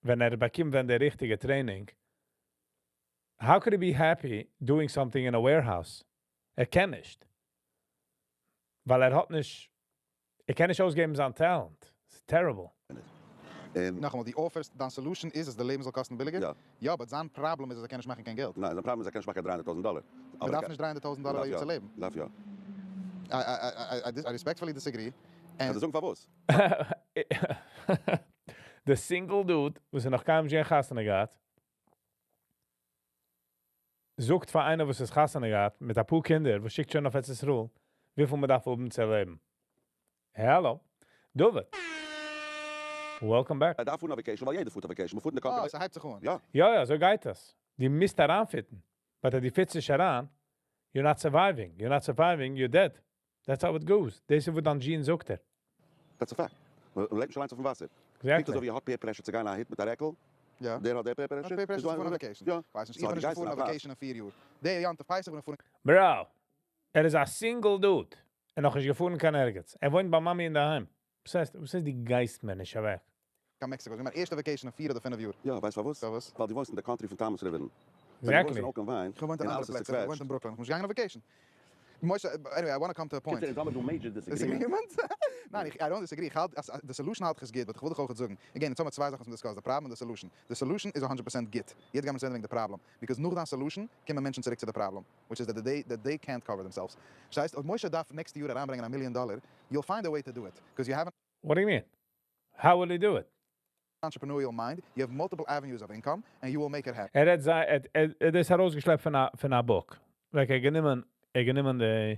ווען ער באקומט ווען די ריכטיגע training, how could he be happy doing something in a warehouse? ער קען נישט. ווייל ער האט נישט, ער קען נישט אויסגעבן זיין talent. ס'איז terrible. און. נאכאמאל, דו offer סט, דיין solution איז אז די לעבן זאל קאסטן ביליגער? יא. יא, but זיין פראבלעם איז אז ער קען נישט מאכן קיין געלט. ניין, זיין פראבלעם איז ער קען נישט מאכן קיין 300 טויזנט דאלער. מען דארף נישט 300 טויזנט דאלער א יאר צו לעבן. דארף יא. I respectfully disagree. קענסט זאגן פארוואס? די single dude וואס איז נאך קיינמאל נישט געווען חתונה געהאט, זאגט פאר איינער וואס איז חתונה געהאט מיט אפאר קינדער וואס שיקט שוין אויף ארץ ישראל, וויפיל מען דארף האבן צו לעבן. Hello. דוד. Welcome back. ער דארף פארן אויף vacation, ווייל יעדער פארט אויף vacation, מען פארט אין די country. אה, ס'הייבט זיך אן. יא. יא יא, אזוי גייט עס. דו מוזט אריינפיטן. But אז דו fit סט נישט אריין, you're not surviving. You're not surviving, you're dead. That's how it goes. דאס איז וואס דיין gene זאגט דיר. That's a fact. מען לעבט נישט אליינס אויפן וואסער. Exactly. פונקט אזוי ווי ער האט peer pressure צו גיין א הוט מיט א רעקל, יא. דער האט דער peer pressure. האט peer pressure צו פארן אויף vacation. יא. ווייס נישט, איך בין נישט געפארן אויף vacation אין פיר יאר. די יום טוב פסח בין איך פארן. Bro, ער איז א single dude. ער נאכנישט געפארן קיין ערגעץ. ער וואוינט ביי מאמי אינדערהיים. וואס הייסט, וואס הייסט דו גייסט מער נישט אוועק? קיין מעקסיקא. ס'איז געווען מיין ערשטע vacation אין פיר אדער פינף יאר. יא, ווייסט פארוואס? פארוואס? ווייל דו וואוינסט אין די country פון Toms River. ווען דו וואוינסט אין Oak and Vine, איך האב געוואוינט אין און אנדערע אלעס איז פלעצער, איך האב געוואוינט צוקוועטשט. אין ברוקלין, איך בין נישט געגאנגען אויף vacation. משה, anyway, I wanna come to a point. קיצור, אונז האמיר דא major disagreement. Disagreement? ניין, איך, I don't disagree, איך האלט אז די solution האלט איך איז גוט, but איך וויל דיך אויכעט זאגן, again, אונז האמיר צוויי זאכן וואס מ'דיסקאסט, די פראבלעם און די solution. די solution איז א הונדרעט פראצענט גוט. יעצט גיימיר צו ענדיגן וועגן די פראבלעם. Because נאך דיין solution קומען מענטשן צוריק צו די פראבלעם, which is that they that they can't cover themselves. ס'הייסט, אויב משה דארף נעקסטע יאר אריינברענגען א מיליאן דאלער, you'll find a way to do it, 'cause you have an What do you mean? How will he do it? entrepreneurial mind, you have multiple avenues of income, and you will make it happen. ער האט זיי, ער האט דאס ארויסגעשלעפט פון א, פון א book. Like ער האט גענומען, ער האט גענומען די,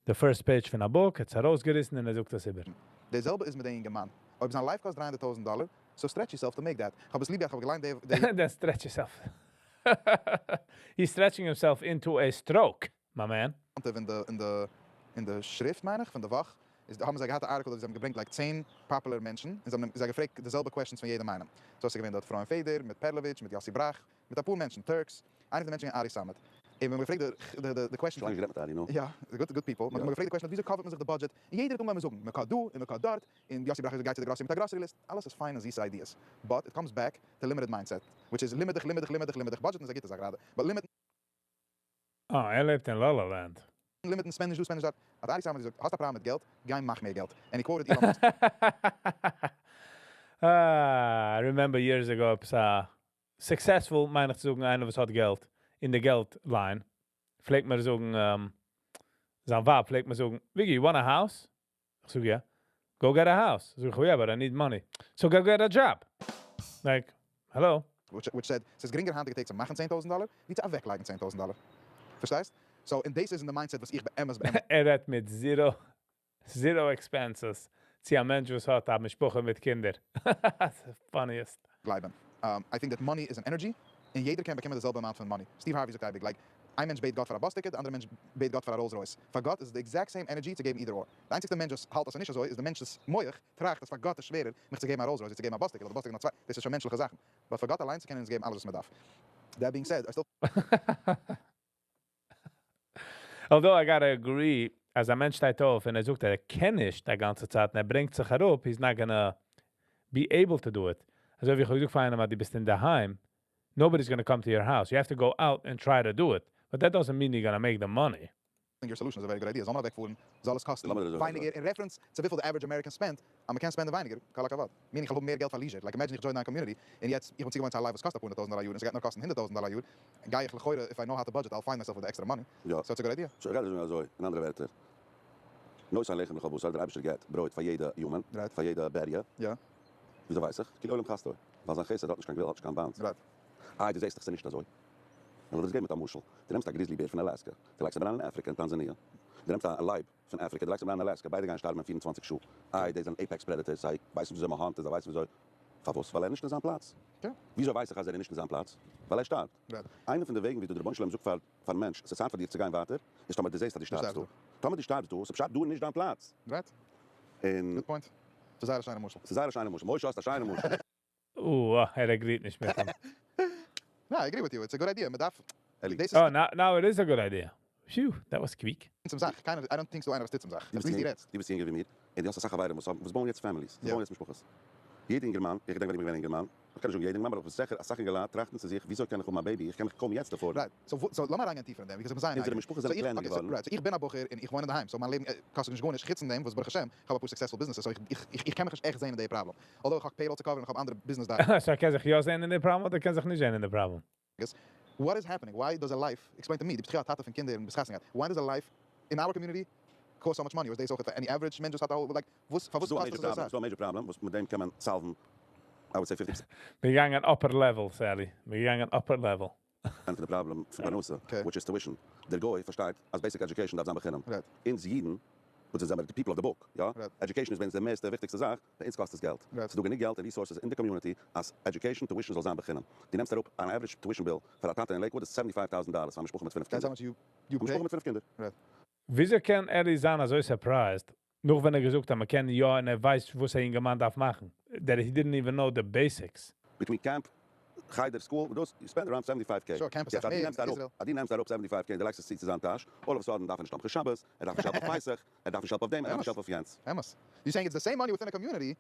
די first page פון א book, האט עס ארויסגעריסן און ער זאגט עס איבער. די זעלבע איז מיט די אינגערמאן. אויב זיין life קאסט 300 טויזנט דאלער, so stretch yourself to make that. כ'האב עס ליב געהאט, כ'האב געליינט די, די. Then stretch yourself. He's stretching himself into a stroke, my man. אין די, אין די, אין די שריפט מיין איך, פון די וואך. איז האבן זיי געהאט א article ווי זיי האבן געברענגט like 10 popular מענטשן און זיי האבן זיי געפרעגט די זעלבע questions פון יעדעם איינעם. So עס איז געווען דארט פרוים פעדער, מיט פערלאוויטש, מיט יאסי בראך, מיט אפאר מענטשן, Turks, איינער פון די מענטשן איז ארי סאמעט. און ווען מ'האט געפרעגט די די די question שוין גערעדט מיט ארי, נו. יא, good good people. מ'האט געפרעגט די question וויאזוי cover ט מען זיך די budget, און יעדער האט אנגעהויבן זאגן, מ'cut דא און מ'cut דארט, און יאסי בראך האט געזאגט גיי צו די grocery מיט א grocery list, אלעס איז פיינע זיסע ideas, but it comes back to limited mindset, which is limit דיך limit דיך limit דיך limit דיך, budget ן איז א גוטע זאך גראדע, but limit ן. אה, ער לעבט אין La La Land. limit ן, spend נישט דא spend נישט דארט, האט ארי סאמעט געזאגט, האסט א פראבלעם מיט געלט, גיי מאך מער געלט, and he quoted Elon Musk. אה, I remember years ago עפעס א successful, מיין איך צו זאגן, איינער וואס האט געלט, אין די געלט line, פלעגט מיר זאגן, זיין ווייב פלעגט מיר זאגן, Viggy, you want a house? איך זאג יא. Go get a house. זאג איך, yeah, but I need money. So go get a job. Like, hello? Which said, ס'איז גרינגער היינטיגע טעג צו מאכן 10,000 דאלער, ווי צו אוועקלייגן 10,000 דאלער. פארשטייסט? So, און דאס איז אין די mindset וואס איך באמת באמת. ער רעדט מיט zero, zero expenses צו א מענטש וואס האט א משפחה מיט קינדער. That's the funniest. גלייבן. I think that money is an energy, און יעדער קען באקומען די זעלבע amount פון money. Steve Harvey זאגט אייביג, like, איין מענטש בעט גאט פאר א bus ticket, די אנדערע מענטש בעט גאט פאר א Rolls Royce. פאר גאט איז די exact same energy צו געבן either or. די איינציגסטע מענטש וואס האלט אז ס'איז נישט אזוי איז די מענטש'ס מח טראכט אז פאר גאט איז שווערער מיך צו געבן א Rolls Royce ווי צו געבן א bus ticket, ווייל די bus ticket נאר צוויי, דאס איז שוין מענטשליכע זאכן. But פאר גאט אליינס קען ער אונז געבן אלעס וואס מען דארף. That being said, I still. Although I gotta agree, אז א מענטש שטייט אויף און ער זאגט ער קען נישט די גאנצע צייט און ער ברענגט זיך אראפ, he's not gonna be able to do it. אזוי ווי איך האב געזאגט פאר איינעם אז דו ביסט אינדערהיים, nobody's gonna come to your house. You have to go out and try to do it. But that doesn't mean you're gonna make the money. Think your solution is a very good idea. זאל מען אוועקפארן, זאל עס קאסטן לאמיר דיר זאגן ווייניגער אזוי. אין reference צו וויפיל די average American spend ט, אז מ'קען spend ן ווייניגער, כל הכבוד. Meaning איך וועל האבן מער געלט פאר leisure. Like imagine איך join דיין community, און יעצט, איך בין צוגעוואוינט צו א life וואס קאסט אפאר הונדערט טויזנט דאלער א יאר, און ס'גייט נאר קאסטן הונדערט טויזנט דאלער א יאר, גיי איך לכאורה, if I know how to budget, I'll find myself with the extra money. יא. So it's a good idea. So איך גיי דיר זאגן אזוי, אין אנדערע ווערטער, נותן לחם לכל בשר, דער אייבערשטער געבט ברויט פאר יעדע human, פאר יעדע בריה. וויאזוי ווייס איך? כי לעולם חסדו. ווייל זיין חסד האט נישט קיין גבול, האט נישט קיין bounds. איי, דו זעסט דאך ס'איז נישט אזוי. איך וועל דיר עס געבן מיט א משל. דו נעמסט א grizzly bear פון אלעסקע, דו לייגסט אים אריין אין אפריקע אין טאנזאניע. דו נעמסט א לייב פון אפריקע, דו לייגסט אים אריין אין אלעסקע, ביידע גייען שטארבן אין 24 שעה. איי, די זענען apex predators, זיי ווייסן וויאזוי מען hunt און זיי ווייסן וויאזוי. פארוואס? ווייל ער איז נישט אין זיין פלאץ. וויאזוי ווייס איך אז ער איז נישט אין זיין פלאץ? ווייל ער שטארבט. איינע פון די וועגן ווי דער רבונו של עולם זאגט פאר פארן מענטש, ס'איז צייט פאר דיר צו גיין ווייטער, איז טאמער דו זעסט אז דו שטארבסט דא. טאמער דו שטארבסט דא, איז פשט דא איז נישט דיין פלאץ. און. Good point. ס'איז זייער א שיינע משל. ס'איז זייער א שיינע משל. משה האסט א שיינע משל. אוה, ער agree ט נישט מיט אים. ניין, I agree with you, it's a good idea, מ'דארף, אלי. דאס איז. אה, now it is a good idea. Phew, that was quick. צום זאך, קיינער, I don't think ס'דא איינער וואס טוט צום זאך, at least דו רעדסט. דו ביסט יונגער ווי מיר, און דו האסט אסאך חברים וואס האבן, וואס בויען יעצט families, וואס בויען יעצט משפחות. יעדע אינגערמאן, איך געדענק ווען איך בין געווען א אינגערמאן, איך קען נישט זאגן יעדע אינגערמאן, אבער איך בין זיכער אסאך אינגעלייט טראכטן צו זיך, וויאזוי קען איך האבן א baby, איך קען מיך קוים יעצט afford ן. Right, so so לאמיר אריינגיין טיפער אין דעם, because איך בין זייער אונזערע נייגעריג. משפחות זענען קלענער געווארן. Right, so איך בין א בחור און איך וואוין אינדערהיים, so מיין לעבן קאסט נישט גארנישט, חוץ פון דעם וואס ברוך השם, איך האב אפאר successful businesses, so איך איך איך קען מיך נישט עכט זעהן אין די פראבלעם. Although איך האב payroll צו cover ן, איך האב אנדערע business דאגות. So ער קען זיך יא זעהן אין די פראבלעם אדער קען זיך נישט זעהן אין די פראבלעם? What is happening? Why does a life, explain to me, דו ביסט דאך יא א טאטע פון קינדער און ביסט חתונה געהאט, why does a life in our community cost so much money? איז דאס אויך פאר any average מענטש וואס האט א הויז? Like וואס פארוואס ס'דא א קאסט major עס אזוי פראבלעם, אסאך? ס'דא א major פראבלעם וואס מיט דעם קען מען solve ן I would say 50%. מיר געגאנגען upper level, Sally. מיר געגאנגען upper level. פון די פראבלעם פון פרנסה, which is tuition. דער גוי פארשטייט אז basic education דארף זיין בחינם. אונז אידן, וואס אונז זעמיר די people of the book, יא? Education איז ביי אונז די מערסטע וויכטיגסטע זאך, ביי אונז קאסט עס געלט. ס'איז דא גענוג געלט און resources אין די community אז education tuition זאל זיין בחינם. דו נעמסט אראפ אן average tuition bill פאר א טאטע אין לעיקוואד איז 75 טויזנט דאלער פאר א משפחה מיט פינף קינדער. א משפחה מיט פינף קינדער. וויאזוי קען עלי זיין אזוי surprised, נאך ווען ער געזאגט אז מ'קען יא און ער ווייסט וואס א אינגערמאן דארף מאכן, that he didn't even know the basics. Between camp, חדר, school, דאס, you spend around 75 K. Sure, camp איז יעצט אסאך אז דו מער, נעמסט אראפ, איזראעל. אז דו נעמסט אראפ 75 K און דו לייגסט עס צו צו זיין טאש, all of a sudden דארף ער נישט האבן שבת, ער דארף נישט help אויף פסח, ער דארף נישט help אויף דעם, ער דארף נישט help אויף יענץ. אמת. You saying it's the same money within a community,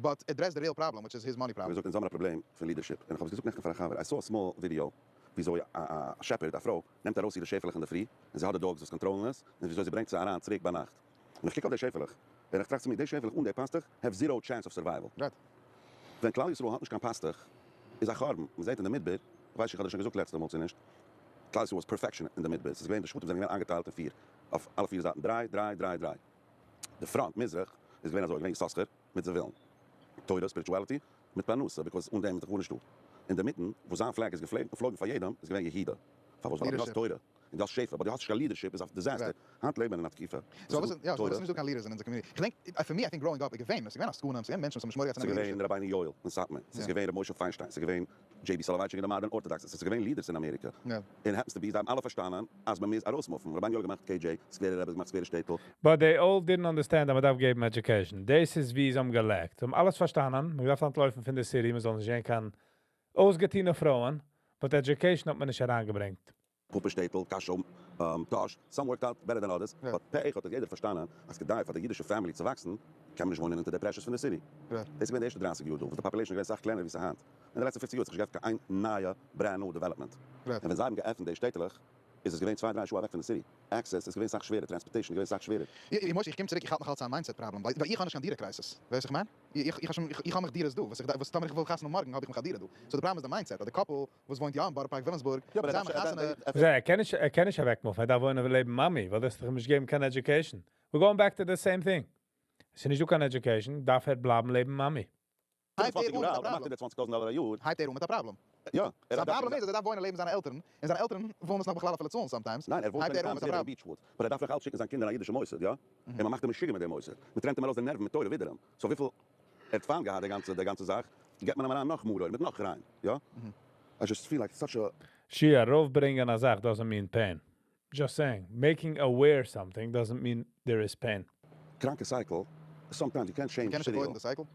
but address the real problem, which is his money problem. מ'זאגט אונז האבן א פראבלעם פון leadership, און איך האב עס געזאגט נעכטן פאר א חבר, I saw a small video וויאזוי א shepherd, א פרוי, נעמט ארויס אירע שעפעלעך אינדערפרי, און זי האט די dogs וואס control ן עס, און וויאזוי זי ברענגט זיי אריין צוריק ביינאכט. און איך קוק אויף די שעפעלעך, און איך טראכט צו מיר, די שעפעלעך אן די פאסטוך have zero chance of survival. ווען כלל ישראל האט נישט קיין פאסטוך, איז א חורבן. מ'זעט אין די מדבר, איך ווייס נישט איך האב דאס שוין געזאגט לעצטע מאל צו נישט, כלל ישראל was perfection אין די מדבר, ס'איז געווען די שבטים זענען געווען איינגעטיילט אין פיר, אויף אלע פיר זייטן, דריי, דריי, דריי, דריי. די front, מזרח, איז געווען אזוי, געווען יששכר מיט זבולון, תורה, spirituality, מיט פרנסה, because אן דעם איז דאך גארנישט דא. אינדערמיטן, וואס זיין flag איז געפלויגן פאר יעדעם, איז געווען יהודה. פארוואס? ווייל אז דו האסט תורה און דו האסט שפע, but דו האסט נישט קיין leadership איז א disaster. היינט לעבן אין א תקופה וואס איז דא תורה. ס'איז נישטא קיין leaders אין אונזער community. כ'דענק, for me, I think growing up איז געווען, ס'איז געווען עסקנים, ס'איז געווען מענטשן וואס האבן נישט מורא געהאט צו ס'איז נעמען געווען leadership. רבינו יואל אין סאטמאר, ס'איז געווען ר' משה פיינשטיין, ס'איז געווען דזשעי בי סאלאווייטשיק אין די modern orthodox, ס'איז געווען leaders אין אמעריקע. און happens to be זיי האבן אלע פארשטאנען אז מ'מוז ארויסמופן. רבינו יואל האט געמאכט KJ, סקווערע רבי האט געמאכט סקווערע שטעטל. But they all didn't understand אז מ'דארף געבן education. דאס איז ווי זיי האבן געלעקט. זיי האבן אלעס פארשטאנען, מ'האט געדארפט אנטלויפן פון די city, מ'זאל נישט זען קיין אויסגעטוהנע פרויען, but education האט מען נישט אריינגעברענגט. פאפא שטעטל, קאשוי, טאהש, some worked out better than others, but פה אחד האט יעדער פארשטאנען אז כדי פאר די אידישע family צו וואקסן, קען מען נישט וואוינען אונטער די pressures פון די city. דאס איז געווען די ערשטע 30 יאר דא, וואס די population איז געווען סאך קלענער ווי ס'איז היינט. אין די לעצטע 50 יאר האט זיך נישט געעפנט קיין איין נייע brand new development. און ווען זיי האבן געעפנט די שטעטעלעך, איז עס געווען צוויי דריי שעה אוועק פון די city. Access איז געווען סאך שווערער, transportation איז געווען סאך שווערער. משה, איך קום צוריק, איך האלט נאך אלץ א mindset problem, ווייל איך האב נישט קיין דירה crisis. ווייסט וואס איך מיין? איך האב מיך דירות דא, וואס איך וואס טאמער איך וויל חתונה מארגן האב איך מיך א דירה דא. So די פראבלעם איז די mindset, אז די couple וואס וואוינט יא אין בארא פארק וויליאמסבורג, יא, אבער זיי האבן חתונה. זיי, ער קען נישט אוועקמופן, ער דארף וואוינען לעבן מאמי, ווייל דאס וועט אים נישט געבן קיין education. We're going back to the same thing. עס איז נישט דא קיין education, דארף ער בלייבן לעבן מאמי. הייבט ער 20 אן יאר מיט א אלט, ער מאכט פראבלעם. איבער 20,000 דאלער א יאר. הייבט ער אן מיט א פראבלעם. יא, ער זיין האט פראבלעם איז אז ער דארף וואוינען לעבן זיינע עלטערן, און זיינע עלטערן ווילן עס נאך בכלל אפילו צאלן sometimes. ניין, ער וואוינט הייבט ער אן מיט א אין פראבלעם. Beachwood, but ער דארף נאך אלץ שיקן זיין קינדער אין א אידישע מוסד, יא? און מען מאכט אים משוגע מיט דעם מוסד. מען טרענט אים ארויס די נערוון מיט תורה ווידעראום. So וויפיל ער האט פיינט געהאט די גאנצע זאך, געבט מען אים אריין נאך מרור מיט נאך ריין, יא? I just feel like such a שי, ארויפברענגען א זאך doesn't mean pain. Just saying, making aware something doesn't mean there is pain. קראנקע cycle, sometimes you can't change מ'קען נישט city avoid ן hall. די cycle?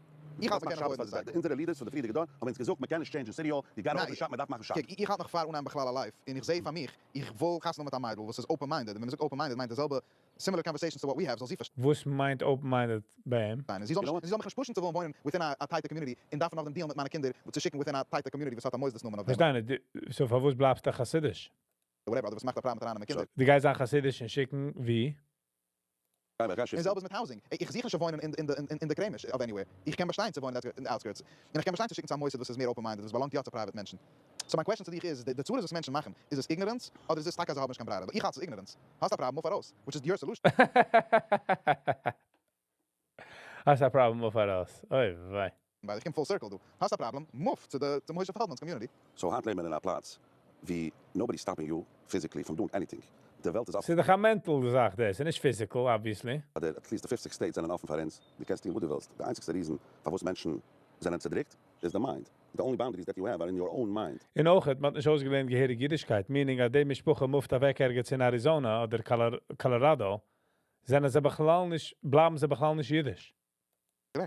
איך האלט מ'קען avoid ן די cycle. אונזערע leaders פון די פריערדיגע דור האבן אונז געזאגט מ'קען נישט change ן city hall, you gotta open shop, מ'דארף מאכן shop. קוק, איך האלט נאך פאר אנהייבן בכלל א life, און איך זע פאר מיך, איך וויל חתונה מיט א מיידל וואס איז open minded, און ווען מ'זאגט open minded מיינט די זעלבע similar conversations to what we have, זאל זי פארשטיין. וואס מיינט open minded ביי אים? זי זאל מיך נישט push ן צו וואוינען וואוינען within א tight community, און דארפן נאכדעם deal ן מיט מיינע קינדער צו שיקן within א tight community וואס האט א מוסדות נאמען אויף דעם. פארשטיי נישט, so פארוואס בלייבסטו חסידיש? Whatever, אדער וואס מאכט א פראבלעם מיט ארייננעמען קינדער. דו גייסט זיין חסידיש און שיקן ווי? און זעלבע איז מיט housing. איך זוך נישט צו וואוינען אין די קרעמיש of anywhere. איך קען באשטיין צו וואוינען אין די outskirts. און איך קען באשטיין צו שיקן צו א מוסד וואס איז מער open minded, וואס באלאנגט יא צו private מענטשן. So מיין question צו דיך איז, די צרות וואס מענטשן מאכן, איז עס ignorance, אדער איז עס טאקע אז זיי האבן נישט קיין ברירה? ווייל איך האלט ס'איז ignorance. האסט א פראבלעם, move ארויס. Which is your solution. האסט א פראבלעם, move ארויס. אוי וויי. ווייל איך קום full circle דא. האסט א פראבלעם, move צו די צו משה פעלדמאן'ס community. So היינט לעבן מיר אין א פלאץ ווי nobody stopping you physically from doing anything. די וועלט איז אפן. ס'איז דאך א mental זאך דאס, ס'איז נישט physical, obviously. אדער at least די 50 states זענען אפן פאר אונז, דו קענסט טון וואס דו ווילסט. די איינציגסטע reason פארוואס מענטשן זענען צעדריקט איז די mind. The only boundaries that you have are in your own mind. און אויך, מ'האט נישט אויסגעלערנט געהעריג אידישקייט, meaning אז די משפחה מופט אוועק ערגעץ אין אריזאנא אדער קאלאראדא, זענען זיי בכלל נישט, בלייבן זיי בכלל נישט אידיש. Correct.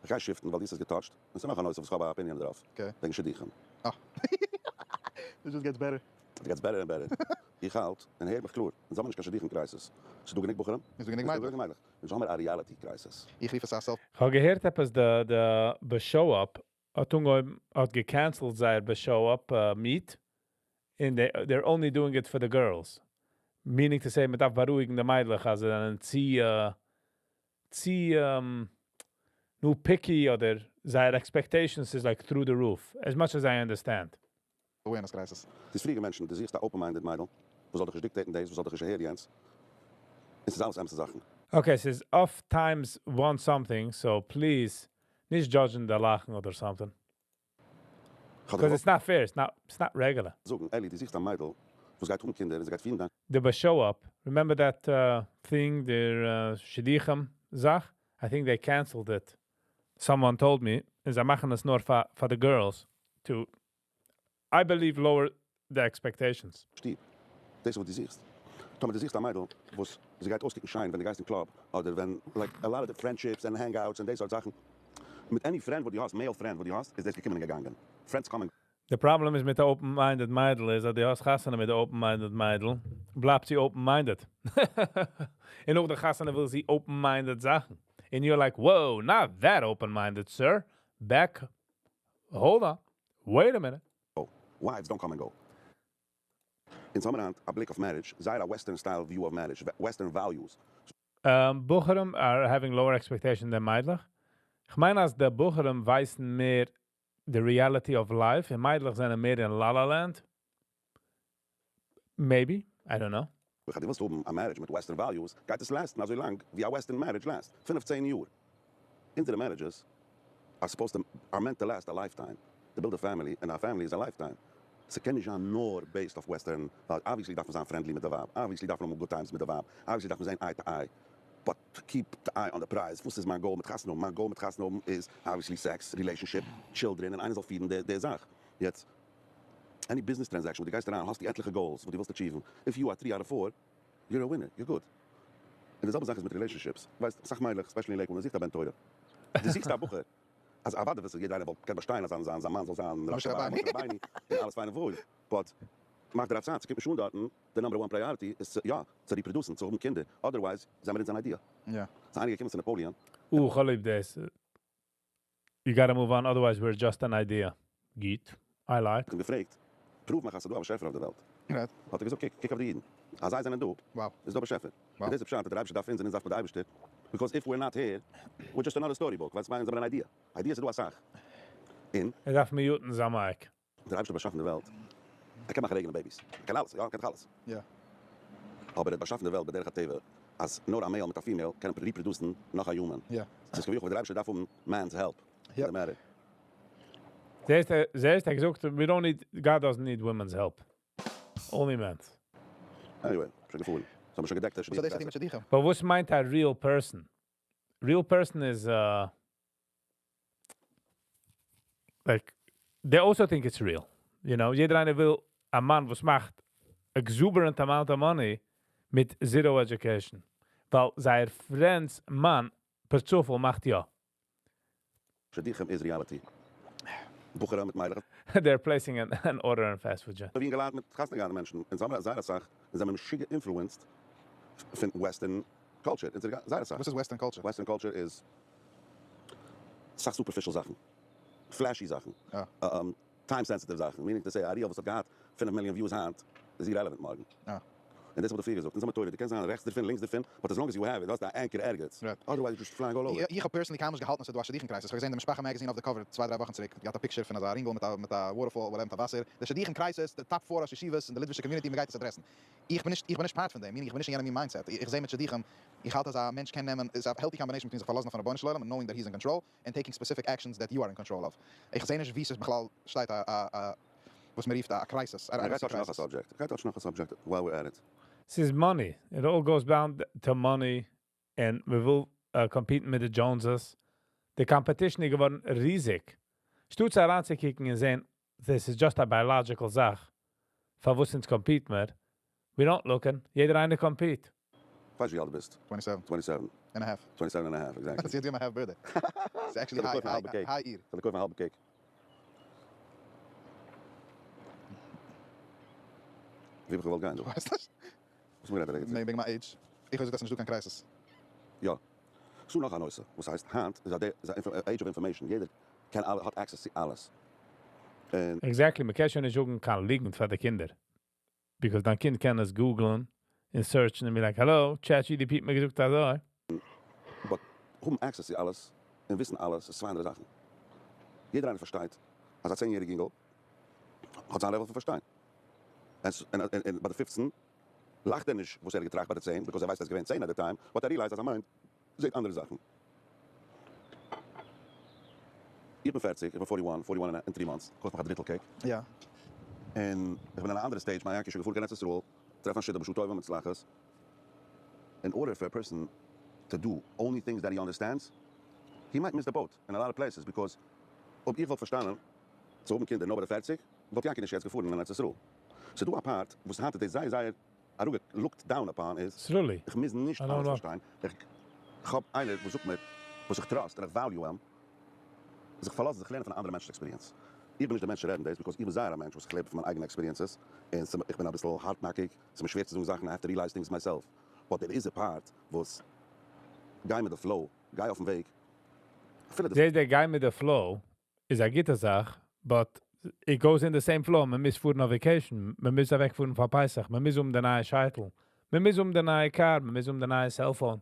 איך גיי shift ן, ווייל דאס איז גע touch ט. און ס'איז נאך א נושא וואס איך האב א opinion דערויף. Okay. וועגן שידוכים. אה. This just gets better. It gets better and better. איך האלט, און הער מיך קלאר, אונז האבן נישט קיין שידוכים crisis. ס'איז דא גענוג בחורים? ס'איז דא גענוג ס'איז דא מיידלעך. גענוג מיידלעך. אונז האבן א reality crisis. איך רוף עס א self. איך האב געהערט עפעס די באשאו-אפ האט אנגעהויבן, האט גע cancel ט זייער באשאו-אפ meet, and they're only doing it for the girls. Meaning to say, מ'דארף בארואיגן די מיידלעך, אז זיי זענען צו נו picky אדער זייער expectations is like through the roof, as much as I understand. Awareness crisis. די פריערדיגע מענטשן, דו זוכסט א open-minded מיידל, וואס זאל דיך נישט dictate ן דאס, וואס זאל דיך נישט אהער יענץ. עס איז אלעס אמת'ע זאכן. Okay, ס'איז off times one something, so please, נישט judge ן די לאכן אדער something. Because it's not fair, it's not regular. זאגן, אלי, דו זוכסט א מיידל, וואס גייט האבן קינדער, זי גייט פירן דיין די באשאו-אפ, remember that thing, דער שידוכים זאך? I think they cancelled it. Someone told me, און זיי מאכן עס נאר for the girls to, I believe, lower the expectations. שטוב. דאס איז וואס דו זוכסט. טאמער דו זוכסט א מיידל, וואס זי גייט אויסקוקן שיין, ווען דו גייסט אין club, אדער ווען, like, a lot of the friendships and hangouts און די סארט זאכן, מיט any friend וואס דו האסט, male friend וואס דו האסט, איז דאס געקומען און געגאנגען. Friends come and The problem איז מיט די open-minded מיידל איז, אז דו האסט חתונה מיט די open-minded מיידל, בלייבט זי open-minded. און נאך די חתונה וויל זי open-minded זאכן. And you're like, whoa, not that open-minded, sir. Back, hold on, wait a minute. Oh, wives don't come and go. אונז האבן היינט א בליק אויף marriage, זייער א Western style view of marriage, Western values. בחורים are having lower expectation than מיידלעך. איך מיין אז די בחורים ווייסן מער the reality of life, און מיידלעך זענען מער אין la la land. Maybe, I don't know. ווען דו ווילסט האבן א marriage מיט Western values, גייט עס last ן אזוי לאנג ווי א Western marriage last, 15 יאר. אונזערע marriages are supposed to, are meant to last a lifetime. To build a family, and a family is a lifetime. ס'קען נישט זיין נאר based אויף western, ווייל obviously דארף מען זיין friendly מיט די ווייב, obviously דארף מען האבן good times מיט די ווייב, obviously דארף מען זען eye to eye, but keep the eye on the prize, וואס איז מיין goal מיט חתונה האבן? מיין goal מיט חתונה האבן איז obviously sex, relationship, children, און איינער זאל פירן די זאך. יעצט, any business transaction וואס דו גייסט אריין האסטו עטליכע goals וואס דו ווילסט achieve ן, if you are three out of four, you're a winner, you're good. און די זעלבע זאך איז מיט relationships, ווייסט, אסאך מיידלעך, especially אין לעיקוואד, מען זוכט א בן תורה, דו זוכסט א בחור, אז אוודאי וואס יעדער איינער וואלט קען באשטיין אז זיין זיין מאן זאל זיין משה רבינו, משה רבינו, און אלעס פיין און וואויל, but מאך דיר א צייט, ס'קומט נישט אן דארטן, די number one priority איז צו, יא, צו reproduce ן, צו האבן קינדער, otherwise זעמער אונז אן idea. יא. ס'איז איינער געקומען צו נאפאליאן. אה, כ'האב ליב דאס. You gotta move on otherwise we're just an idea. גוט. I like. האט אים געפרעגט, prove מיך אז ס'איז דא א באשעפער אויף די וועלט. Right. האט ער געזאגט, קוק, קוק אויף די אידן, אז זיי זענען דא, Wow. איז דא באשעפער. Wow. און דאס איז פשט אז דער אייבערשטער דארף אונז און אונז דארף מען די אייבערשטער, because if we're not here, we're just another story book, ווייל אונז זעמיר אן idea. Ideas איז דא אסאך. און. ער דארף mute ן זיין mic. דער אייבערשטער האט באשאפן די וועלט, ער קען מאכן רעגענען babies, ער קען אלעס, יא ער קען דאך אלעס. יא. אבער ער האט באשאפן די וועלט בדרך הטבע אז נאר א male מיט א female קענען reproduce ן נאך א human. יא. ס'איז כביכול ווי דער אייבערשטער דארף האבן man's help יא. אין די matter. זעהסט זעהסט ער האט געזאגט we don't need, God doesn't need women's help. Only men's. Anyway, שוין געפארן. ס'האט מיר שוין געדעקט וואס האט דאס צו טון מיט שידוכים? But וואס מיינט א real person? Real person איז like they also think it's real. You know, יעדער איינער וויל א מאן וואס מאכט exuberant amount of money מיט zero education. ווייל זייער friend's מאן פער צופאל מאכט יא. שידוכים איז reality. בחורים מיט מיידלעך. They're placing an order in fast food. ווי אינגעלייט מיט חתונה געהאטע מענטשן, אונז האבן זייער אסאך, אונז זעמיר משוגע influenced פון western culture, אונז זייער אסאך. וואס איז western culture? Western culture איז אסאך superficial זאכן, flashy זאכן, time sensitive זאכן, meaning to say א reel וואס האט געהאט 5 מיליאן views היינט איז irrelevant מארגן. און דאס האב איך דיר פריער געזאגט, אונז האבן תורה, דו קענסט זיין רעכטס דערפון, לינקס דערפון, but as long as you have it, האסטו א anchor ערגעץ, otherwise you're just flying all over. איך האב personally קיינמאל נישט געהאלטן אז ס'איז דא א שידוכים crisis, איך האב געזען די משפחה magazine אויף די cover צוויי דריי וואכן צוריק, געהאט א picture פון אזא רינגל מיט א מיט א waterfall whatever מיט א וואסער, די שידוכים crisis, די top four ראש ישיבות אין די ליטווישע community מ'גייט עס address ן. איך בין נישט איך בין נישט part פון דעם, meaning איך בין נישט אין יענע מין mindset, איך זע מיט שידוכים, איך האלט אז א מענטש קען נעמען, איז א healthy combination between זיך פארלאזן אויפן רבונו של עולם און knowing that he is in control, און taking specific actions that you are in control of. איך זע נישט וואו ס'איז בכלל שטייט א א א וואס מ'רופט א crisis, איך גיי touch ן נאך א subject, איך גיי touch ן נאך א subject while we're at it. ס'איז money, it all goes down to money, און מ'וויל compete ן מיט די Joneses, די competition איז געווארן ריזיג, שטאטס אריינצוקוקן און זען this is just א biological זאך, פארוואס אונז compete מיר, we don't looking, יעדער איינער compete. כ'ווייס ווי אלט דו ביסט. 27. 27. And a half. 27 and a half, exactly. ס'איז יעצט געווען מיין half birthday. ס'איז actually זאל איך קויפן א האלבע cake? היי אייר. זאל איך קויפן א האלבע cake? ווי האב איך געוואלט גיין דא? כ'ווייס נישט. וואס האט מען גערעדט א רגע צוריק? וועגן מיין עידזש. איך האב געזאגט אז ס'נישטא קיין crisis. יא. ס'דא נאך א נושא וואס הייסט היינט איז א age of information יעדער קען אלע האט access צו אלעס. און. Exactly, מ'קען שוין נישט זאגן קיין ליגנט פאר די קינדער. Because דיין קינד קען עס google ן און search ן און be like hello, ChatGPT האט מיר געזאגט אזוי. But האבן access צו אלעס און וויסן אלעס איז צוויי אנדערע זאכן. יעדער איינער פארשטייט אז א 10 יעריג אינגל האט זיין level פון פארשטיין. און ביי די 15 לאכט ער נישט וואס ער האט געטראכט ביי די 10 because ער ווייסט ער איז געווען 10 at the time, but ער realize ט אז זיין mind זעט אנדערע זאכן. איך בין 40, איך בין forty one, forty one in three months, קויף מיך א דריטל cake. יא. און איך בין אין א אנדערע stage, מיין יענקי איז שוין געפארן קיין ארץ ישראל, טרעפן א שידוך בשעה טובה ומוצלחת. In order for a person to do only things that he understands, he might miss the boat in a lot of places, because אויב איך וואלט פארשטאנען צו האבן קינדער נאר ביי די 40, וואלט יענקי נישט יעצט געפארן אין ארץ ישראל. ס'דא א part וואס היינט איז דאס זייער זייער אראפגע looked down upon איז, סרולי. איך מוז נישט I don't אלעס know. פארשטיין, איך האב איינער וואס זאגט מיר וואס איך trust און איך value אים, זיך פארלאזן זיך לערנען פון א אנדערע מענטש'ס experience. איך בין נישט דער מענטש צו רעדן דאס, because איך בין זייער א מענטש וואס איך לעב פון מיין אייגענע experiences, און איך בין אביסל הארטנעקיג, ס'איז מיר שווער צו זאגן זאכן, I have to realize things myself, but there is a part וואס גיי מיט די flow, גיי אויפן וועג, אפילו די. זעהסט דער גיי מיט די flow איז א גוטע זאך, but it goes in the same flow, מען מוז פארן אויף vacation, מען מוז אוועק פארן פאר פסח, מען מוז האבן די נייע שייטל, מען מוז האבן די נייע קאר, מען מוז האבן די נייע cellphone.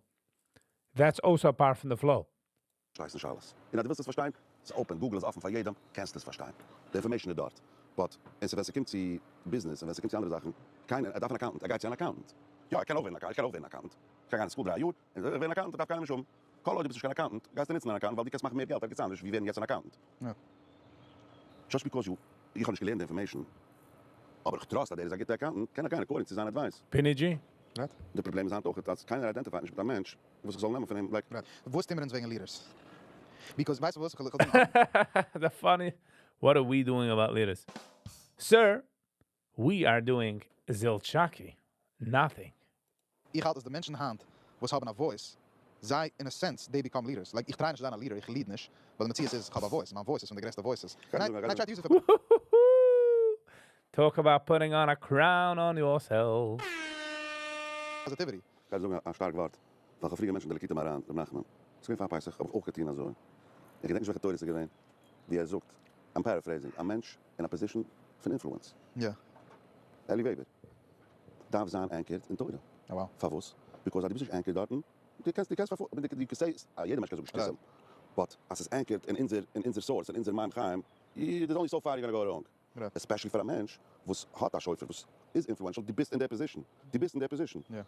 That's also part פון די flow. ווייסט נישט אלעס. און אז דו ווילסט עס פארשטיין, ס'איז open, Google איז אפן פאר יעדעם, קענסט עס פארשטיין. די information איז דארט. But און ווען ס'קומט צו ביזנעס און ווען ס'קומט צו אנדערע זאכן, קיינער, ער דארף אן accountant, ער גייט צו אן accountant. יא, ער קען אויך ווערן א, איך קען אויך ווערן accountant. איך קען גיין אין school דריי יאר, און ווערן accountant, דארף קיינער נישט האבן. כל עוד דו ביסט נישט קיין accountant, גייסטו נוצן אן accountant ווייל דו קענסט מאכן מער געלט ערגעץ אנדערש ווי ווערן יעצט אן accountant. יא. Just because you, איך האב נישט געלערנט די information. אבער איך trust אז ער איז א גוטע accountant, קען איך גיין according צו זיין advice. פיני דזשי? Right. די פראבלעם איז היינט אויך אז קיינער identify ט נישט מיט א מענטש וואס איך זאל נעמען פון אים like. Right. וואס טוהן מיר אונז וועגן leaders? Because ווייסט וואס? איך וויל The funny, what are we doing about leaders? Sir, we are doing zilchaki. Nothing. איך האלט אז די מענטשן היינט וואס האבן א voice, זיי in a sense they become leaders. Like איך try נישט צו זיין א leader, איך lead נישט, ווייל די מציאות איז איך האב א voice, מיין voice איז פון די גרעסטע voices. גיי And I זאגן, and גיי I try זאגן. to use it for Talk about putting on a crown on yourself. positivity. גיי זאגן א שטארק ווארט. ווייל כ'האב פריער גע mention ט די ליקוטי מוהר"ן, ר' נחמן. ס'איז געווען פאר פסח, האב איך אויך געטון אזוי. איך געדענק נישט וועלכע תורה ס'איז געווען, ווי ער זאגט, I'm paraphrasing, א מענטש אין א position פון influence. יא. אלי וועבער. דארף זיין anchored אין תורה. Oh wow. פארוואס? Because אז דו ביסט נישט anchored דארטן, דו קענסט, דו קענסט פארפארן, דו קענסט say, א יעדער מענטש קען זאגן שטותים. But אז ס'איז anchored אין אונזער, אין אונזער source, אין אונזער מים חיים, there's only so far you're gonna go wrong. Right. Especially פאר א מענטש וואס האט א שופר וואס איז influential, דו ביסט אין דער position. דו ביסט אין דער position. יא. און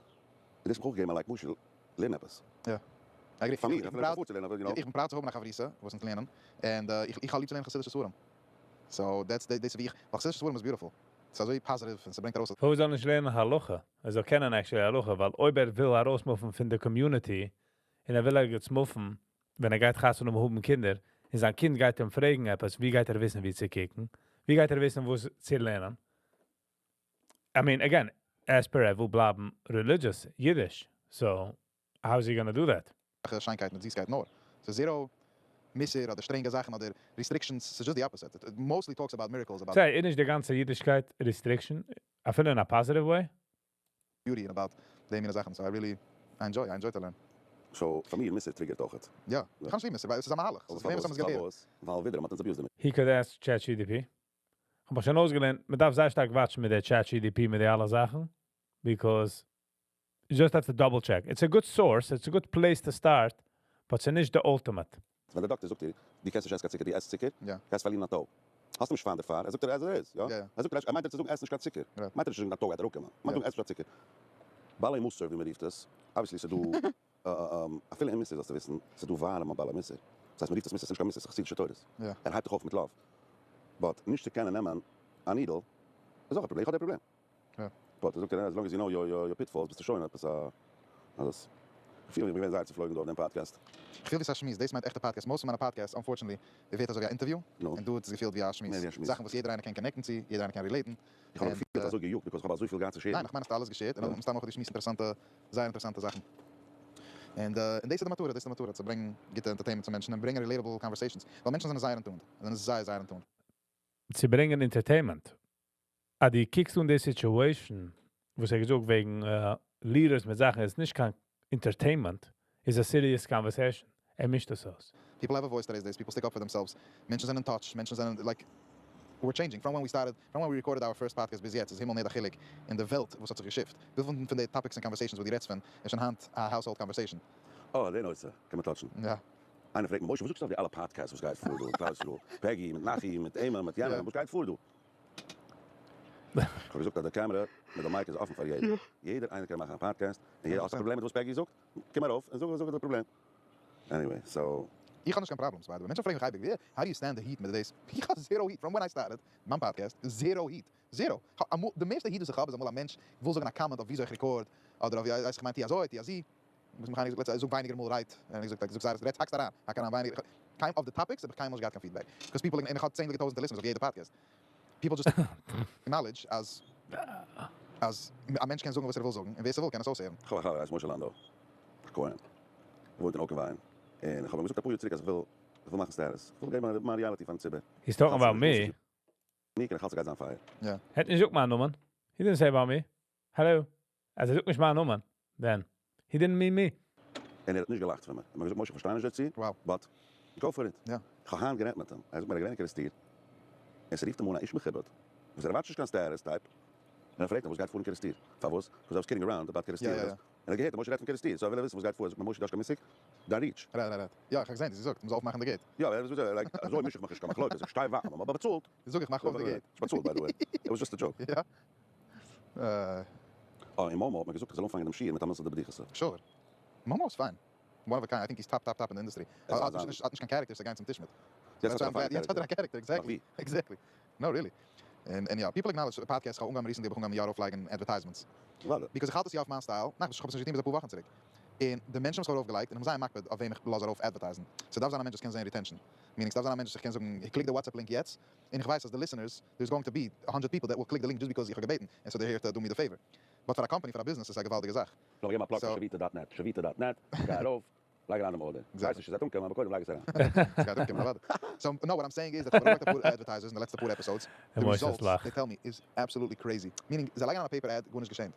דאס האט מיך אויך געגעבן א like משל, לערן עפעס. יא. I agree. פאר מיר, איך איך בין בין proud פאר צו לערנען, אבער you know. איך בין proud צו האבן א חברותא וואס אונז לערנען, and איך איך האב ליב צו לערנען חסידישע ספרים. So that's דאס איז ווי איך, ווייל חסידישע ספרים איז beautiful. ס'איז אזוי positive און ס'ברענגט ארויס פארוואס זאל נישט לערנען הלכה? ער זאל קענען actually הלכה, ווייל אויב ער וויל ארויס move ן פון די community, און ער וויל ערגעץ move ן, ווען ער גייט חתונה האבן קינדער, און זיין קינד גייט אים פרעגן עפעס, ווי גייט ער וויסן ווי צו קוקן? ווי גייט ער וויסן וואס צו לערנען? I mean, again, as per ער וויל בלייבן religious, Yiddish. So, how is he gonna do that? שיינקייט מיט זיסקייט נאר. ס'איז zero מוסר אדער שטרענגע זאכן אדער restrictions, ס'איז just the opposite. It mostly talks about miracles, about Say, איז נישט די גאנצע אידישקייט restriction, אפילו in a positive way? beauty and about די מינע זאכן. So I really, I enjoy to learn. So, פאר מיר, מוסר trigger ט אויך. יא, איך קען נישט ליבן מוסר, ווייל עס איז א מהלך. ס'איז געווען וואס האבן עס געלערנט. פארוואס? ווייל ווידער, מ'האט אונז abused דערמיט. He could ask ChatGPT. האב איך שוין אויסגעלערנט, מען דארף זייער שטארק watch ן מיט דער ChatGPT, מיט די אלע זאכן, because you just have to double check. It's a good source, it's a good place to start, but ס'איז נישט the ultimate. ווען דער דאקטער זאגט דיר, דו קענסט נישט עסן קיין צוקער, דו עסט צוקער, יא. גייסט פארלירן א toe. האסט נישט פיינט דערפאר, ער זאגט דיר as it is, יא? יא. ער זאגט דיר, ער מיינט דיר צו זאגן עס נישט קיין צוקער. מיינט ער נישט צו זאגן דיין toe גייט אראפקומען. מיינט זאגן עס נישט קיין צוקער. בעלי מוסר, ווי מען רופט עס, obviously ס'איז דא, אפילו אין מוסר זאלסטו וויסן, ס'איז דא ווארעמע בעלי מוסר. דאס הייסט מען רופט עס מוסר, ס'איז נישט קיין מוסר, ס'איז חסידישע תורות. ער הייבט דיך אויף מיט love. But נישט צו קענען נעמען א needle איז אויך א פראבלעם, איך האב די פראבלעם. But ער זאגט דיר as long as you know your pitfalls ביסטו שוין עפעס א אלעס. איך פיל ווי איך בין געווען זייער צופלויגן דא אויף דעם פאדקעסט. איך פיל ווי ס'איז א שמועס, דאס מיינט עכטע podcast. Most פון מיינע podcasts, unfortunately, ווערט אזוי ווי א interview, און דא האט עס געפילט ווי א שמועס. זאכן וואס יעדער איינער קען connect ן צו, יעדער איינער קען relate ן. איך האב געפילט אזוי געיאגט because איך האב אזויפיל געהאט צו share ן. ניין, איך מיין האסטו אלעס גע share ט, און מסתם אויך געשמועסט אינטערעסאנטע, זייער אינטערעסאנטע זאכן. און דאס איז די מטרה, דאס איז די מטרה, צו ברענגן גוטע entertainment צו מענטשן און ברענגען relatable conversations. ווייל מענטשן זענען זייער in tune, זענען זייער זייער in tune. צו ברענגען entertainment. אז דו קוקסט אן די situation, וואס ער געזאגט וועגן leaders מיט זאכן, איז נישט קיין entertainment, איז a serious conversation. ער מישט דאס אויס. People have a voice these days, people stick up for themselves. מענטשן זענען in touch, מענטשן זענען, like, we're changing. From when we started, from when we recorded our first podcast ביז יעצט, איז הימל און ערד א חילוק אין די וועלט, וואס האט זיך גע shift. וויפיל פון די topics and conversations וואס דו רעדסט פון, איז שוין היינט א household conversation. אה, די נושא, קען מען touch ן. יא. איינער פרעגט מיר, משה, וואס זאגסטו אויף די אלע podcasts וואס גייט פאר דא, כלל ישראל, Peggy, מיט Nachi, מיט Emma, מיט יענעם, וואס גייט פאר דא? איך האב געזאגט אז די קאמערע מיט די mic איז אפן פאר יעדעם. יעדער איינער קען מאכן א podcast, און יעדער האט א פראבלעם מיט וואס Peggy זאגט, קום ארויף און זאג זאג די פראבלעם. Anyway, so. איך האב נישט קיין problems, by the way. מענטשן פרעגן מיך אייביג, ווי, how do you stand the heat מיט דאס? איך האב zero heat. From when I started, מיין podcast, zero heat. Zero. אמאל, די מערסטע heat וואס איך האב איז אמאל א מענטש וויל זאגן א comment אויף וויאזוי איך record, אדער אויף ווי, ווייס איך מיין, טו אזוי, טו אזוי. וואס מיך איינער געזאגט, לעצטע, זאג ווייניגער מאל right. און איך זאג, זאג זייער, רעדסט, האקסט אריין. האק אריין ווייניגער. קיין אויף די topics האב איך קיינמאל נישט געהאט קיין feedback. Because people, און איך האב צענדליגע טויזנטער listeners אויף יעדע podcast. People just acknowledge אז אז א מענטש קען זאגן וואס ער וויל זאגן, און ווער ס'וויל קען עס אויסהערן. איך האב א חבר, ער הייסט משה לאנדא, א כהן, ער וואוינט אין אוקעוויין, און איך האב אים געזאגט אפאר יאר צוריק אז איך וויל, איך וויל מאכן status, איך וויל געבן מיין reality פארן ציבור. He's talking about me. ניק, און איך האלט ס'גייט זיין פייער. יא. ער האט נישט געזאגט מיין נאמען. He didn't say about me. Hello. אז ער זאגט נישט מיין נאמען, then he didn't mean me. און ער האט נישט געלאכט פון מיר. ער האט מיר געזאגט, משה, איך פארשטיי נישט דערצו, Wow. but go for it. יא. איך האב היינט גערעדט מיט אים. ער זאגט מיר, ער איז געווען אין קערעסטיר. און ס'רופט אים אן א איש מכובד, וואס ער ערווארט נישט קיין status type. און ער פרעגט אים, וואס גייט פאר אין קערעסטיר? פארוואס? Because I was kidding around about קערעסטיר. יא, יא, יא. און ער האט געהערט אז משה רעדט פון קערעסטיר, so ער וויל וויסן וואס גייט פאר. זאגט מיר, משה, דו האסט קיין מושג? דיין reach. Right, right, right. יא, איך האב געזען, דו זאגסט, מ'זאל אויפמאכן די gate. יא, ער זאגט, like, אזוי מיש איך מיך נישט קיין מחלוקת. איך שטיי וואך, אבער באצאלט. זאג איך, מאך אויף די gate. איך באצאל, by the way. It was just a joke. יא. אה, און מומו האט מיר געזאגט איך זאל אנפאנגען דעם שיעור מיט א מילתא דבדיחותא. Sure. Momo is fine. One of a kind. I think he's top, top, top in the industry. ער האט זאל נישט, האט נישט קיין character, צו גיין צום טיש מיט. יעצט האט ער א פיינע יעצט האט ער א character. character, exactly. ווי? Exactly. No, really. און און יא, people acknowledge podcast, כ'האב אנגעהויבן recently האב איך אנגעהויבן יא ארויפלייגן advertisements. Because איך האלט עס יא אויף מיין style, ניין כ'האב עס נישט געטון ביז אפאר וואכן צוריק. און די מענטשן וואס כ'האב ארויפגעלייגט, און איך בין זייער מקפיד אויף וועם איך לאז ארויף advertise ן. ס'דארף זיין א מענטש וואס קען זען retention. Meaning ס'דארף זיין א מענטש וואס איך קען זאגן, click די WhatsApp link יעצט, און איך ווייס אז די listeners, there's going to be a hundred people that will click the link just because איך האב געבעטן, and so they're here to do me the favor. But פאר א קאמפאני, פאר א ביזנעס איז עס א געוואלדיגע זאך. לאמיר געבן א plug פאר So. שביתה dot net, שביתה dot net, גיי ארויף, לייג אריין דעם order. כ'ווייס נישט צו ס'וועט אנקומען, אבער קודם לייג עס אריין. ס'גייט אנקומען אוודאי. So no what I'm saying איז that כ'האב ארויפגעלייגט אפאר advertisers אין די לעצטע פאר episodes, די results they tell me איז absolutely crazy. Meaning זיי לייגן אריין א paper ad, גארנישט געשענט.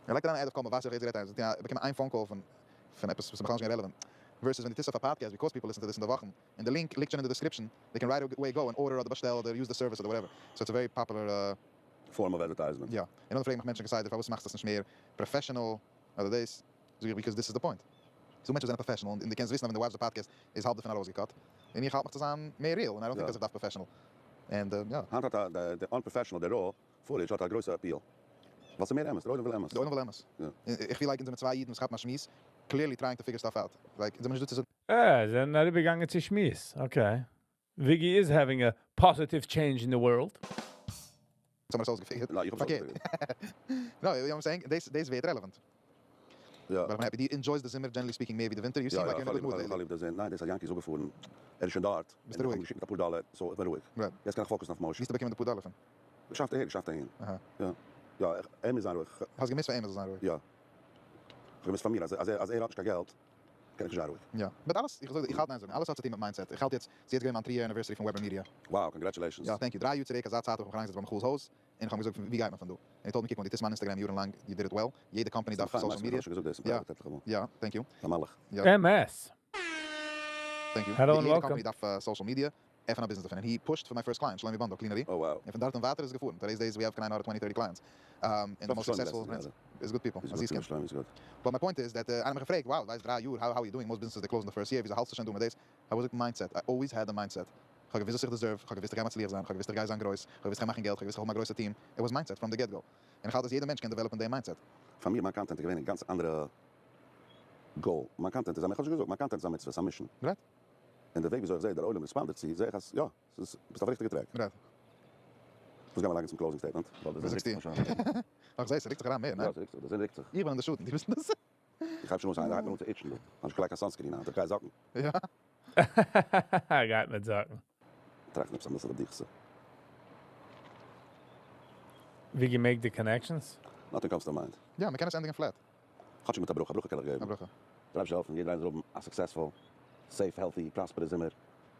ער לייגט אריין א ad אויף קול מבשר, איך האב יעצט גערעדט איינער, באקומען איין phone call פון פון עפעס וואס איז בכלל נישט געווען relevant. Versus ווען דו טוסט אויף א podcast because people listen to this אין די וואכן, און די link ליגט שוין אין די description, they can right away go and order אדער באשטעל אדער use the service אדער whatever. So it's a very popular. Form of advertisement. יא. און נאכדעם פרעגן מיך מענטשן כסדר פארוואס מאכסטו עס נישט מער professional אדער דאס, זאג איך because this is the point. ס'דא מענטשן וואס זענען professional און דו קענסט וויסן אז ווען דו watch סט די פאדקעסט איז האלב דערפון ארויסגע cut, און איך האלט מיך צו זיין מער real און I don't think אז איך דארף professional. און יא. היינט האט א די unprofessional די raw footage האט א גרויסע appeal. ווייל ס'איז מער אמת, דער עולם וויל אמת. דער עולם וויל אמת. איך feel like אונז זעמיר צוויי אידן וואס כאפן א שמועס, clearly trying to figure stuff out. Like אונז זעמיר נישט דא צו זאגן. אה, זענען אריבערגעגאנגען צו שמועס. Okay. Viggy is having a positive change in the world. האבן מיר עס אויסגע figure ט. ניין, איך האב עס פארקערט. אויסגע figure ט. No, you know what I'm saying? דאס דאס ווערט relevant. יא. But I'm happy. דו enjoy סט די זומער generally speaking מער ווי די ווינטער. You יא seem יא, like איך you're in a good mood האב lately. ליב די זון. ניין, דאס אז יענקי איז אפגעפארן. ער איז שוין דארט. ביסטו און איך רואיג? האב אים געשיקט מיט אפאר דאלער, so איך בין רואיג. Right. יעצט קען איך focus ן אויף משה. ווי האסטו באקומען די פאר דאלער פון? געשאפט אהער, געשאפט אהין. אהא. יא. יא, איך, ער מוז זיין רואיג. האסט געמוזט פאר אים ער זאל זיין רואיג? יא. איך האב געמוזט פאר מיר, אז אז ער אז ער האט נישט קיין געלט, קען איך נישט זיין רואיג. יא. But אלעס, איך זאג דיר, איך האלט ניין זאגן, אלעס האט צוטון מיט mindset. איך האלט יעצט, ס'איז יעצט געווען מיין three year anniversary פון Weber Media. Wow, congratulations. יא, thank you. דריי יאר צוריק אזא צייט האב איך מיך אריינגעזעצט ביי מיכאל'ס הויז, און איך האב אים געזאגט, ווי גייט מען פון דא? און ער האט מיר קוק מאל, דו טוסט מיין Instagram יארן לאנג, you did it well, יעדע קאמפאני דארף social media. יא, יא, thank you. יא. אמת. Thank you. Hello and יעדע welcome. קאמפאני דארף social media, עפן א ביזנעס דערפון. און he pushed for my first client, שלומי באנדא, cleanery. Oh wow. און פון דארט און ווייטער איז עס געפארן. Today's days we have קיין עין הרע twenty thirty clients. און די most successful איז good people. א זיס קינד. But my point איז that איינער האט מיך געפרעגט, wow, ווייסט דריי יאר, how are you doing, most businesses they close in the first year, וויאזוי האלטסטו שוין דא מיט דאס? האב איך געזאגט mindset, I always had the mindset. כ'האב געוואוסט וואס איך deserve, כ'האב געוואוסט איך גיי מצליח זיין, כ'האב געוואוסט איך גיי זיין גרויס, כ'האב געוואוסט איך גיי מאכן געלט, כ'האב געוואוסט איך האב א גרויסע team, it was mindset from the get go. און איך האלט אז יעדער מענטש קען develop ן דעם mindset. פאר מיר מיין content איז געווען א גאנץ אנדערע goal. מיין content איז א, איך האב שוין געזאגט, מיין content איז א מצוה, ס'איז א mission. Right. און די וועג וויאזוי איך זע דער עולם respond דערצו, זע איך אז יא, ס'איז, ביסט אויף ריכטיגע track. Right. וואס גיימער לייגן צום closing statement? ווייל די וואס זון זאגסטו? ריקט זיך שוין. איך זע, ס'ריקט זיך אריין מער, ניין? יא, ס'ריקט זיך, די זון ריקט זיך. איך בין אין די שאטן, דו ביסט אין די זון. איך הייב שוין אן צו הייבן אן צו itch ן דא. כ'האב נישט געלייגט קיין sunscreen היינט, איך גיי זאקן. יא. ער גייט מיט זאקן. טראכט עפעס אביסל בדיחותא. ווי געמעקט די connections? Nothing comes to mind. יא, מ'קען עס ענדיגן flat. כאטשיג מיט א ברכה, א ברכה קען איך געבן. א ברכה. דער אייבערשטער זאל העלפן יעדער איינער זאל האבן א successful, safe, healthy, prosperous זומער,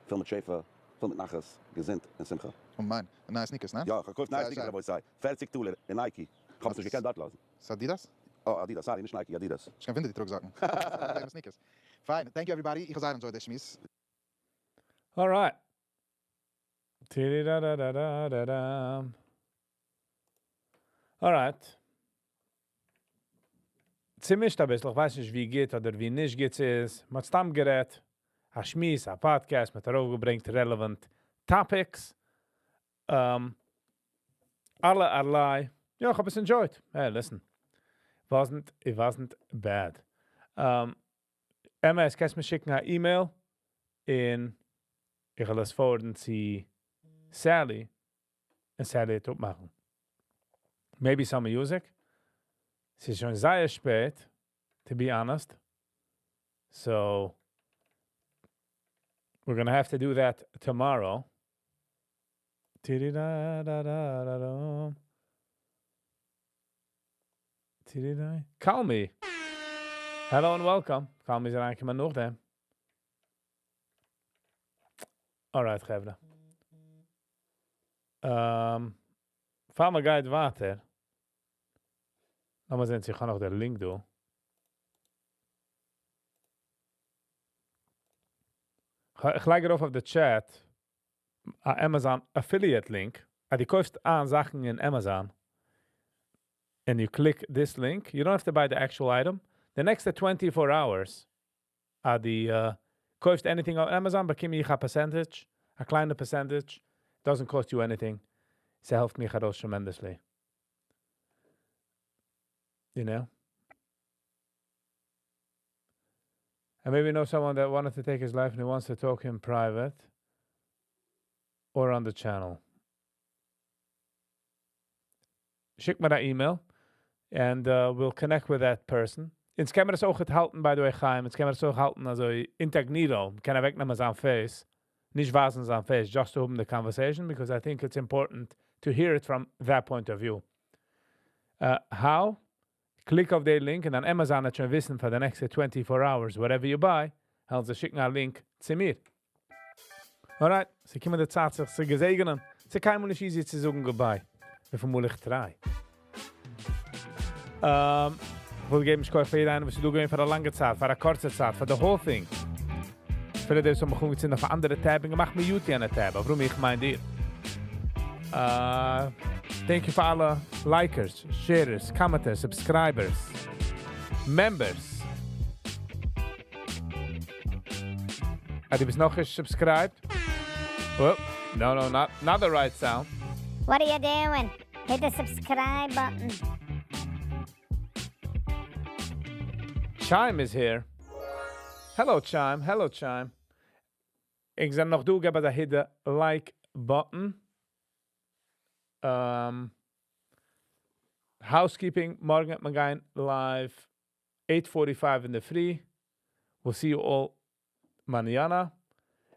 פול מיט שפע, פול מיט נחת, געזונט און שמחה. אמן. נייע sneakers, ניין? יא, איך האב געקויפט נייע sneakers רבותי, פערציג טאלער אין Nike, איך האב עס נישט געקענט דארט לאזן. ס'איז Adidas? אה, Adidas, sorry, נישט Nike, Adidas. נישט קיין וואונדער די טראגסט זאקן. באקוועמע sneakers. פיין, thank you everybody, איך האב זייער enjoyed די שמועס. Alright. Tididadadadadam. Alright. צעמישט אביסל, איך ווייס נישט ווי גוט אדער ווי נישט גוט ס'איז. מ'האט סתם גערעדט, א שמועס, א פאדקעסט, מ'האט ארויפגעברענגט relevant topics. אלע ערליי. יא, איך האב עס enjoyed. Hey, listen. Wasn't, it wasn't bad. אמת, קענסט מיר שיקן א email און איך וועל עס forward ן צו Sally און Sally וועט אפמאכן. Maybe some music. ס'איז שוין זייער שפעט, to be honest. So, we're gonna have to do that tomorrow. Tididadadadadam. Tididai. Call me. Hello and welcome. Call me איז אריינגעקומען נאכדעם. Alright, חברה. פאר מיר גייט ווייטער. לאמיר זען, צו איך האב נאך דער link דא. איך לייג ארויף אויף די chat א Amazon affiliate link. אז דו קויפסט אן זאכן אין Amazon and you click this link, you don't have to buy the actual item. The next 24 hours, אז דו uh, קויפסט anything on Amazon, באקום איך א percentage, א קליינע percentage. Doesn't cost you anything. ס'העלפט מיך ארויס tremendously. You know? And maybe know someone that wanted to take his life and who wants to talk in private or on the channel. שיק מיר אן email and we'll connect with that person. אונז קען מען עס אויך האלטן, by the way, חיים, אונז קען מען עס אויך האלטן, אזוי incognito, מ'קען אוועקנעמען זיין face, נישט ווייזן זיין face, just to האבן the conversation, because I think it's important to hear it from that point of view. How? Click אויף די link און דאן Amazon וועט שוין וויסן for the next 24 hours, whatever you buy, וועלן זיי שיקן א link צו מיר. Alright, ס'געקומען די צייט זיך צו געזעגענען. ס'איז קיינמאל נישט easy צו זאגן goodbye. וויפיל מאל איך try. וויל געבן שכוח פאר יעדער איינער, וואס איז דא געווען פאר א לאנגע צייט, פאר א קורצע צייט, for the whole thing. אפילו די וואס האבן מיך אנגעצינדן אויף אן אנדערע tab און געמאכט mute יענע tab, אבער איך מיין דיר. Thank you פאר אלע likers, sharers, commenters, subscribers, members. אז דו ביסט נאך נישט subscribed? Oh, no, no, not, not the right sound. What are you doing? Hit the subscribe button. Chime is here. Hello, Chime. Hello, Chime. איך זע נאך דא, געב א hit the like button. Housekeeping, מארגן וועט מען גיין live 8.45 אין דער פרי. We'll see you all mañana.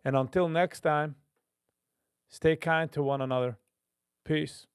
And until next time, stay kind to one another. Peace.